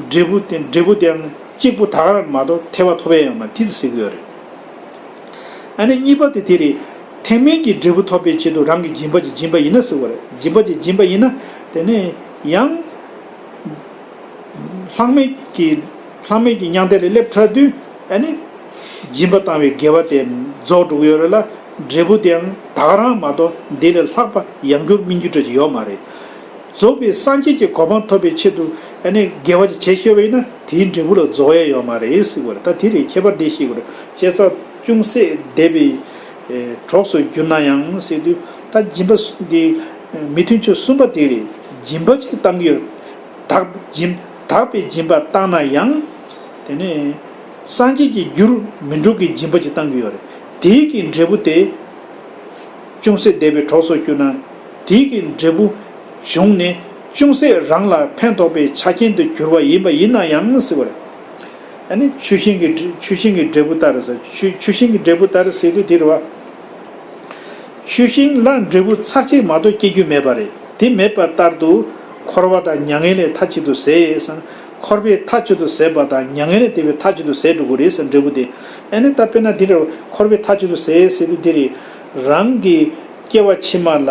འབྲས་བུ་དེ་འབྲས་བུ་དེའང་གཅིག་པུ་ད་ག་རང་མ་གཏོགས་ཐེ་བ་ཐོབ་ཡ་ཡོད་མ་རེད་ཟེར་གི་ཡོད་རེད། ཨ་ནི་གཉིས་པ་དེ་དེ་རེད། ཐེག་དམན་གྱི་འབྲས་བུ་ཐོབ་པའི་ཆེད་དུ་རང་གི་སྦྱིན་པ་ཅིག་སྦྱིན་པ་ཡིན་ན་ཟེར་བ་རེད། སྦྱིན་པ་ཅིག་སྦྱིན་པ་ཡིན་ན། དེ་ནས་ཡང་། ལྷག་མེད་ཀྱི་ལྷག་མེད་ཀྱི་མྱང་འདས་ལ་སླེབས་ཚར་དུས། ཨ་ནི་སྦྱིན་པ་བཏང་བའི་དགེ་བ་དེ་རྫོགས་འགྲོ་གི་ཡོད་རེད་ལ། འབྲས་བུ་དེའང་ད་ག་རང་མ་གཏོགས་འདི་ལས་ལྷག་པ་ཡང་བསྐྱར་སྨིན་རྒྱུ་འདྲ་ཅིག་ཡོད་མ་རེད། རྫོགས་པའི་སངས་རྒྱས་ཀྱི་གོ་འཕང་ཐོབ་པའི་ཆེད་དུ་ཨ་ནི་དགེ་བ་ཅིག་བྱས་ཤོར་བ་ཡིན་ན། དེའི་འབྲས་བུ་ལ་རྫོགས་ཡ་ཡོད་མ་རེད་ཟེར་བ་རེད། ད་དེ་རེད། ཁྱད་པར་འདི་ཤེས་དགོས་རེད། བྱས་ཙང་ཅུང་ཟད་བདེ་བའི་གྲོགས་སུ་གྱུར་ན་ཡང་ཟེར་དུས། ད་སྦྱིན་པ་འདི་མི་མཐུན་ཕྱོགས་གསུམ་པ་དེ་རེད། སྦྱིན་པ་ཅིག་བཏང་གི་ཡོད། དག་སྦྱིན་དག་པའི་སྦྱིན་པ་བཏང་ན་ཡང་། དེ་ནས་སངས་རྒྱས་ཀྱི་རྒྱུར་མི་འགྲོ་གི་སྦྱིན་པ་ཅིག་བཏང་གི་ཡོད་རེད། དེའི་གི་འབྲས་བུ་དེ། ཅུང་ཟད་བདེ་བའི་གྲོགས་སུ་གྱུར་ན། དེའི་གི་འབྲས་བུ་བྱུང་ནས་ཅུང་ཟད་རང་ལ་ཕན་ཐོགས་པའི་ཆ་རྐྱེན་དུ་གྱུར་བ་ཡིན་པ་ཡིན་ན་ཡང་ཟེར་བ་རེད། ཨ་ནི་ཆུ་ཤིང་གི་འབྲས་ཆུ་ཤིང་གི་འབྲས་བུ་ལྟར་ཟེར་ཆུ་ཆུ་ཤིང་གི་འབྲས་བུ་ལྟར་ཟེར་དུས་དེ་རེད་བ། ཆུ་ཤིང་ལ་འབྲས་བུ་ཚར་གཅིག་མ་གཏོགས་སྐྱེ་རྒྱུ་མེད་པ་རེད། དེ་མེད་པ་ལྟར་དུ་འཁོར་བ་དང་མྱ་ངན་ལས་མཐའ་གཅིག་ཏུ་ཟད་ཟེར་ན། འཁོར་བའི་མཐའ་གཅིག་ཏུ་ཟད་པ་དང་མྱ་ངན་ལས་འདས་པའི་མཐའ་གཅིག་ཏུ་ཟད་འགྲོ་གི་རེད་ཟེར་འབྲས་བུ་དེ། ཨ་ནི་ད་དཔེར་ན་འདི་རེད། འཁོར་བའི་མཐའ་གཅིག་ཏུ་ཟད་ཟེར་དུས་འདི་རེད། རང་གི་སྐྱེ་བ་ཕྱི་མ་ལ་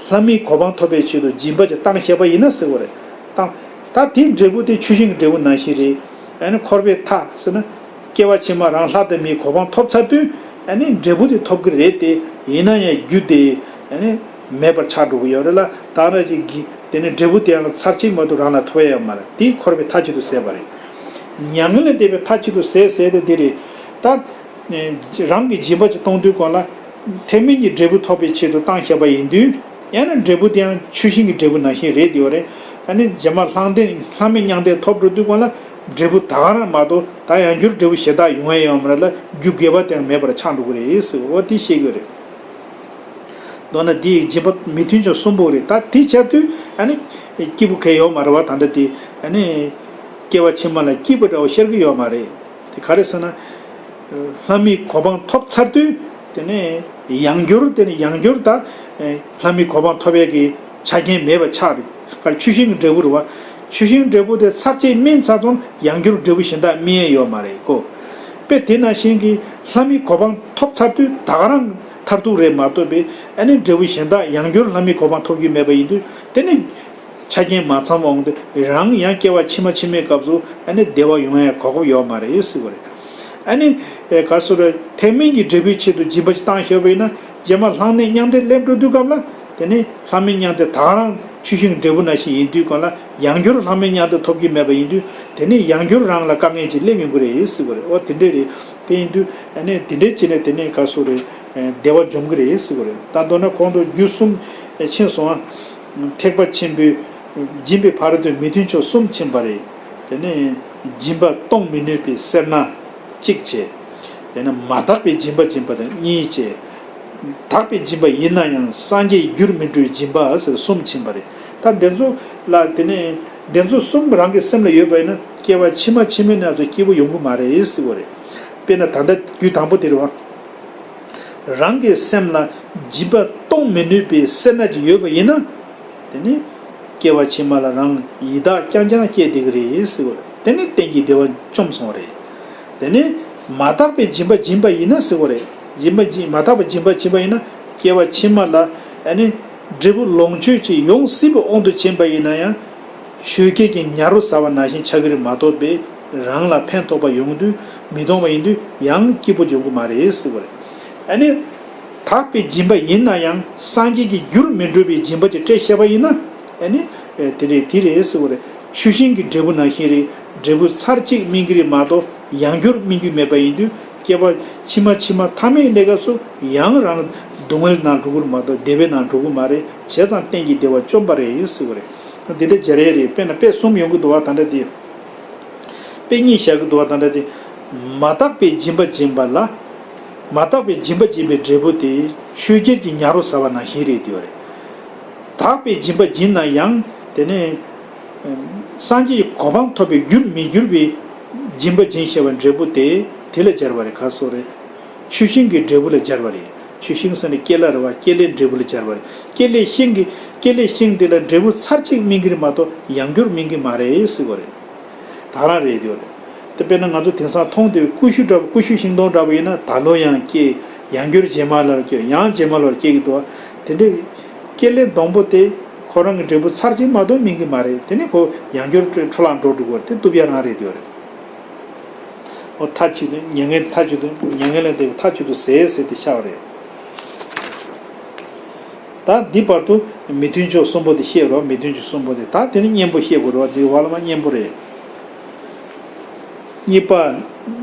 ལྷ་མིའི་གོ་འཕང་ཐོབ་པའི་ཆེད་དུ་སྦྱིན་པ་ཅིག་བཏང་ཤེས་པ་ཡིན་ན་ཟེར་བ་རེད། བཏང་། ད་དེའི་འབྲས་བུ་དེ་ཆུ་ཤིང་གི་འབྲས་བུ་ནང་བཞིན་རེད། ཨ་ནི་འཁོར་བའི་མཐའ་ཟེར་ན། སྐྱེ་བ་ཕྱི་མ་རང་ལྷ་དང་མིའི་གོ་འཕང་ཐོབ་ཚར་དུས་ཨ་ནི་འབྲས་བུ་དེ་ཐོབ་ཀྱི་རེད་དེ། ཡིན་ན་ཡང་རྒྱུ་དེ་ཨ་ནི་མེད་པར་ཆགས་འགྲོ་གི་ཡོད་རེད་ལ། ད་རང་གི་གི་དེ་ནི་འབྲས་བུ་དེ་ཡང་ཚར་གཅིག་མ་གཏོགས་རང་ལ་ཐོབ་ཡ་ཡོད་མ་རེད། དེ་འཁོར་བའི་མཐའ་གཅིག་ཏུ་ཟད་པ་རེད། མྱ་ངན་ལས་འདས་པའི་མཐའ་གཅིག་ཏུ་ཟད་ཟེར་དེ་འདི་རེད། ད་རང་གི་སྦྱིན་པ་ཅིག་གཏོང་དུས་སྒང་ལ་ཐེག་དམན་གྱི་འབྲས་བུ་ཐོབ་པའི་ཆེད་དུ་བཏང་ཤེས་པ་ཡིན་དུས། ཡང་ན་འབྲས་བུ་དེ་ཡང་ཆུ་ཤིང་གི་འབྲས་བུ་ནང་བཞིན་རེད་དེ་ཡོད་རེད། ཨ་ནི་རྗེས་མ་ལྷང་ལྡན་ལྷ་མིའི་མྱང་འདས་ཐོབ་འགྲོ་དུས་སྒང་ལ་འབྲས་བུ་ད་ག་རང་མ་གཏོགས་ད་ཡང་བསྐྱར་འབྲས་བུ་གཞན་དག་ཡོང་ཡ་ཡོད་མ་རེད་ལ། རྒྱུ་དགེ་བ་དེ་ཡང་མེད་པར་ཆགས་འགྲོ་གི་རེད་ཟེར། འོ་དེ་ཤེས་དགོས་རེད། མདོར་ན་འདི་ཡི་སྦྱིན་པ་མི་མཐུན་ཕྱོགས་གསུམ་པོ་རེད། ད་དེ་བྱ་དུས་ཨ་ནི་སྐྱིད་པོ་གང་ཡོད་མ་རེད་བ། ད་ལྟ་དེ་ཨ་ནི་སྐྱེ་བ་ཕྱི་མ་ལ་སྐྱིད་པ་འདྲ་བོ་ཤར་གི་ཡོད་མ་རེད། དེ་ག་རེ་ཟེར་ན། ལྷ་མིའི་གོ་འཕང་ཐོབ་ཚར་དུས་དེ་ནས་ཡང་བསྐྱར་དེ་ནས་ཡང་བསྐྱར་ད་ལྷ་མིའི་གོ་འཕང་ཐོབ་ཡས་ཀྱི་ཆ་རྐྱེན་མེད་པ་ཆགས་རེད། ག་རེ་ཆུ་ཤིང་གི་འབྲས་བུ་རེད་བ། ཆུ་ཤིང་འབྲས་བུ་དེ་ཚར་གཅིག་སྨིན་ཚར་ཙང་ཡང་བསྐྱར་འབྲས་བུ་གཞན་དག་སྨིན་ཡས་ཡོད་མ་རེད་ཀོ། དཔེ་དེ་ནང་བཞིན་གྱི་ལྷ་མིའི་གོ་འཕང་ཐོབ་ཚར་དུས་ད་ག་རང་མཐར་ཐུག་རེད་མ་གཏོགས་པའི་ཨ་ནི་འབྲས་བུ་གཞན་དག་ཡང་བསྐྱར་ལྷ་མིའི་གོ་འཕང་ཐོབ་རྒྱུ་མེད་པ་ཡིན་དུས་དེ་ནི། ཆ་རྐྱེན་མ་ཚང་བ་འོང་དུས་རང་ཡང་སྐྱེ་བ་ཕྱི་མ་ཕྱི་མའི་སྐབས་སུ་ཨ་ནི་བདེ་བ་ཡོང་ཡ་གོ་སྐབས་ཡོད་མ་རེད་ཟེར་བ་རེད། ཨ་ནི་ག་རེ་ཟེར་རེད། ཐེག་དམན་གྱི་འབྲས་བུའི་ཆེད་དུ་སྦྱིན་པ་ཅིག་བཏང་ཤེས་པ་ཡིན་ན་རྗེས་མ་ལྷང་ལྡན་མྱང་འདས་སླེབས་འགྲོ་དུས་སྐབས་ལ་དེ་ནི་ལྷ་མིའི་མྱང་འདས་ད་ག་རང་ཆུ་ཤིང་འབྲས་བུ་ནང་བཞིན་ཡིན་དུས་སྒང་ལ་ཡང་བསྐྱར་ལྷ་མིའི་མྱང་འདས་ཐོབ་ཀྱི་མེད་པ་ཡིན་དུས་དེ་ནི་ཡང་བསྐྱར་རང་ལ་དཀའ་ངལ་ཅིག་སླེབས་ཡོང་གི་རེད་ཟེར་བ་རེད། འོ་དེ་འདྲས་རེད། དེ་ཡིན་དུས་ཨ་ནི་དེ་འདྲས་བྱས་ནས་དེ་ནི་ག་རེ་ཟེར་རེད། བདེ་བ་འཇོམས་ཀྱི་རེད་ཟེར་བ་རེད། ད་མདོར་ན་གོང་དུ་རྒྱུ་གསུམ་ཕྱིན་སོང་ཨ། ཐེག་པ་ཆེན་པོའི་སྦྱིན་པའི་ཕ་རོལ་ཏུ་མི་མཐུན་ཕྱོགས་གསུམ་ཕྱིན་པ་རེད། དེ་ནས་སྦྱིན་པ་གཏོང་མི་ནུས་པའི་སེར་སྣ་གཅིག་བྱས། དེ་ནས་མ་དག་པའི་སྦྱིན་པ་སྦྱིན་པ་དང་གཉིས་བྱས། དག་པའི་སྦྱིན་པ་ཡིན་ན་ཡང་སངས་རྒྱས་རྒྱུར་མི་འགྲོའི་སྦྱིན་པ་ཟེར་གསུམ་ཕྱིན་པ་རེད། ད་འདི་ཚོ་ལ་དེ་ནས་འདི་ཚོ་གསུམ་རང་གི་སེམས་ལ་ཡོད་པ་ཡིན་ན་སྐྱེ་བ་ཕྱི་མ་ཕྱི་མའི་ནང་ཚོ་སྐྱིད་པོ་ཡོང་གི་མ་རེད་ཟེར་བ་རེད། དཔེར་ན་ད་ལྟ་རྒྱུ་དང་པོ་དེ་རེད་བ། རང་གི་སེམས་ལ་སྦྱིན་པ་གཏོང་མི་ནུས་པའི་སེར་སྣ་ཅིག་ཡོད་པ་ཡིན་ན། དེ་ནི་སྐྱེ་བ་ཕྱི་མ་ལ་རང་ཡི་དྭགས་རྐྱང་རྐྱང་སྐྱེས་བསྡད་ཀྱི་རེད་ཟེར་བ་རེད། དེ་ནི་གཏན་གྱི་བདེ་བ་བཅོམ་སོང་བ་རེད། དེ་ནི་མ་དག་པའི་སྦྱིན་པ་སྦྱིན་པ་ཡིན་ན་ཟེར་བ་རེད། སྦྱིན་པ་སྦྱིན་མ་དག་པའི་སྦྱིན་པ་སྦྱིན་པ་ཡིན་ན་སྐྱེ་བ་ཕྱི་མ་ལ་ཨ་ནི་འབྲས་བུ་ལོངས་སྤྱོད་ཅིག་ཡོང་སྲིད་པའི་དབང་དུ་བྱས་པ་ཡིན་ན་ཡང་། ཆོས་བརྒྱད་ཀྱི་ཉ་རོ་ཟ་བ་ནང་བཞིན་ཆགས་ཀྱི་རེད་མ་གཏོགས་པའི་རང་ལ་ཕན་ཐོགས་པ་ཡོང་དུས་མི་གཏོང་བ་ཡིན་དུས་ཡང་སྐྱིད་པོ་ཡོང་གི་མ་རེད་ཟེར་བ་རེད། ཨ་ནི། དག་པའི་སྦྱིན་པ་ཡིན་ན་ཡང་སངས་རྒྱས་ཀྱི་རྒྱུར་མི་འགྲོ་བའི་སྦྱིན་པ་ཅིག་སྤྲད་ཤེས་པ་ཡིན་ན། ཨ་ནི། དེ་རེད་དེ་རེད་ཟེར་བ་རེད། ཆུ་ཤིང་གི་འབྲས་བུ་ནང་བཞིན་རེད། འབྲས་བུ་ཚར་གཅིག་སྨིན་གྱི་རེད་མ་གཏོགས་ཡང་བསྐྱར་སྨིན་རྒྱུ་མེད་པ་ཡིན་དུས་སྐྱེ་བ་ཕྱི་མ་ཕྱི་མ་མཐའ་མའི་གནས་སྐབས་སུ་ཡང་རང་སྡུག་བསྔལ་ནང་འགྲོ་གི་རེད་མ་གཏོགས་བདེ་བའི་ནང་འགྲོ་གི་མ་རེད། བྱས་ཙང་གཏན་གྱི་བདེ་བ་བཅོམ་པ་རེད་ཟེར་བ་རེད། འདི་འདྲ་སྦྱར་ཡས་རེད། དཔེར་ན་དཔེ་གསུམ་ཡོང་གི་འདུག་བ། ད་འདྲ་དེ། དཔེ་གཉིས་བཞག་གི་འདུག་བ། ད་འདྲ་དེ། མ་དག་པའི་སྦྱིན་པ་སྦྱིན་པ་ལ། མ་དག་པའི་སྦྱིན་པ་སྦྱིན་པའི་འབྲས་བུ་དེ་ཆོས་བརྒྱད་ཀྱི་ཉ་རོ་ཟ་བ་ནང་བཞིན་རེད་དེ་བ་རེད། དག་པའི་སྦྱིན་པ་སྦྱིན་ན་ཡང་དེ་ནས། སངས་རྒྱས་ཀྱི་གོ་འཕང་ཐོབ་པའི་རྒྱུར་མི་འགྱུར་བའི་སྦྱིན་པ་སྦྱིན་ཤེས་པའི་འབྲས་བུ་དེ་དེ་ལ་སྦྱར་བ་རེད། ག་སོགས་རེད། ཆུ་ཤིང་གི་འབྲས་བུ་ལ་སྦྱར་བ་རེད། ཆུ་ཤིང་ཟེར་ནས་སྐྱེ་ལ་རེད་བ། སྐྱེ་ལའི་འབྲས་བུ་ལ་སྦྱར་བ་རེད། སྐྱེ་ལའི་ཤིང་གི་སྐྱེ་ལའི་ཤིང་དེ་ལ་འབྲས་བུ་ཚར་གཅིག་སྨིན་གྱི་རེད་མ་གཏོགས་ཡང་བསྐྱར་སྨིན་གྱི་མ་རེད་ཟེར་བ་རེད། ད་རང་རེད་དེ་རེད། དེ་དཔེར་ན་ང་ཚོ་དེང་སང་མཐོང་དུས་ཀུ་ཤུ་འདྲ་པོ་ཀུ་ཤུ་ཤིང་སྡོང་འདྲ་པོ་ཡིན་ན་ད་ལོ་ཡང་སྐྱེ། ཡང་བསྐྱར་རྗེས་མ་ལ་སྐྱེ། ཡང་རྗེས་མ་ལ་སྐྱེ་གི་འདུག་བ། དེ་འདྲའི་སྐྱེ་ལའི་སྡོང་པོ་དེ་ཁོ་རང་གི་འབྲས་བུ་ཚར་གཅིག་མ་གཏོགས་སྨིན་གྱི་མ་རེད། དེ་ནི་ཁོ་ཡང་བསྐྱར་འཕྲོ་བརླག་འགྲོ་འགྲོ་གི་རེད། དེ་བཏུབ་ཡ་རང་རེད་དེ་རེད། འོ་མཐའ་གཅིག་ཏུ་མྱ་ངན་མཐའ་གཅིག་ཏུ་མྱ་ངན་ལས་འདས་པའི་མཐའ་གཅིག་ཏུ་ཟད་ཟེར་ཏེ་ཤར་བ་རེད། ད་འདི་བར་དུ་མི་མཐུན་ཕྱོགས་གསུམ་པོ་དེ་བཤད་རོགས། མི་མཐུན་ཕྱོགས་གསུམ་པོ་དེ་ད་དེ་ནི་གཉེན་པོ་བཤད་དགོས་རོགས། འདི་བ་ལ་མ་གཉེན་པོ་རེད། གཉིས་པ།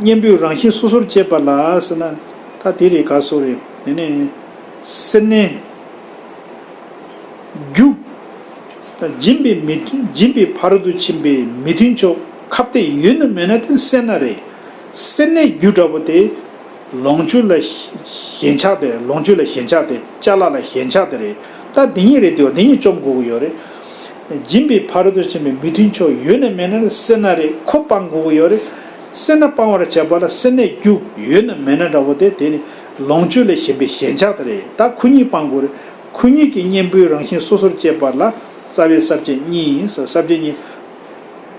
གཉེན་པོའི་རང་བཞིན་སོ་སོར་བཅད་པ་ལ་ཟེར་ན། ད་དེ་རེད་ག་སོགས་རེད། དེ་ནས་སེར་སྣའི་རྒྱུ། སྦྱིན་པའི་མི་མཐུན། སྦྱིན་པའི་ཕ་རོལ་ཏུ་ཕྱིན་པའི་མི་མཐུན་ཕྱོགས་ཁ་གཏད་ཡོད་ན་མེད་ན་དེ་སེར་སྣ་རེད། སེར་སྣའི་རྒྱུ་འདྲ་པོ་དེ་ལོངས་སྤྱོད་ལ་ཞེན་ཆགས་དེ་རེད། ལོངས་སྤྱོད་ལ་ཞེན་ཆགས་དེ་ཅ་ལག་ལ་ཞེན་ཆགས་དེ་རེད། ད་དེ་གཉིས་རེད་དེ་བ་དེ་གཉིས་བཅོམ་དགོས་ཀྱི་ཡོད་རེད། སྦྱིན་པའི་ཕ་རོལ་ཏུ་ཕྱིན་པའི་མི་མཐུན་ཕྱོགས་ཡོད་ན་མེད་ན་སེར་སྣ་རེད། ཁོ་སྤང་དགོས་ཀྱི་ཡོད་རེད། སེར་སྣ་སྤང་བར་བྱེད་པ་ལ་སེར་སྣའི་རྒྱུ་ཡོད་ན་མེད་ན་འདྲ་པོ་དེ་དེ་ནི་ལོངས་སྤྱོད་ལ་ཞེན་པའི་ཞེན་ཆགས་དེ་རེད། ད་ཁོ་གཉིས་སྤང་དགོས་རེད། ཁོ་གཉིས་ཀྱི་གཉེན་པོའི་རང་བཞིན་སོ་སོར་བཅད་པ་ལ་རྩ་བའི་ས་བཅད་གཉིས་ཡིན་ཟེར། ས་བཅད་གཉིས།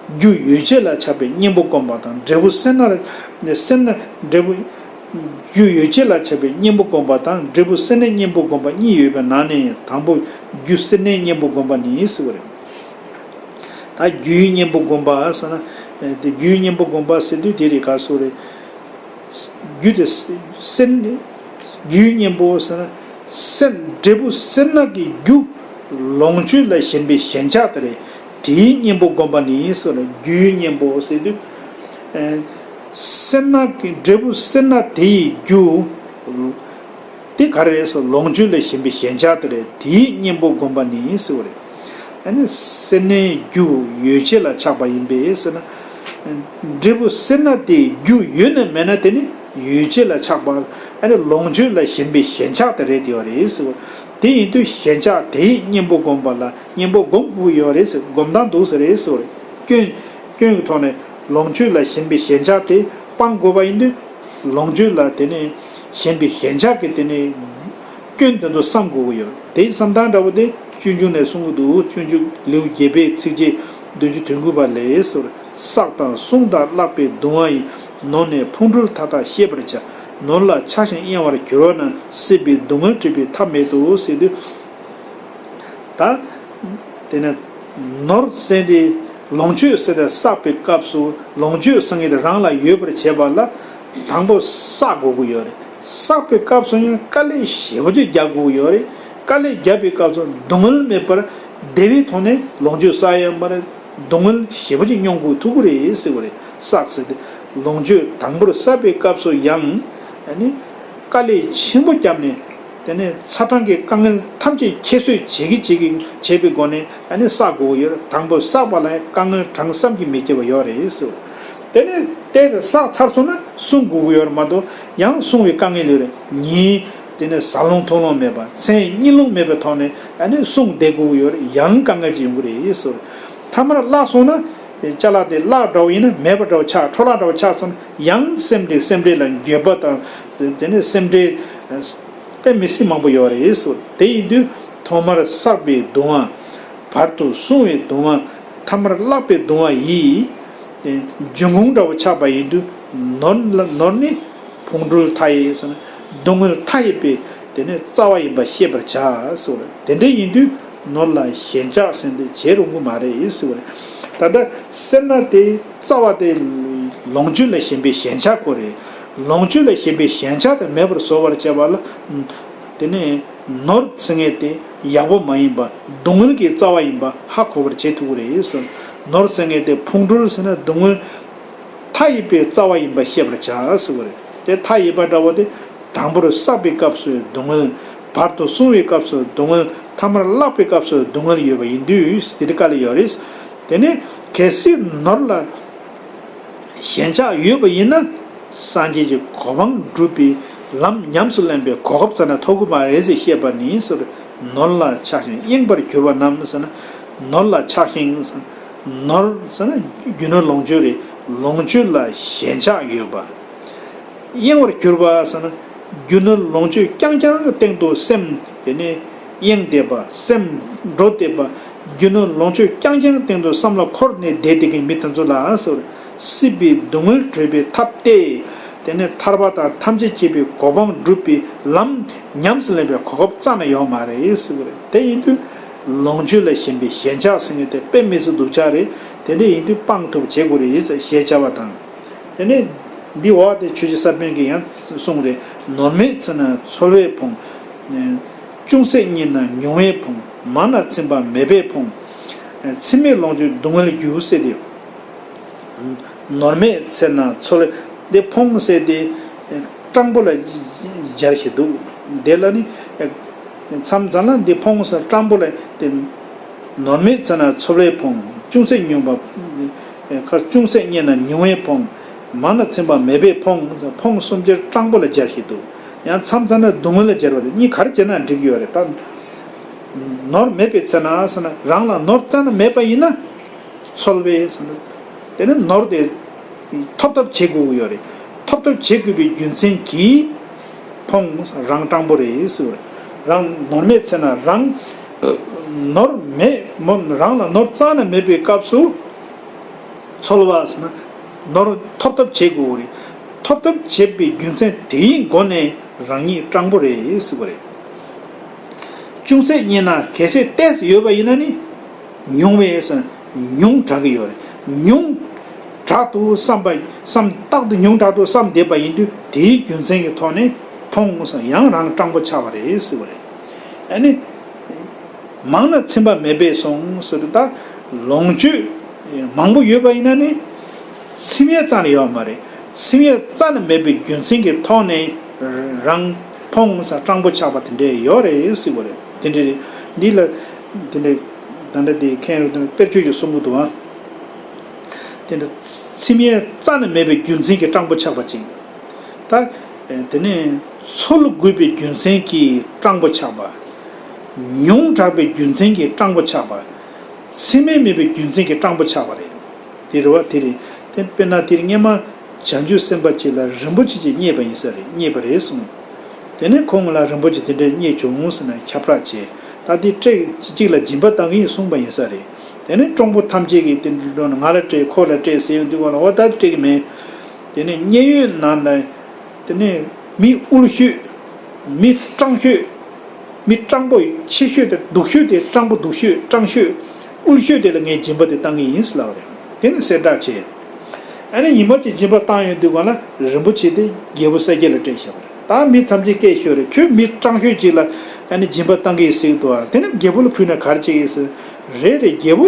རྒྱུ་ཡོ་བྱད་ལ་ཆགས་པའི་གཉེན་པོ་བསྒོམ་པ་དང་འབྲས་བུ་སེར་སྣ་ལ་སེར་སྣ་འབྲས་བུ། རྒྱུ་ཡོ་བྱད་ལ་ཆགས་པའི་གཉེན་པོ་བསྒོམ་པ་དང་འབྲས་བུ་སེར་སྣའི་གཉེན་པོ་བསྒོམ་པ་གཉིས་ཡོད་པའི་ནང་ནས་དང་པོ་རྒྱུ་སེར་སྣའི་གཉེན་པོ་བསྒོམ་པ་ནི་ཟེར་བ་རེད། ད་རྒྱུའི་གཉེན་པོ་བསྒོམ་པ་ཟེར་ན། དེ་རྒྱུའི་གཉེན་པོ་བསྒོམ་པ་ཟེར་དུས་དེ་རེད་ག་སོ་རེད། རྒྱུ་དེ་སེར། རྒྱུའི་གཉེན་པོ་ཟེར་ན། སེར་འབྲས་བུ་སེར་སྣ་གི་རྒྱུ། ལོངས་སྤྱོད་ལ་ཞེན་པའི་ཞེན་ཆགས་དེ་རེད། དེའི་གཉེན་པོ་བསྒོམ་པ་ནི་ཟེར་ན་རྒྱུའི་གཉེན་པོ་ཟེར་དུས། སེར་སྣ་གི་འབྲས་བུ་སེར་སྣ་དེ་ཡི་རྒྱུ། དེ་ག་རེ་རེད་ཟེར། ལོངས་སྤྱོད་ལ་ཞེན་པའི་ཞེན་ཆགས་དེ་རེད། དེའི་གཉེན་པོ་བསྒོམ་པ་ནི་ཟེར་བ་རེད། ཨ་ནི་སེར་སྣའི་རྒྱུ་ཡོ་བྱད་ལ་ཆགས་པ་ཡིན་པས་ཟེར་ན། འབྲས་བུ་སེར་སྣ་དེའི་རྒྱུ་ཡོད་ན་མེད་ན་དེ་ནི་ཡོ་བྱད་ལ་ཆགས་པ། ཨ་ནི་ལོངས་སྤྱོད་ལ་ཞེན་པའི་ཞེན་ཆགས་དེ་རེད་དེ་བ་རེད་ཟེར་བ། དེ་ཡིན་དུས་ཞེན་ཆགས་དེའི་གཉེན་པོ་བསྒོམ་པ་ལ་གཉེན་པོ་བསྒོམ་དགོས་ཡོད་རེད་ཟེར། བསྒོམ་སྟངས་འདུག་ཟེར་རེད་ཟེར་བ་རེད། སྐྱོན། སྐྱོན་གྱི་ཐོག་ནས་ལོངས་སྤྱོད་ལ་ཞེན་པའི་ཞེན་ཆགས་དེ་སྤང་དགོས་པ་ཡིན་དུས། ལོངས་སྤྱོད་ལ་དེ་ནས་ཞེན་པའི་ཞེན་ཆགས་ཀྱི་དེ་ནས་སྐྱོན་དེ་ཚོ་བསམ་དགོས་ཀྱི་ཡོད། དེའི་བསམ་སྟངས་འདྲ་བོ་དེ་སྤྱོད་འཇུག་ནས་གསུང་གི་འདུག་སྤྱོད་འཇུག་ལེའུ་བརྒྱད་པའི་ཚིགས་བཅད་བདུན་ཅུ་དོན་དགུ་པ་ལས་ཟེར། བསགས་དང་བསྲུང་དང་བརླག་པའི་གདུང་བ་ཡིས། ནོར་ནི་ཕུང་ཁྲོལ་མཐའ་དག་ཤེས་པར་བྱ། ནོར་ལ་ཆགས་ཤིང་གཡེང་བར་གྱུར་པ་ན། སྲིད་པའི་སྡུག་བསྔལ་སྤྲོས་པའི་ཐབས་མེད་དོ་ཟེར་དུས། ད། དེ་ནས་ནོར་ཟེར་དེ་ལོངས་སྤྱོད་ཟེར་དེ་བསགས་པའི་སྐབས་སུ་ལོངས་སྤྱོད་ཟེར་མཁན་དེ་རང་ལ་ཡོད་པར་བྱེད་པ་ལ་དང་པོ་བསགས་དགོས་ཀྱི་ཡོད་རེད། བསགས་པའི་སྐབས་སུ་ཡང་དཀའ་ལས་ཞེ་པོ་ཅིག་རྒྱག་དགོས་ཀྱི་ཡོད་རེད། དཀའ་ལས་བརྒྱབ་པའི་སྐབས་སུ་སྡུག་བསྔལ་མེད་པར་བདེ་བའི་ཐོག་ནས་ལོངས་སྤྱོད་བསགས་ཡོད་མ་རེད། སྡུག་བསྔལ་ཞེ་པོ་ཅིག་མྱོང་དགོས་ཐུག་གི་རེད་ཟེར་བ་རེད། བསགས་ཟེར་དེ་ལོངས་སྤྱོད་དང་པོར་བསགས་པའི་སྐབས་སུ་ཡང་ཨ་ནི་དཀའ་ལས་ཆེན་པོ་བརྒྱབ་ནས། དེ་ནས་ཚ་གྲང་གི་དཀའ་ངལ་ཐམས་ཅད་ཁྱད་གསོད་བྱེད་ཀྱི་བྱེད་ཀྱི་བྱེད་པའི་སྒོ་ནས་ཨ་ནི་བསགས་དགོས་ཀྱི་ཡོད་རེད། དང་པོ་བསགས་པ་ལ་དཀའ་ངལ་གྲངས་བསམ་གྱིས་མི་ཁྱབ་པ་ཡོད་རེད་ཟེར། དེ་ནས་དེ་བསགས་ཚར་སོང་ན་བསྲུང་དགོས་ཀྱི་ཡོད་རེད་མ་གཏོགས་ཡང་བསྲུང་བའི་དཀའ་ངལ་ཡོད་རེད། ཉིན་དེ་ནས་བཟའ་ལོང་འཐུང་ལོང་མེད་པ་མཚན་གཉིད་ལོང་མེད་པའི་ཐོག་ནས་ཨ་ནི་བསྲུང་བསྡད་དགོས་ཀྱི་ཡོད་རེད། ཡང་དཀའ་ངལ་ཅིག་ཡོང་གི་རེད་ཟེར། ཐ་མར་བརླག་སོང་ན་དེ་ཅ་ལག་དེ་བརླག་འདྲ་བོ་ཡིན་ན་མེད་པ་འདྲ་བོ་ཆགས། འཕྲོ་བརླག་འདྲ་བོ་ཆགས་སོང་ན་ཡང་སེམས་ཁྲལ་སེམས་ཁྲལ་ལ་འགྱོད་པ་དང་དེ་ནས་སེམས་ཁྲལ། དཔེ་མི་སྲིད་མང་པོ་ཡོད་རེད་ཟེར། དེ་ཡིན་དུས་ཐོག་མར་བསགས་པའི་གདུང་བ། བར་དུ་བསྲུང་བའི་གདུང་བ། ཐ་མར་བརླག་པའི་གདུང་བ་ཡིས། འབྱུང་ཁུངས་འདྲ་བོ་ཆགས་པ་ཡིན་དུས་ནོར་ལ་ནོར་ནི་ཕུང་ཁྲོལ་མཐའ་ཡས་ཟེར་ན་སྡུག་བསྔལ་མཐའ་ཡས་པའི་དེ་ནས་རྩ་བ་ཡིན་པ་ཤེས་པར་བྱ་ཟེར་བ་རེད། དེ་འདྲ་ཡིན་དུས་ནོར་ལ་ཞེན་ཆགས་ཟེར་འདི་བྱེད་རུང་གི་མ་རེད་ཟེར་བ་རེད། ད་ལྟ་སེར་སྣ་དེ་རྩ་བ་དེ་ལོངས་སྤྱོད་ལ་ཞེན་པའི་ཞེན་ཆགས་ཁོ་རེད། ལོངས་སྤྱོད་ལ་ཞེན་པའི་ཞེན་ཆགས་དེ་མེད་པར་བཟོ་བར་བྱེད་པ་ལ། དེ་ནས་ནོར་ཟེར་མཁན་དེ་ཡག་པོ་མ་ཡིན་པ་སྡུག་བསྔལ་གྱི་རྩ་བ་ཡིན་པ་ཧ་གོ་བར་བྱེད་ཐུབ་ཀྱི་རེད་ཟེར། ནོར་ཟེར་མཁན་དེ་ཕུང་ཁྲོལ་ཟེར་ན་སྡུག་བསྔལ་མཐའ་ཡས་པའི་རྩ་བ་ཡིན་པ་ཤེས་པར་བྱ་ཟེར་བ་རེད། དེ་མཐའ་ཡས་པ་འདྲ་བོ་དེ་དང་པོར་བསགས་པའི་སྐབས་སུ་སྡུག་བསྔལ། བར་དུ་བསྲུང་བའི་སྐབས་སུ་སྡུག་བསྔལ། ཐ་མར་བརླག་པའི་སྐབས་སུ་སྡུག་བསྔལ་ཡོད་པ་ཡིན་དུས་དེ་འདྲ་དཀའ་ལས་ཡོད་རེད། དེ་ནས་གལ་སྲིད་ནོར་ལ། ཞེན་ཆགས་ཡོད་པ་ཡིན་ན། སངས་རྒྱས་ཀྱི་གོ་འཕང་སྒྲུབ་པའི་ལམ་ཉམས་སུ་ལེན་པའི་གོ་སྐབས་རྩ་ནས་ཐོབ་ཀྱི་མ་རེད་ཅེས་བཤད་པ་ནི་ཟེར། ནོར་ལ་ཆགས་ཤིང་གཡེང་བར་གྱུར་པ་རྣམས་ཟེར་ན། ནོར་ལ་ཆགས་ཤིང་ཟེར། ནོར་ཟེར་ན་རྒྱུ་ནོར་ལོངས་སྤྱོད་རེད། ལོངས་སྤྱོད་ལ་ཞེན་ཆགས་ཡོད་པ། གཡེང་བར་གྱུར་པ་ཟེར་ན། རྒྱུ་ནོར་ལོངས་སྤྱོད་རྐྱང་རྐྱང་གི་སྟེང་དུ་སེམས་དེ་ནས་གཡེང་བསྡད་པ། སེམས་འགྲོ་བསྡད་པ། རྒྱུ་ནོར་ལོངས་སྤྱོད་རྐྱང་རྐྱང་སྟེང་དུ་བསམ་བློ་འཁོར་ནས་བསྡད་བསྡད་མཁན་མི་དེ་ཚོ་ལ་ཟེར། སྲིད་པའི་སྡུག་བསྔལ་གྲོལ་བའི་ཐབས་ཏེ། དེ་ནས་ཐར་པ་དང་ཐམས་ཅད་མཁྱེན་པའི་གོ་འཕང་སྒྲུབ་པའི་ལམ་ཉམས་སུ་ལེན་པའི་གོ་སྐབས་རྩ་ནས་ཡོད་མ་རེད་ཟེར་གི་རེད། དེ་ཡིན་དུས་ལོངས་སྤྱོད་ལ་ཞེན་པའི་ཞེན་ཆགས་ཟེར་མཁན་དེ་དཔེ་མི་སྲིད་སྡུག་ཅག་རེད། དེ་འདྲ་ཡིན་དུས་སྤང་ཐུབ་བྱེད་དགོས་རེད་ཟེར་ཞེས་བྱ་བ་དང་། དེ་ནས་འདི་འོག་དེ་ཆོས་རྗེ་ས་པཎ་གྱིས་ཡང་གསུངས་རེད། ནོར་མེད་ཚེ་ན་འཚོ་བས་ཕོངས། ཅུང་ཟད་རྙེད་ན་ཉུང་བས་ཕོངས། མང་ན་ཚིམ་པ་མེད་པས་ཕོངས། ཚིམ་མེད་ལོངས་སྤྱོད་སྡུག་བསྔལ་རྒྱུ་ཟེར་ཏེ། ནོར་མེད་ཚེ་ན་འཚོ་བས་འདི་ཕོངས་ཟེར་ཏེ། སྤྲང་པོ་ལ་སྦྱར་ཞིག་འདུག་དེ་ལ་ནི། མཚམས་མཚམས་ལ་འདི་ཕོངས་ཟེར་སྤྲང་པོ་ལ་དེ། ནོར་མེད་ཚེ་ན་ཚོར་བས་ཕོངས། ཅུང་ཟད་མྱོང་བ། ཁ་ཅུང་ཟད་རྙེད་ན་མྱོང་བས་ཕོངས། མང་ན་ཚིམ་པ་མེད་པས་ཕོངས། ཕོངས་གསུམ་ཆར་སྤྲང་པོ་ལ་སྦྱར་ཞིག་འདུག། ཡང་མཚམས་མཚམས་ན་སྡུག་བསྔལ་ལ་སྦྱར་བ་དེ་གཉིས་ག་རེ་བྱས་ན་འགྲིག་གི་ཡོད་རེད་ད། ནོར་མེད་པའི་ཚེ་ན་ཟེར་ན་རང་ལ་ནོར་རྩ་ནས་མེད་པ་ཡིན་ན། ཚོར་བས་ཟེར་ན། དེ་ནི་ནོར་དེ་ཐོབ་ཐབས་བྱེད་དགོས་ཀྱི་ཡོད་རེད། ཐོབ་ཐབས་བྱེད་དགོས་པའི་རྒྱུ་མཚན་གྱིས་ཕོངས། རང་སྤྲང་པོ་རེད་ཟེར་བ་རེད། རང་ནོར་མེད་ཚེ་ན་རང་ནོར་མེད་མོ་རང་ལ་ནོར་རྩ་ནས་མེད་པའི་སྐབས་སུ་ཚོར་བ་ཟེར་ན་ནོར་ཐོབ་ཐབས་བྱེད་དགོས་རེད། ཐོབ་ཐབས་བྱེད་པའི་རྒྱུ་མཚན་དེའི་སྒོ་ནས་རང་ཉིད་སྤྲང་པོ་རེད་ཟེར་བ་རེད། ཅུང་ཟད་རྙེད་ན་གལ་སྲིད་ཏོག་ཙམ་ཡོད་པ་ཡིན་ན་ནི། མྱོང་བས་ཟེར་ན་མྱོང་དྲགས་ཀྱི་ཡོད་རེད། མྱོང་དྲགས་འདུག་བསམ་པ་བསམ་རྟག་ཏུ་མྱོང་དྲགས་འདུག་བསམ་བསྡད་པ་ཡིན་དུས་དེའི་རྒྱུ་མཚན་གྱི་ཐོག་ནས་ཕོངས་ཟེར་ཡང་རང་སྤྲང་པོ་ཆགས་པ་རེད་ཟེར་བ་རེད། ཨ་ནི། མང་ན་ཚིམ་པ་མེད་པས་སོང་ཟེར་དུས་ད་ལོངས་སྤྱོད་མང་པོ་ཡོད་པ་ཡིན་ན་ནི་ཚིམ་ཡས་རྩ་ནས་ཡོད་མ་རེད། ཚིམ་ཡས་རྩ་ནས་མེད་པའི་རྒྱུ་མཚན་གྱི་ཐོག་ནས་རང་ཕོངས་ས་སྤྲང་པོ་ཆགས་པ་དེ་འདྲས་ཡོད་རེད་ཟེར་བ་རེད། དེ་འདྲས་རེད། འདི་ལ་དེ་འདྲས་ད་ལྟ་དེ་མཁན་རུ་དེ་འདྲས་དཔེར་བརྗོད་ཀྱི་གསུང་གི་འདུག་ཨ། དེ་འདྲ་ཚིམ་ཡས་རྩ་ནས་མེད་པའི་རྒྱུ་མཚན་གྱིས་སྤྲང་པོ་ཆགས་པ་ཅིག། ད། དེ་ནས་ཚོར་དགོས་པའི་རྒྱུ་མཚན་གྱིས་སྤྲང་པོ་ཆགས་པ། མྱོང་དྲགས་པའི་རྒྱུ་མཚན་གྱིས་སྤྲང་པོ་ཆགས་པ། ཚིམ་ཡས་མེད་པའི་རྒྱུ་མཚན་གྱིས་སྤྲང་པོ་ཆགས་པ་རེད། དེ་རེད་བ་དེ་རེད། དེ་དཔེར་ན་དེར་སྔས་མ་བྱང་ཆུབ་སེམས་དཔའ་ཅིག་ལ་རིན་པོ་ཆེ་ཅིག་རྙེད་པ་ཡིན་ས་རེད། རྙེད་པ་རེད་གསུངས། དེ་ནས་ཁོང་ལ་རིན་པོ་ཆེ་དེ་འདྲས་རྙེད་བྱུང་ཟེར་ན་ཁྱབ་བསྒྲགས་བྱས། ད་དེ་སྤྲད་གཅིག་ལ་སྦྱིན་པ་བཏང་གི་ཡིན་གསུངས་པ་ཡིན་ས་རེད། དེ་ནས་གྲོང་པོ་ཐམས་ཅད་ཀྱིས་དེ་འདྲ་འགྲོ་ན་ང་ལ་སྤྲད་ཁོ་ལ་སྤྲད་ཟེར་ཡོང་དུས་ག་ལ་འོ་ད་སྤྲད་གི་མེད། དེ་ནས་མཉན་ཡོད་ནང་ལ་དེ་ནས་མི་དབུལ་ཤོས། མི་སྤྲང་ཤོས། མི་སྤྲང་པོ་ཆེ་ཤོས་དེ་སྡུག་ཤོས་དེ་སྤྲང་པོ་སྡུག་ཤོས་སྤྲང་ཤོས། དབུལ་ཤོས་དེ་ལ་ངས་སྦྱིན་པ་དེ་བཏང་གི་ཡིན་ཟེར་ལབ་པ་རེད། དེ་ནས་གསལ་བསྒྲགས་བྱས། ཨ་ནི་ཉི་མ་གཅིག་སྦྱིན་པ་བཏང་ཡོང་དུས་ག་ལ་རིན་པོ་ཆེ་དེ་རྒྱལ་པོ་གསལ་རྒྱལ་ལ་སྤྲད་བཞག་པ་རེད། ད་མི་ཐམས་ཅད་སྐད་ཤོར་རེད། ཁྱོད་མི་སྤྲང་ཤོས་ཅིག་ལ་ཨ་ནི་སྦྱིན་པ་བཏང་གི་ཡིན་ཟེར་གི་འདུག་ཨ། དེ་ནས་རྒྱལ་པོ་ལ་ཕུལ་ན་ག་རེ་བྱེད་ཀྱི་ཡིན་ཟེར། རེད་རེད། རྒྱལ་པོ་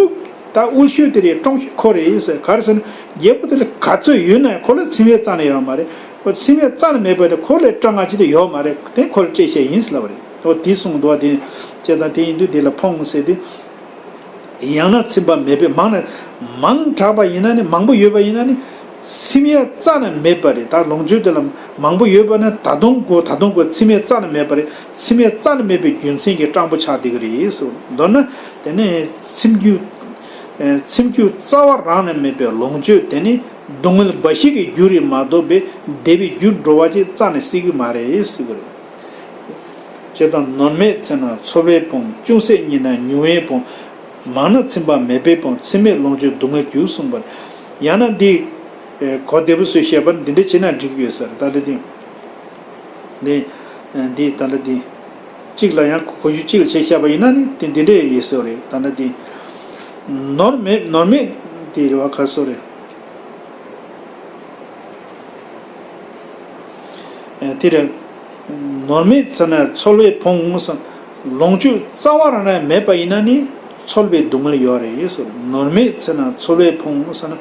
ད་དབུལ་ཤོས་དེ་རེད། སྤྲང་ཤོས་ཁོ་རེད་ཟེར། ག་རེ་ཟེར་ན་རྒྱལ་པོ་དེ་ལ་ག་ཚོད་ཡོད་ན་ཁོ་ལ་ཚིམ་ཡས་རྩ་ནས་ཡོད་མ་རེད། ཁོ་ཚིམ་ཡས་རྩ་ནས་མེད་པ་དེ་ཁོ་ལས་སྤྲང་ང་ཅི་དེ་ཡོད་མ་རེད། དེ་ཁོ་ལ་སྤྲད་བཤད་ཡིན་ཟེར་ལབ་པ་རེད། ཨོ་དེ་གསུངས་འདུག་བ། དེ་བྱས་ཙང་དེ་ཡིན་དུས་དེ་ལ་ཕོངས་ཟེར་དུས། ཡང་ན་ཚིམ་པ་མེད་པས་མང་ན། མང་དྲགས་པ་ཡིན་ན་ནི་མང་པོ་ཡོད་པ་ཡིན་ན་ནི། ཚིམ་ཡས་རྩ་ནས་མེད་པ་རེད། ད་ལོངས་སྤྱོད་དེ་ལ་མང་པོ་ཡོད་པ་ན་ད་དུང་དགོས་ད་དུང་དགོས་ཚིམ་ཡས་རྩ་ནས་མེད་པ་རེད། ཚིམ་ཡས་རྩ་ནས་མེད་པའི་རྒྱུ་མཚན་གྱིས་སྤྲང་པོ་ཆགས་བསྡད་ཀྱི་རེད་ཟེར། མདོར་ན་དེ་ནས་ཚིམ་རྒྱུ། ཚིམ་རྒྱུ་རྩ་བ་རང་ནས་མེད་པའི་ལོངས་སྤྱོད་དེ་ནི་སྡུག་བསྔལ་འབའ་ཞིག་གི་རྒྱུ་རེད་མ་གཏོགས་པའི་བདེ་བའི་རྒྱུར་འགྲོ་བ་ཅིག་རྩ་ནས་སྲིད་ཀྱི་མ་རེད་ཟེར་གྱི་རེད། བྱས་ཙང་ནོར་མེད་ཚེ་ན་ཚོར་བས་ཕོངས། ཅུང་ཟད་རྙེད་ན་མྱོང་བས་ཕོངས། མང་ན་ཚིམ་པ་མེད་པས་ཕོངས། ཚིམ་མེད་ལོངས་སྤྱོད་སྡུག་བསྔལ་རྒྱུ་གསུངས་པ་རེད། ཡང་ན་འདི། གོ་བདེ་པོ་བཟོས་བཤད་པ་ནི་འདི་འདྲ་བྱས་ན་འགྲིག་གི་ཡོད་ས་རེད། ད་འདི་འདི། འདི། འདི་ད་ལྟ་འདི། གཅིག་ལ་ཡང་གོ་རྒྱུ་གཅིག་ལ་བྱས་བཤད་པ་ཡིན་ན་ནི་འདི་འདི་འདྲ་ཡོད་ས་རེད། ད་ལྟ་འདི། ནོར་མེད་ནོར་མེད་འདི་རེད་བ་ག་སོ་རེད། དེ་རེད། ནོར་མེད་ཚེ་ན་ཚོར་བས་ཕོངས་སམ། ལོངས་སྤྱོད་རྩ་བ་རང་ནས་མེད་པ་ཡིན་ན་ནི་ཚོར་བའི་སྡུག་བསྔལ་ཡོད་རེད་ཟེར། ནོར་མེད་ཚེ་ན་ཚོར་བས་ཕོངས་ཟེར་ན།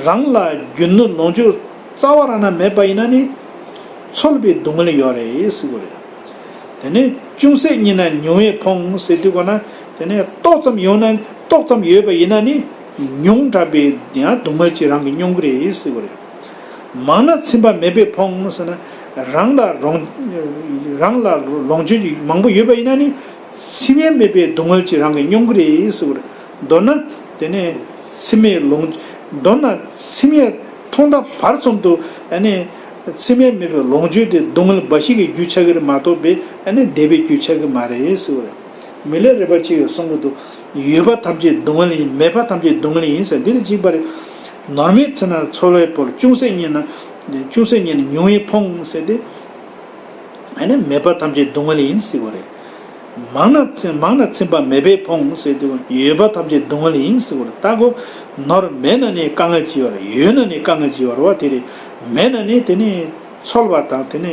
རང་ལ་རྒྱུ་ནོར་ལོངས་སྤྱོད་རྩ་བ་རང་ནས་མེད་པ་ཡིན་ན་ནི་ཚོར་བའི་སྡུག་བསྔལ་ཡོད་རེད་ཟེར་གྱི་རེད། དེ་ནས་ཅུང་ཟད་རྙེད་ན་མྱོང་བས་ཕོངས་ཟེར་དུས་གོ་ན། དེ་ནས་ཏོག་ཙམ་ཡོང་ན་ཏོག་ཙམ་ཡོད་པ་ཡིན་ན་ནི་མྱོང་དྲགས་པའི་ཡང་སྡུག་བསྔལ་ཅིག་རང་གིས་མྱོང་གི་རེད་ཟེར་གྱི་རེད། མང་ན་ཚིམ་པ་མེད་པས་ཕོངས་ཟེར་ན། རང་ལ་རོང་། རང་ལ་ལོངས་སྤྱོད་ཅིག་མང་པོ་ཡོད་པ་ཡིན་ན་ནི། ཚིམ་ཡས་མེད་པའི་སྡུག་བསྔལ་ཅིག་རང་གིས་མྱོང་གི་རེད་ཟེར་གྱི་རེད། མདོར་ན། དེ་ནས་ཚིམ་མེད་ལོངས། མདོར་ན་ཚིམ་ཡས་མཐོང་ཐག་བར་གསུམ་དུ་ཨ་ནི། ཚིམ་ཡས་མེད་པའི་ལོངས་སྤྱོད་དེ་སྡུག་བསྔལ་འབའ་ཞིག་གི་རྒྱུ་ཆགས་ཀྱི་རེད་མ་གཏོགས་པའི་ཨ་ནི་བདེ་བའི་རྒྱུ་ཆགས་ཀྱི་མ་རེད་ཟེར་བ་རེད། མི་ལས་རས་པ་གཅིག་གིས་གསུང་གི་འདུག། ཡོད་པ་ཐམས་ཅད་སྡུག་བསྔལ་ཡིན། མེད་པ་ཐམས་ཅད་སྡུག་བསྔལ་ཡིན་ཟེར་འདི་ལ་གཅིག་པ་རེད། ནོར་མེད་ཚེ་ན་ཚོར་བས་ཕོངས། ཅུང་ཟད་རྙེད་ན། ཅུང་ཟད་རྙེད་ན་མྱོང་བས་ཕོངས་ཟེར་ཏེ། ཨ་ནི་མེད་པ་ཐམས་ཅད་སྡུག་བསྔལ་ཡིན་ཟེར་བ་རེད། མང་ན་ཚིམ་མང་ན་ཚིམ་པ་མེད་པས་ཕོངས་ཟེར་དུས་ཡོད་པ་ཐམས་ཅད་སྡུག་བསྔལ་ཡིན་ཟེར་བ་རེད། ད་གོ། ནོར་མེད་ན་ནི་དཀའ་ངལ་ཅི་ཡོད་རེད། ཡོད་ན་ནི་དཀའ་ངལ་ཅི་ཡོད་རེད་བ། དེ་རེད། མེད་ན་ནི་དེ་ནི་ཚོར་བ་དང་དེ་ནི་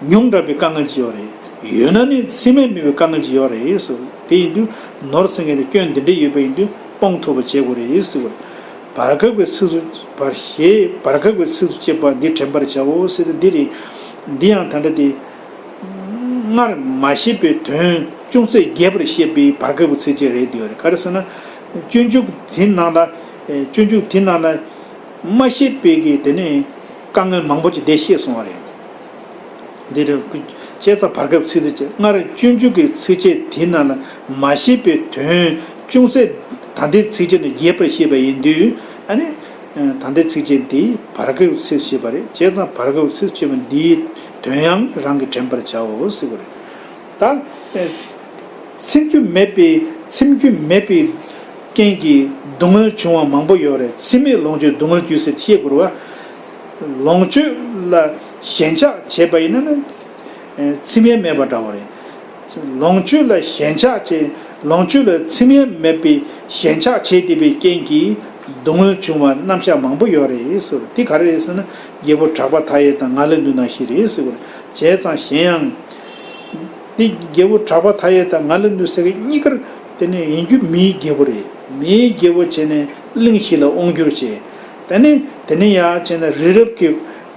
མྱོང་དྲགས་པའི་དཀའ་ངལ་ཅི་ཡོད་རེད། ཡོད་ན་ནི་ཚིམ་མེད་མེད་པའི་དཀའ་ངལ་ཅི་ཡོད་རེད་ཟེར། དེ་ཡིན་དུས་ནོར་ཟེར་མཁན་དེ་སྐྱོན་འདི་འདྲ་ཡོད་པ་ཡིན་དུས་སྤོང་ཐུབ་པ་བྱེད་དགོས་རེད་ཟེར་བ་རེད། བར་སྐབས་ཀྱི་ཚིགས་སུ་བར་ཞེས་བར་སྐབས་ཀྱི་ཚིགས་སུ་བཅད་པ་འདི་དྲན་པར་བྱའོ་ཟེར་ཏེ་འདི་རེད། འདི་ཡང་ད་ལྟ་དེ། སྔར་མ་བཤད་པའི་དོན། ཅུང་ཟད་རྒྱས་པར་བཤད་པའི་བར་སྐབས་ཀྱི་ཚིགས་བཅད་རེད་འདུག་རེད། ག་རེ་ཟེར་ན། སྤྱོད་འཇུག་དེ་ནང་ལ། སྤྱོད་འཇུག་དེ་ནང་ལ་མ་བཤད་པའི་གི་དེ་ནས་དཀའ་ངལ་མང་པོ་ཅིག་དེ་བཤད་སོང་བ་རེད། འདི་རེད། བྱས་ཙང་བར་སྐབས་ཚིགས་བཅད་སྔར་སྤྱོད་འཇུག་གི་ཚིགས་བཅད་དེ་ནང་ལ་མ་བཤད་པའི་དོན་ཅུང་ཟད་ད་ལྟའི་ཚིགས་བཅད་ནས་རྒྱས་པར་བཤད་པ་ཡིན་དུས། ཨ་ནི། ད་ལྟའི་ཚིགས་བཅད་འདི་བར་སྐབས་ཚིགས་བཅད་པ་རེད། བྱས་ཙང་བར་སྐབས་ཚིགས་བཅད་པ་འདིའི་དོན་ཡང་རང་གིས་དྲན་པར་བྱའོ་ཟེར་བ་རེད། ད། ཚིམ་རྒྱུ་མེད་པའི་ཚིམ་རྒྱུ་མེད་པའི་རྐྱེན་གྱིས་སྡུག་བསྔལ་བྱུང་བ་མང་པོ་ཡོད་རེད། ཚིམ་མེད་ལོངས་སྤྱོད་སྡུག་བསྔལ་རྒྱུ་ཟེར་བཤད་དགོས་རེད་བ། ལོངས་སྤྱོད་ལ་ཞེན་ཆགས་བྱས་པ་ཡིན་ན་ནི། ཚིམ་ཡས་མེད་པ་འདྲ་བ་རེད། ལོངས་སྤྱོད་ལ་ཞེན་ཆགས་བྱས། ལོངས་སྤྱོད་ལ་ཚིམ་ཡས་མེད་པའི་ཞེན་ཆགས་བྱས་བསྡད་པའི་རྐྱེན་གྱིས་སྡུག་བསྔལ་བྱུང་བ་རྣམ་གཞག་མང་པོ་ཡོད་རེད་ཟེར། དེ་ག་རེ་རེད་ཟེར་ན། རྒྱལ་པོ་གྲགས་པ་མཐའ་ཡས་དང་ང་ལས་ནུ་ནང་བཞིན་རེད་ཟེར་བ་རེད། བྱས་ཙང་གཞན་ཡང་། འདི་རྒྱལ་པོ་གྲགས་པ་མཐའ་ཡས་དང་ང་ལས་ནུ་ཟེར་མཁན་གཉིས་ཀར་དེ་ནས་ཡིན་རྒྱུ་མིའི་རྒྱལ་པོ་རེད། མིའི་རྒྱལ་པོ་བྱས་ནས་གླིང་བཞི་ལ་དབང་བསྒྱུར་བྱས། དེ་ནས་དེ་ནས་ཡར་བྱས་ནས་རི་རབ་ཀྱི་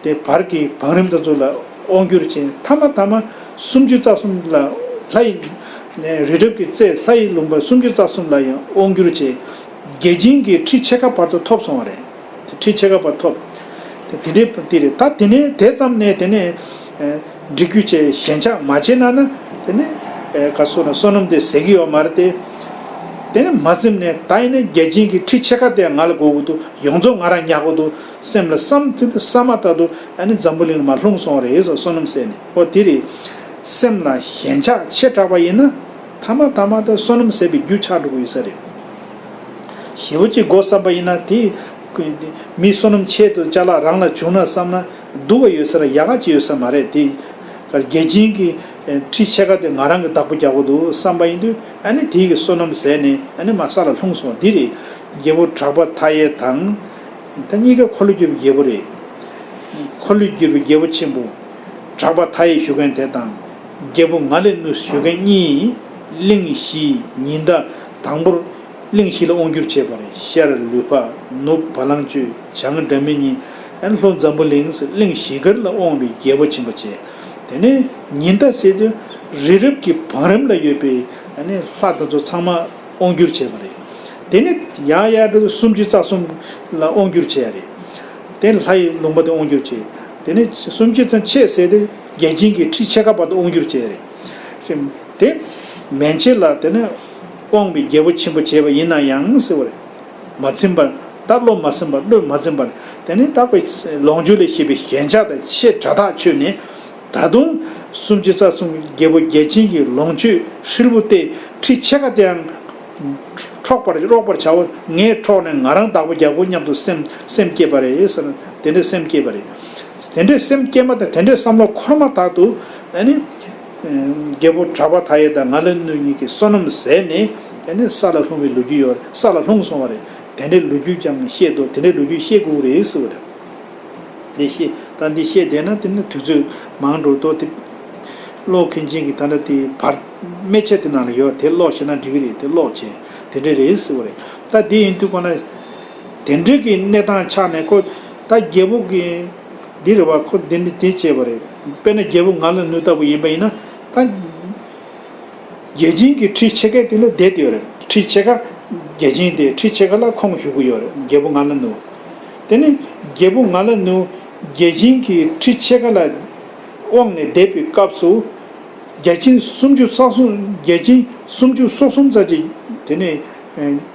དེ་བར་གྱི་བང་རིམ་དེ་ཚོ་ལ་དབང་བསྒྱུར་བྱས། མཐའ་མ་མཐའ་མ་སུམ་ཅུ་རྩ་གསུམ་ལ་ལྷ་ཡི་རི་རབ་ཀྱི་རྩེ་ལྷ་ཡི་ལུང་པ་སུམ་ཅུ་རྩ་གསུམ་ལ་ཡང་དབང་བསྒྱུར་བྱས། བརྒྱ་བྱིན་གྱི་ཁྲི་ཕྱེད་ཀ་བར་དུ་ཐོབ་སོང་བ་རེད། ཁྲི་ཕྱེད་ཀ་བར་ཐོབ། དེ་དེ་འདྲའི་དེ་རེད། ད་དེ་ནས་དེ་ཙམ་ནས་དེ་ནས་ཨ་འགྲིག་རྒྱུ་བྱས་ཞེན་ཆགས་མ་བྱས་ན་ན། དེ་ནས་ཨ་ག་སོ་ན་བསོད་ནམས་དེ་ཟད་ཀྱི་ཡོད་མ་རེད་དེ། དེ་ནས་མ་ཚིམ་ནས་ད་ཡིན་ན་བརྒྱ་བྱིན་གྱི་ཁྲི་ཕྱེད་ཀ་དེ་ང་ལ་དགོས་ཀྱི་འདུག་ཡོངས་རྫོགས་ང་རང་ཉར་དགོས་འདུག་སེམས་ལ་བསམ་བསམ་མ་ཐག་ཏུ་ཨ་ནི་འཛམ་བུ་གླིང་ལ་མར་ལྷུང་སོང་བ་རེད་ཟེར། བསོད་ནམས་ཟད་ནས། འོ་དེ་རེད། སེམས་ལ་ཞེན་ཆགས་ཆེ་དྲགས་པ་ཡིན་ན། ཐ་མ་ཐ་མ་དེ་བསོད་ནམས་ཟད་པའི་རྒྱུ་ཆགས་འགྲོ་གི་ཡོད་ས་རེད། ཞེ་པོ་ཅིག་དགོས་བསམ་པ་ཡིན་ན་དེ། མི་བསོད་ནམས་ཆེད་དུ་ཅ་ལག་རང་ལ་བྱུང་ན་བསམ་ན་སྡུག་པ་ཡོད་ས་རེད། ཡག་ག་ཅིག་ཡོད་ས་མ་རེད་དེ། བརྒྱ་བྱིན་གྱི་ཁྲི་ཕྱེད་ཀ་དེ་ང་རང་གི་བདག་པོ་རྒྱག་དགོས་འདུག་བསམ་པ་ཡིན་དུས། ཨ་ནི་དེའི་གི་བསོད་ནམས་ཟད་ནས་ཨ་ནི་མར་ས་ལ་ལྷུང་སོང་། འདི་རེད། རྒྱལ་པོ་གྲགས་པ་མཐའ་ཡས་དང་། ད་གཉིས་ཀ་འཁོར་ལོས་སྒྱུར་བའི་རྒྱལ་པོ་རེད། འཁོར་ལོས་སྒྱུར་བའི་རྒྱལ་པོ་ཆེན་པོ། གྲགས་པ་མཐའ་ཡས་ཞུ་མཁན་དེ་དང་། རྒྱལ་པོ་ང་ལས་ནུ་ཞུ་མཁན་གཉིས། གླིང་བཞི་ཉི་ཟླ། དང་པོར་གླིང་བཞི་ལ་དབང་བསྒྱུར་བྱས་པ་རེད། ཤར་ལུས་འཕགས། ནུབ་བ་ལང་སྤྱོད། བྱང་སྒྲ་མི་སྙན། ཨ་ནི་ལྷོ་འཛམ་བུ་གླིང་ཟེར་གླིང་བཞི་ཀར་ལ་དབང་བའི་རྒྱལ་པོ་ཆེན་པོ་བྱས། དེ་ནས་ཉི་ཟླ་ཟེར་དུས་རི་རབ་ཀྱི་བང་རིམ་ལ་ཡོད་པའི་ཨ་ནི་ལྷ་དེ་ཚོ་ཚང་མ་དབང་བསྒྱུར་བྱས་པ་རེད། དེ་ནས་ཡར་ཡར་འགྲོ་དུས་སུམ་ཅུ་རྩ་གསུམ་ལ་དབང་བསྒྱུར་བྱས་རེད། དེ་ལྷ་ཡི་ལུང་པ་དེ་དབང་བསྒྱུར་བྱས། དེ་ནས་སུམ་ཅུ་ཙམ་ཆད་ཟེར་དུས་བརྒྱ་བྱིན་གྱི་ཁྲི་ཕྱེད་ཀ་བར་དུ་དབང་བསྒྱུར་བྱས་རེད། དེ་མན་ཆད་ལ་དེ་ནས་དབང་བའི་རྒྱལ་པོ་ཆེན་པོ་བྱས་པ་ཡིན་ན་ཡང་ཟེར་བ་རེད། མ་ཚིམ་པར། ད་བློ་མ་ཚིམ་པར། བློས་མ་ཚིམ་པར། དེ་ནས་བཏགས་པའི་ལོངས་སྤྱོད་ལས་སྐྱེས་པའི་ཞེན་ཆགས་དང་ཆེས་དྲག་ཐག་ཆོད་ནས། ད་དུང་སུམ་ཅུ་རྩ་གསུམ་རྒྱལ་པོ་བརྒྱ་བྱིན་གྱི་ལོངས་སྤྱོད་ཧྲིལ་པོ་སྟེ་ཁྲི་ཕྱེད་ཀ་དེའང་འཕྲོག་པར་དབྱོག་པར་བྱའོ། ངས་འཕྲོག་ནས་ང་རང་བདག་པོ་རྒྱག་དགོས་སྙམ་དུ་སེམས་སེམས་བསྐྱེད་པ་རེད་ཟེར་ན། དེ་འདྲའི་སེམས་བསྐྱེད་པ་རེད། དེ་འདྲའི་སེམས་བསྐྱེད་མ་དང་དེ་འདྲའི་བསམ་བློ་འཁོར་མ་ཐག་ཏུ་ཨ་ནི། རྒྱལ་པོ་གྲགས་པ་མཐའ་ཡས་དང་ང་ལས་ནུ་གཉིས་ཀྱིས་བསོད་ནམས་ཟད་ནས་ཨ་ནི་ས་ལ་ལྷུང་བའི་ལོ་རྒྱུས་ཡོད་རེད། ས་ལ་ལྷུང་སོང་བ་རེད། དེ་འདྲའི་ལོ་རྒྱུས་ཀྱང་བཤད་དོ། དེ་འདྲའི་ལོ་རྒྱུས་བཤད་དགོས་རེད་ཟེར་བ་རེད། འདི་བཤད། ད་འདི་བཤད་བསྡད་ན་དེ་ནི་དུས་ཚོད་མང་འགྲོ་དོ། དེ་ཀློག་མཁན་ཅན་གྱི་ད་ལྟ་དེ་བར་སྨད་ཆ་དེ་ནང་ལ་ཡོད། དེ་ཀློག་ཤེས་ན་འགྲིག་གི་རེད། དེ་ཀློག་བྱས་དེ་འདྲ་རེད་ཟེར་བ་རེད། ད་དེ་ཡིན་དུས་གོ་ན་དེ་འདྲ་གི་གནས་སྟངས་ཆགས་ནས་ཁོ་ད་རྒྱལ་པོ་གི་འདི་རེད་བ། ཁོ་འདི་འདི་དེ་བྱས་པ་རེད། དཔེར་ན་རྒྱལ་པོ་ང་ལ་ནུ་ལྟ་བུ་ཡིན་པ་ཡིན་ན་ད། བརྒྱ་བྱིན་གྱི་ཁྲི་ཕྱེད་ཀ་དེ་ལ་བསྡད་ཡོད་རེད། ཁྲི་ཕྱེད་ཀ་བརྒྱ་བྱིན་དེ་ཁྲི་ཕྱེད་ཀ་ལ་ཁོང་བཞུགས་ཀྱི་ཡོད་རེད། རྒྱལ་པོ་ང་ལ་ནུ། དེ་ནི་རྒྱལ་པོ་ང་ལ་ནུ་བརྒྱ་བྱིན་གྱི་ཁྲི་ཕྱེད་ཀ་ལ་དབང་ནས་བསྡད་པའི་སྐབས་སུ། བརྒྱ་བྱིན་སུམ་ཅུ་རྩ་གསུམ། བརྒྱ་བྱིན་སུམ་ཅུ་སོ་གསུམ་ཙམ་ཅིག་དེ་ནས་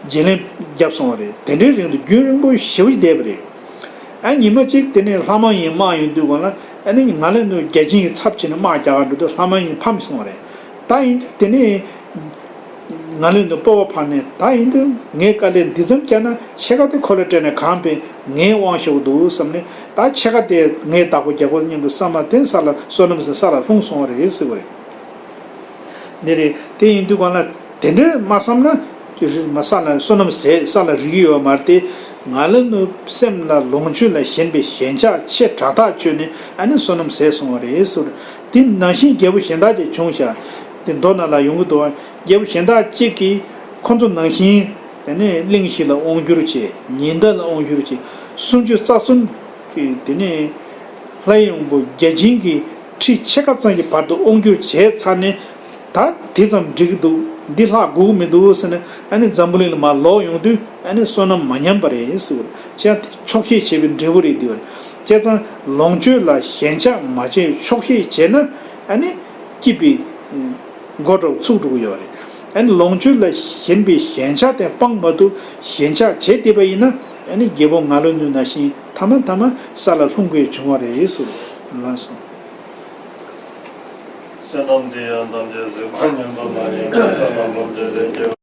བརྗེ་ལེན་བརྒྱབ་སོང་བ་རེད། དེ་འདྲའི་རིང་དུ་རྒྱུན་རིང་པོ་ཞེ་པོ་ཞིག་བསྡད་པ་རེད། ཨ་ཉི་མ་གཅིག་དེ་ནས་ལྷ་མ་ཡིན་དམག་ཡོང་དུས་སྒང་ལ་ཨ་ནི་ང་ལ་ནུ་བརྒྱ་བྱིན་གྱི་ཚབ་བྱས་ནས་དམག་རྒྱག་ག་འགྲོ་དུས་ལྷ་མ་ཡིན་ཕམ་སོང་བ་རེད། ད་ཡིན་དུས་དེ་ནས་ང་ལ་ནུ་སྤོབས་པ་འཕར་ནས། ད་ཡིན་དུས་ངས་དཀའ་ལས་འདི་ཙམ་བརྒྱབ་ན་ཕྱེད་ཀ་དེ་ཁོ་ལ་སྤྲད་ནས་གང་ཕན་ངའི་དབང་ཤོར་འདུག་བསམ་ནས། ད་ཕྱེད་ཀ་དེ་ངས་བདག་པོ་རྒྱག་དགོས་སྙམ་དུ་བསམ་པ་དེ་ས་ལ་བསོད་ནམས་ཟད་ས་ལ་ལྷུང་སོང་བ་རེད་ཟེར་བ་རེད། འདི་རེད། དེ་ཡིན་དུས་གང་ལ་དེ་འདྲ་མ་བསམ་ན་ཅི་ཞིག་མ་ས་ལ་བསོད་ནམས་ཟད་ས་ལ་རིག་གི་ཡོད་མ་རེད་དེ། ང་ལ་ནུ་སེམས་ལ་ལོངས་སྤྱོད་ལ་ཞེན་པའི་ཞེན་ཆགས་ཆེས་དྲག་ཐག་ཆོད་ནས་ཨ་ནི་བསོད་ནམས་ཟད་སོང་བ་རེད་ཟེར། དེ་ནང་བཞིན་རྒྱལ་པོ་གཞན་དག་ཅིག་བྱུང་ཤག་དེ་མདོ་ནང་ལ་ཡོང་གི་འདུག་རྒྱལ་པོ་གཞན་དག་ཅིག་གིས་ཁོ་ཚོ་ནང་བཞིན་དེ་ནས་གླིང་བཞི་ལ་དབང་བསྒྱུར་བྱས། ཉི་ཟླ་ལ་དབང་བསྒྱུར་བྱས། སུམ་ཅུ་རྩ་གསུམ་གྱི་དེ་ནས་ལྷའི་དབང་པོ་བརྒྱ་བྱིན་གྱི་ཁྲི་ཕྱེད་ཀ་ཙམ་གྱི་བར་དུ་དབང་བསྒྱུར་བྱས་ཚར་ནས། ད་དེ་ཙམ་འགྲིག་གི་འདུག་འདི་ལྷག་དགོས་ཀྱི་མི་འདུག་ཟེར་ནས་ཨ་ནི་འཛམ་བུ་གླིང་ལ་མར་ལོག་ཡོང་དུས་ཨ་ནི་བསོད་ནམས་མ་ཉམས་པ་རེད་ཟེར་བ་རེད། བྱས་ཙང་ཆོག་ཤེས་བྱེད་པའི་འབྲས་བུ་རེད་འདི་བ་རེད། བྱས་ཙང་ལོངས་སྤྱོད་ལ་ཞེན་ཆགས་མ་བྱས་ཆོག་ཤེས་བྱས་ན་ཨ་ནི་སྐྱིད་པའི་མགོ་འགྲོ་ཚུགས་འགྲོ་གི་ཡོད་རེད། ཨ་ནི་ལོངས་སྤྱོད་ལ་ཞེན་པའི་ཞེན་ཆགས་དེ་སྤང་མ་ཐུབ། ཞེན་ཆགས་བྱས་བསྡད་པ་ཡིན་ན་ཨ་ནི་རྒྱལ་པོ་ང་ལོ་ནུ་ནང་བཞིན་ཐ་མ་ཐ་མ་ས་ལ་ལྷུང་དགོས་བྱུང་བ་རེད་ཟེར། ལགས་སོ། བསོད་ནམས་འདི་ཡང་ཐམས་ཅད་གཟིགས་པ་ཉིད་དུ་མ་ཡིན་པའི་བསོད་ནམས་ལམ་གྱི་ལས་ཀྱི།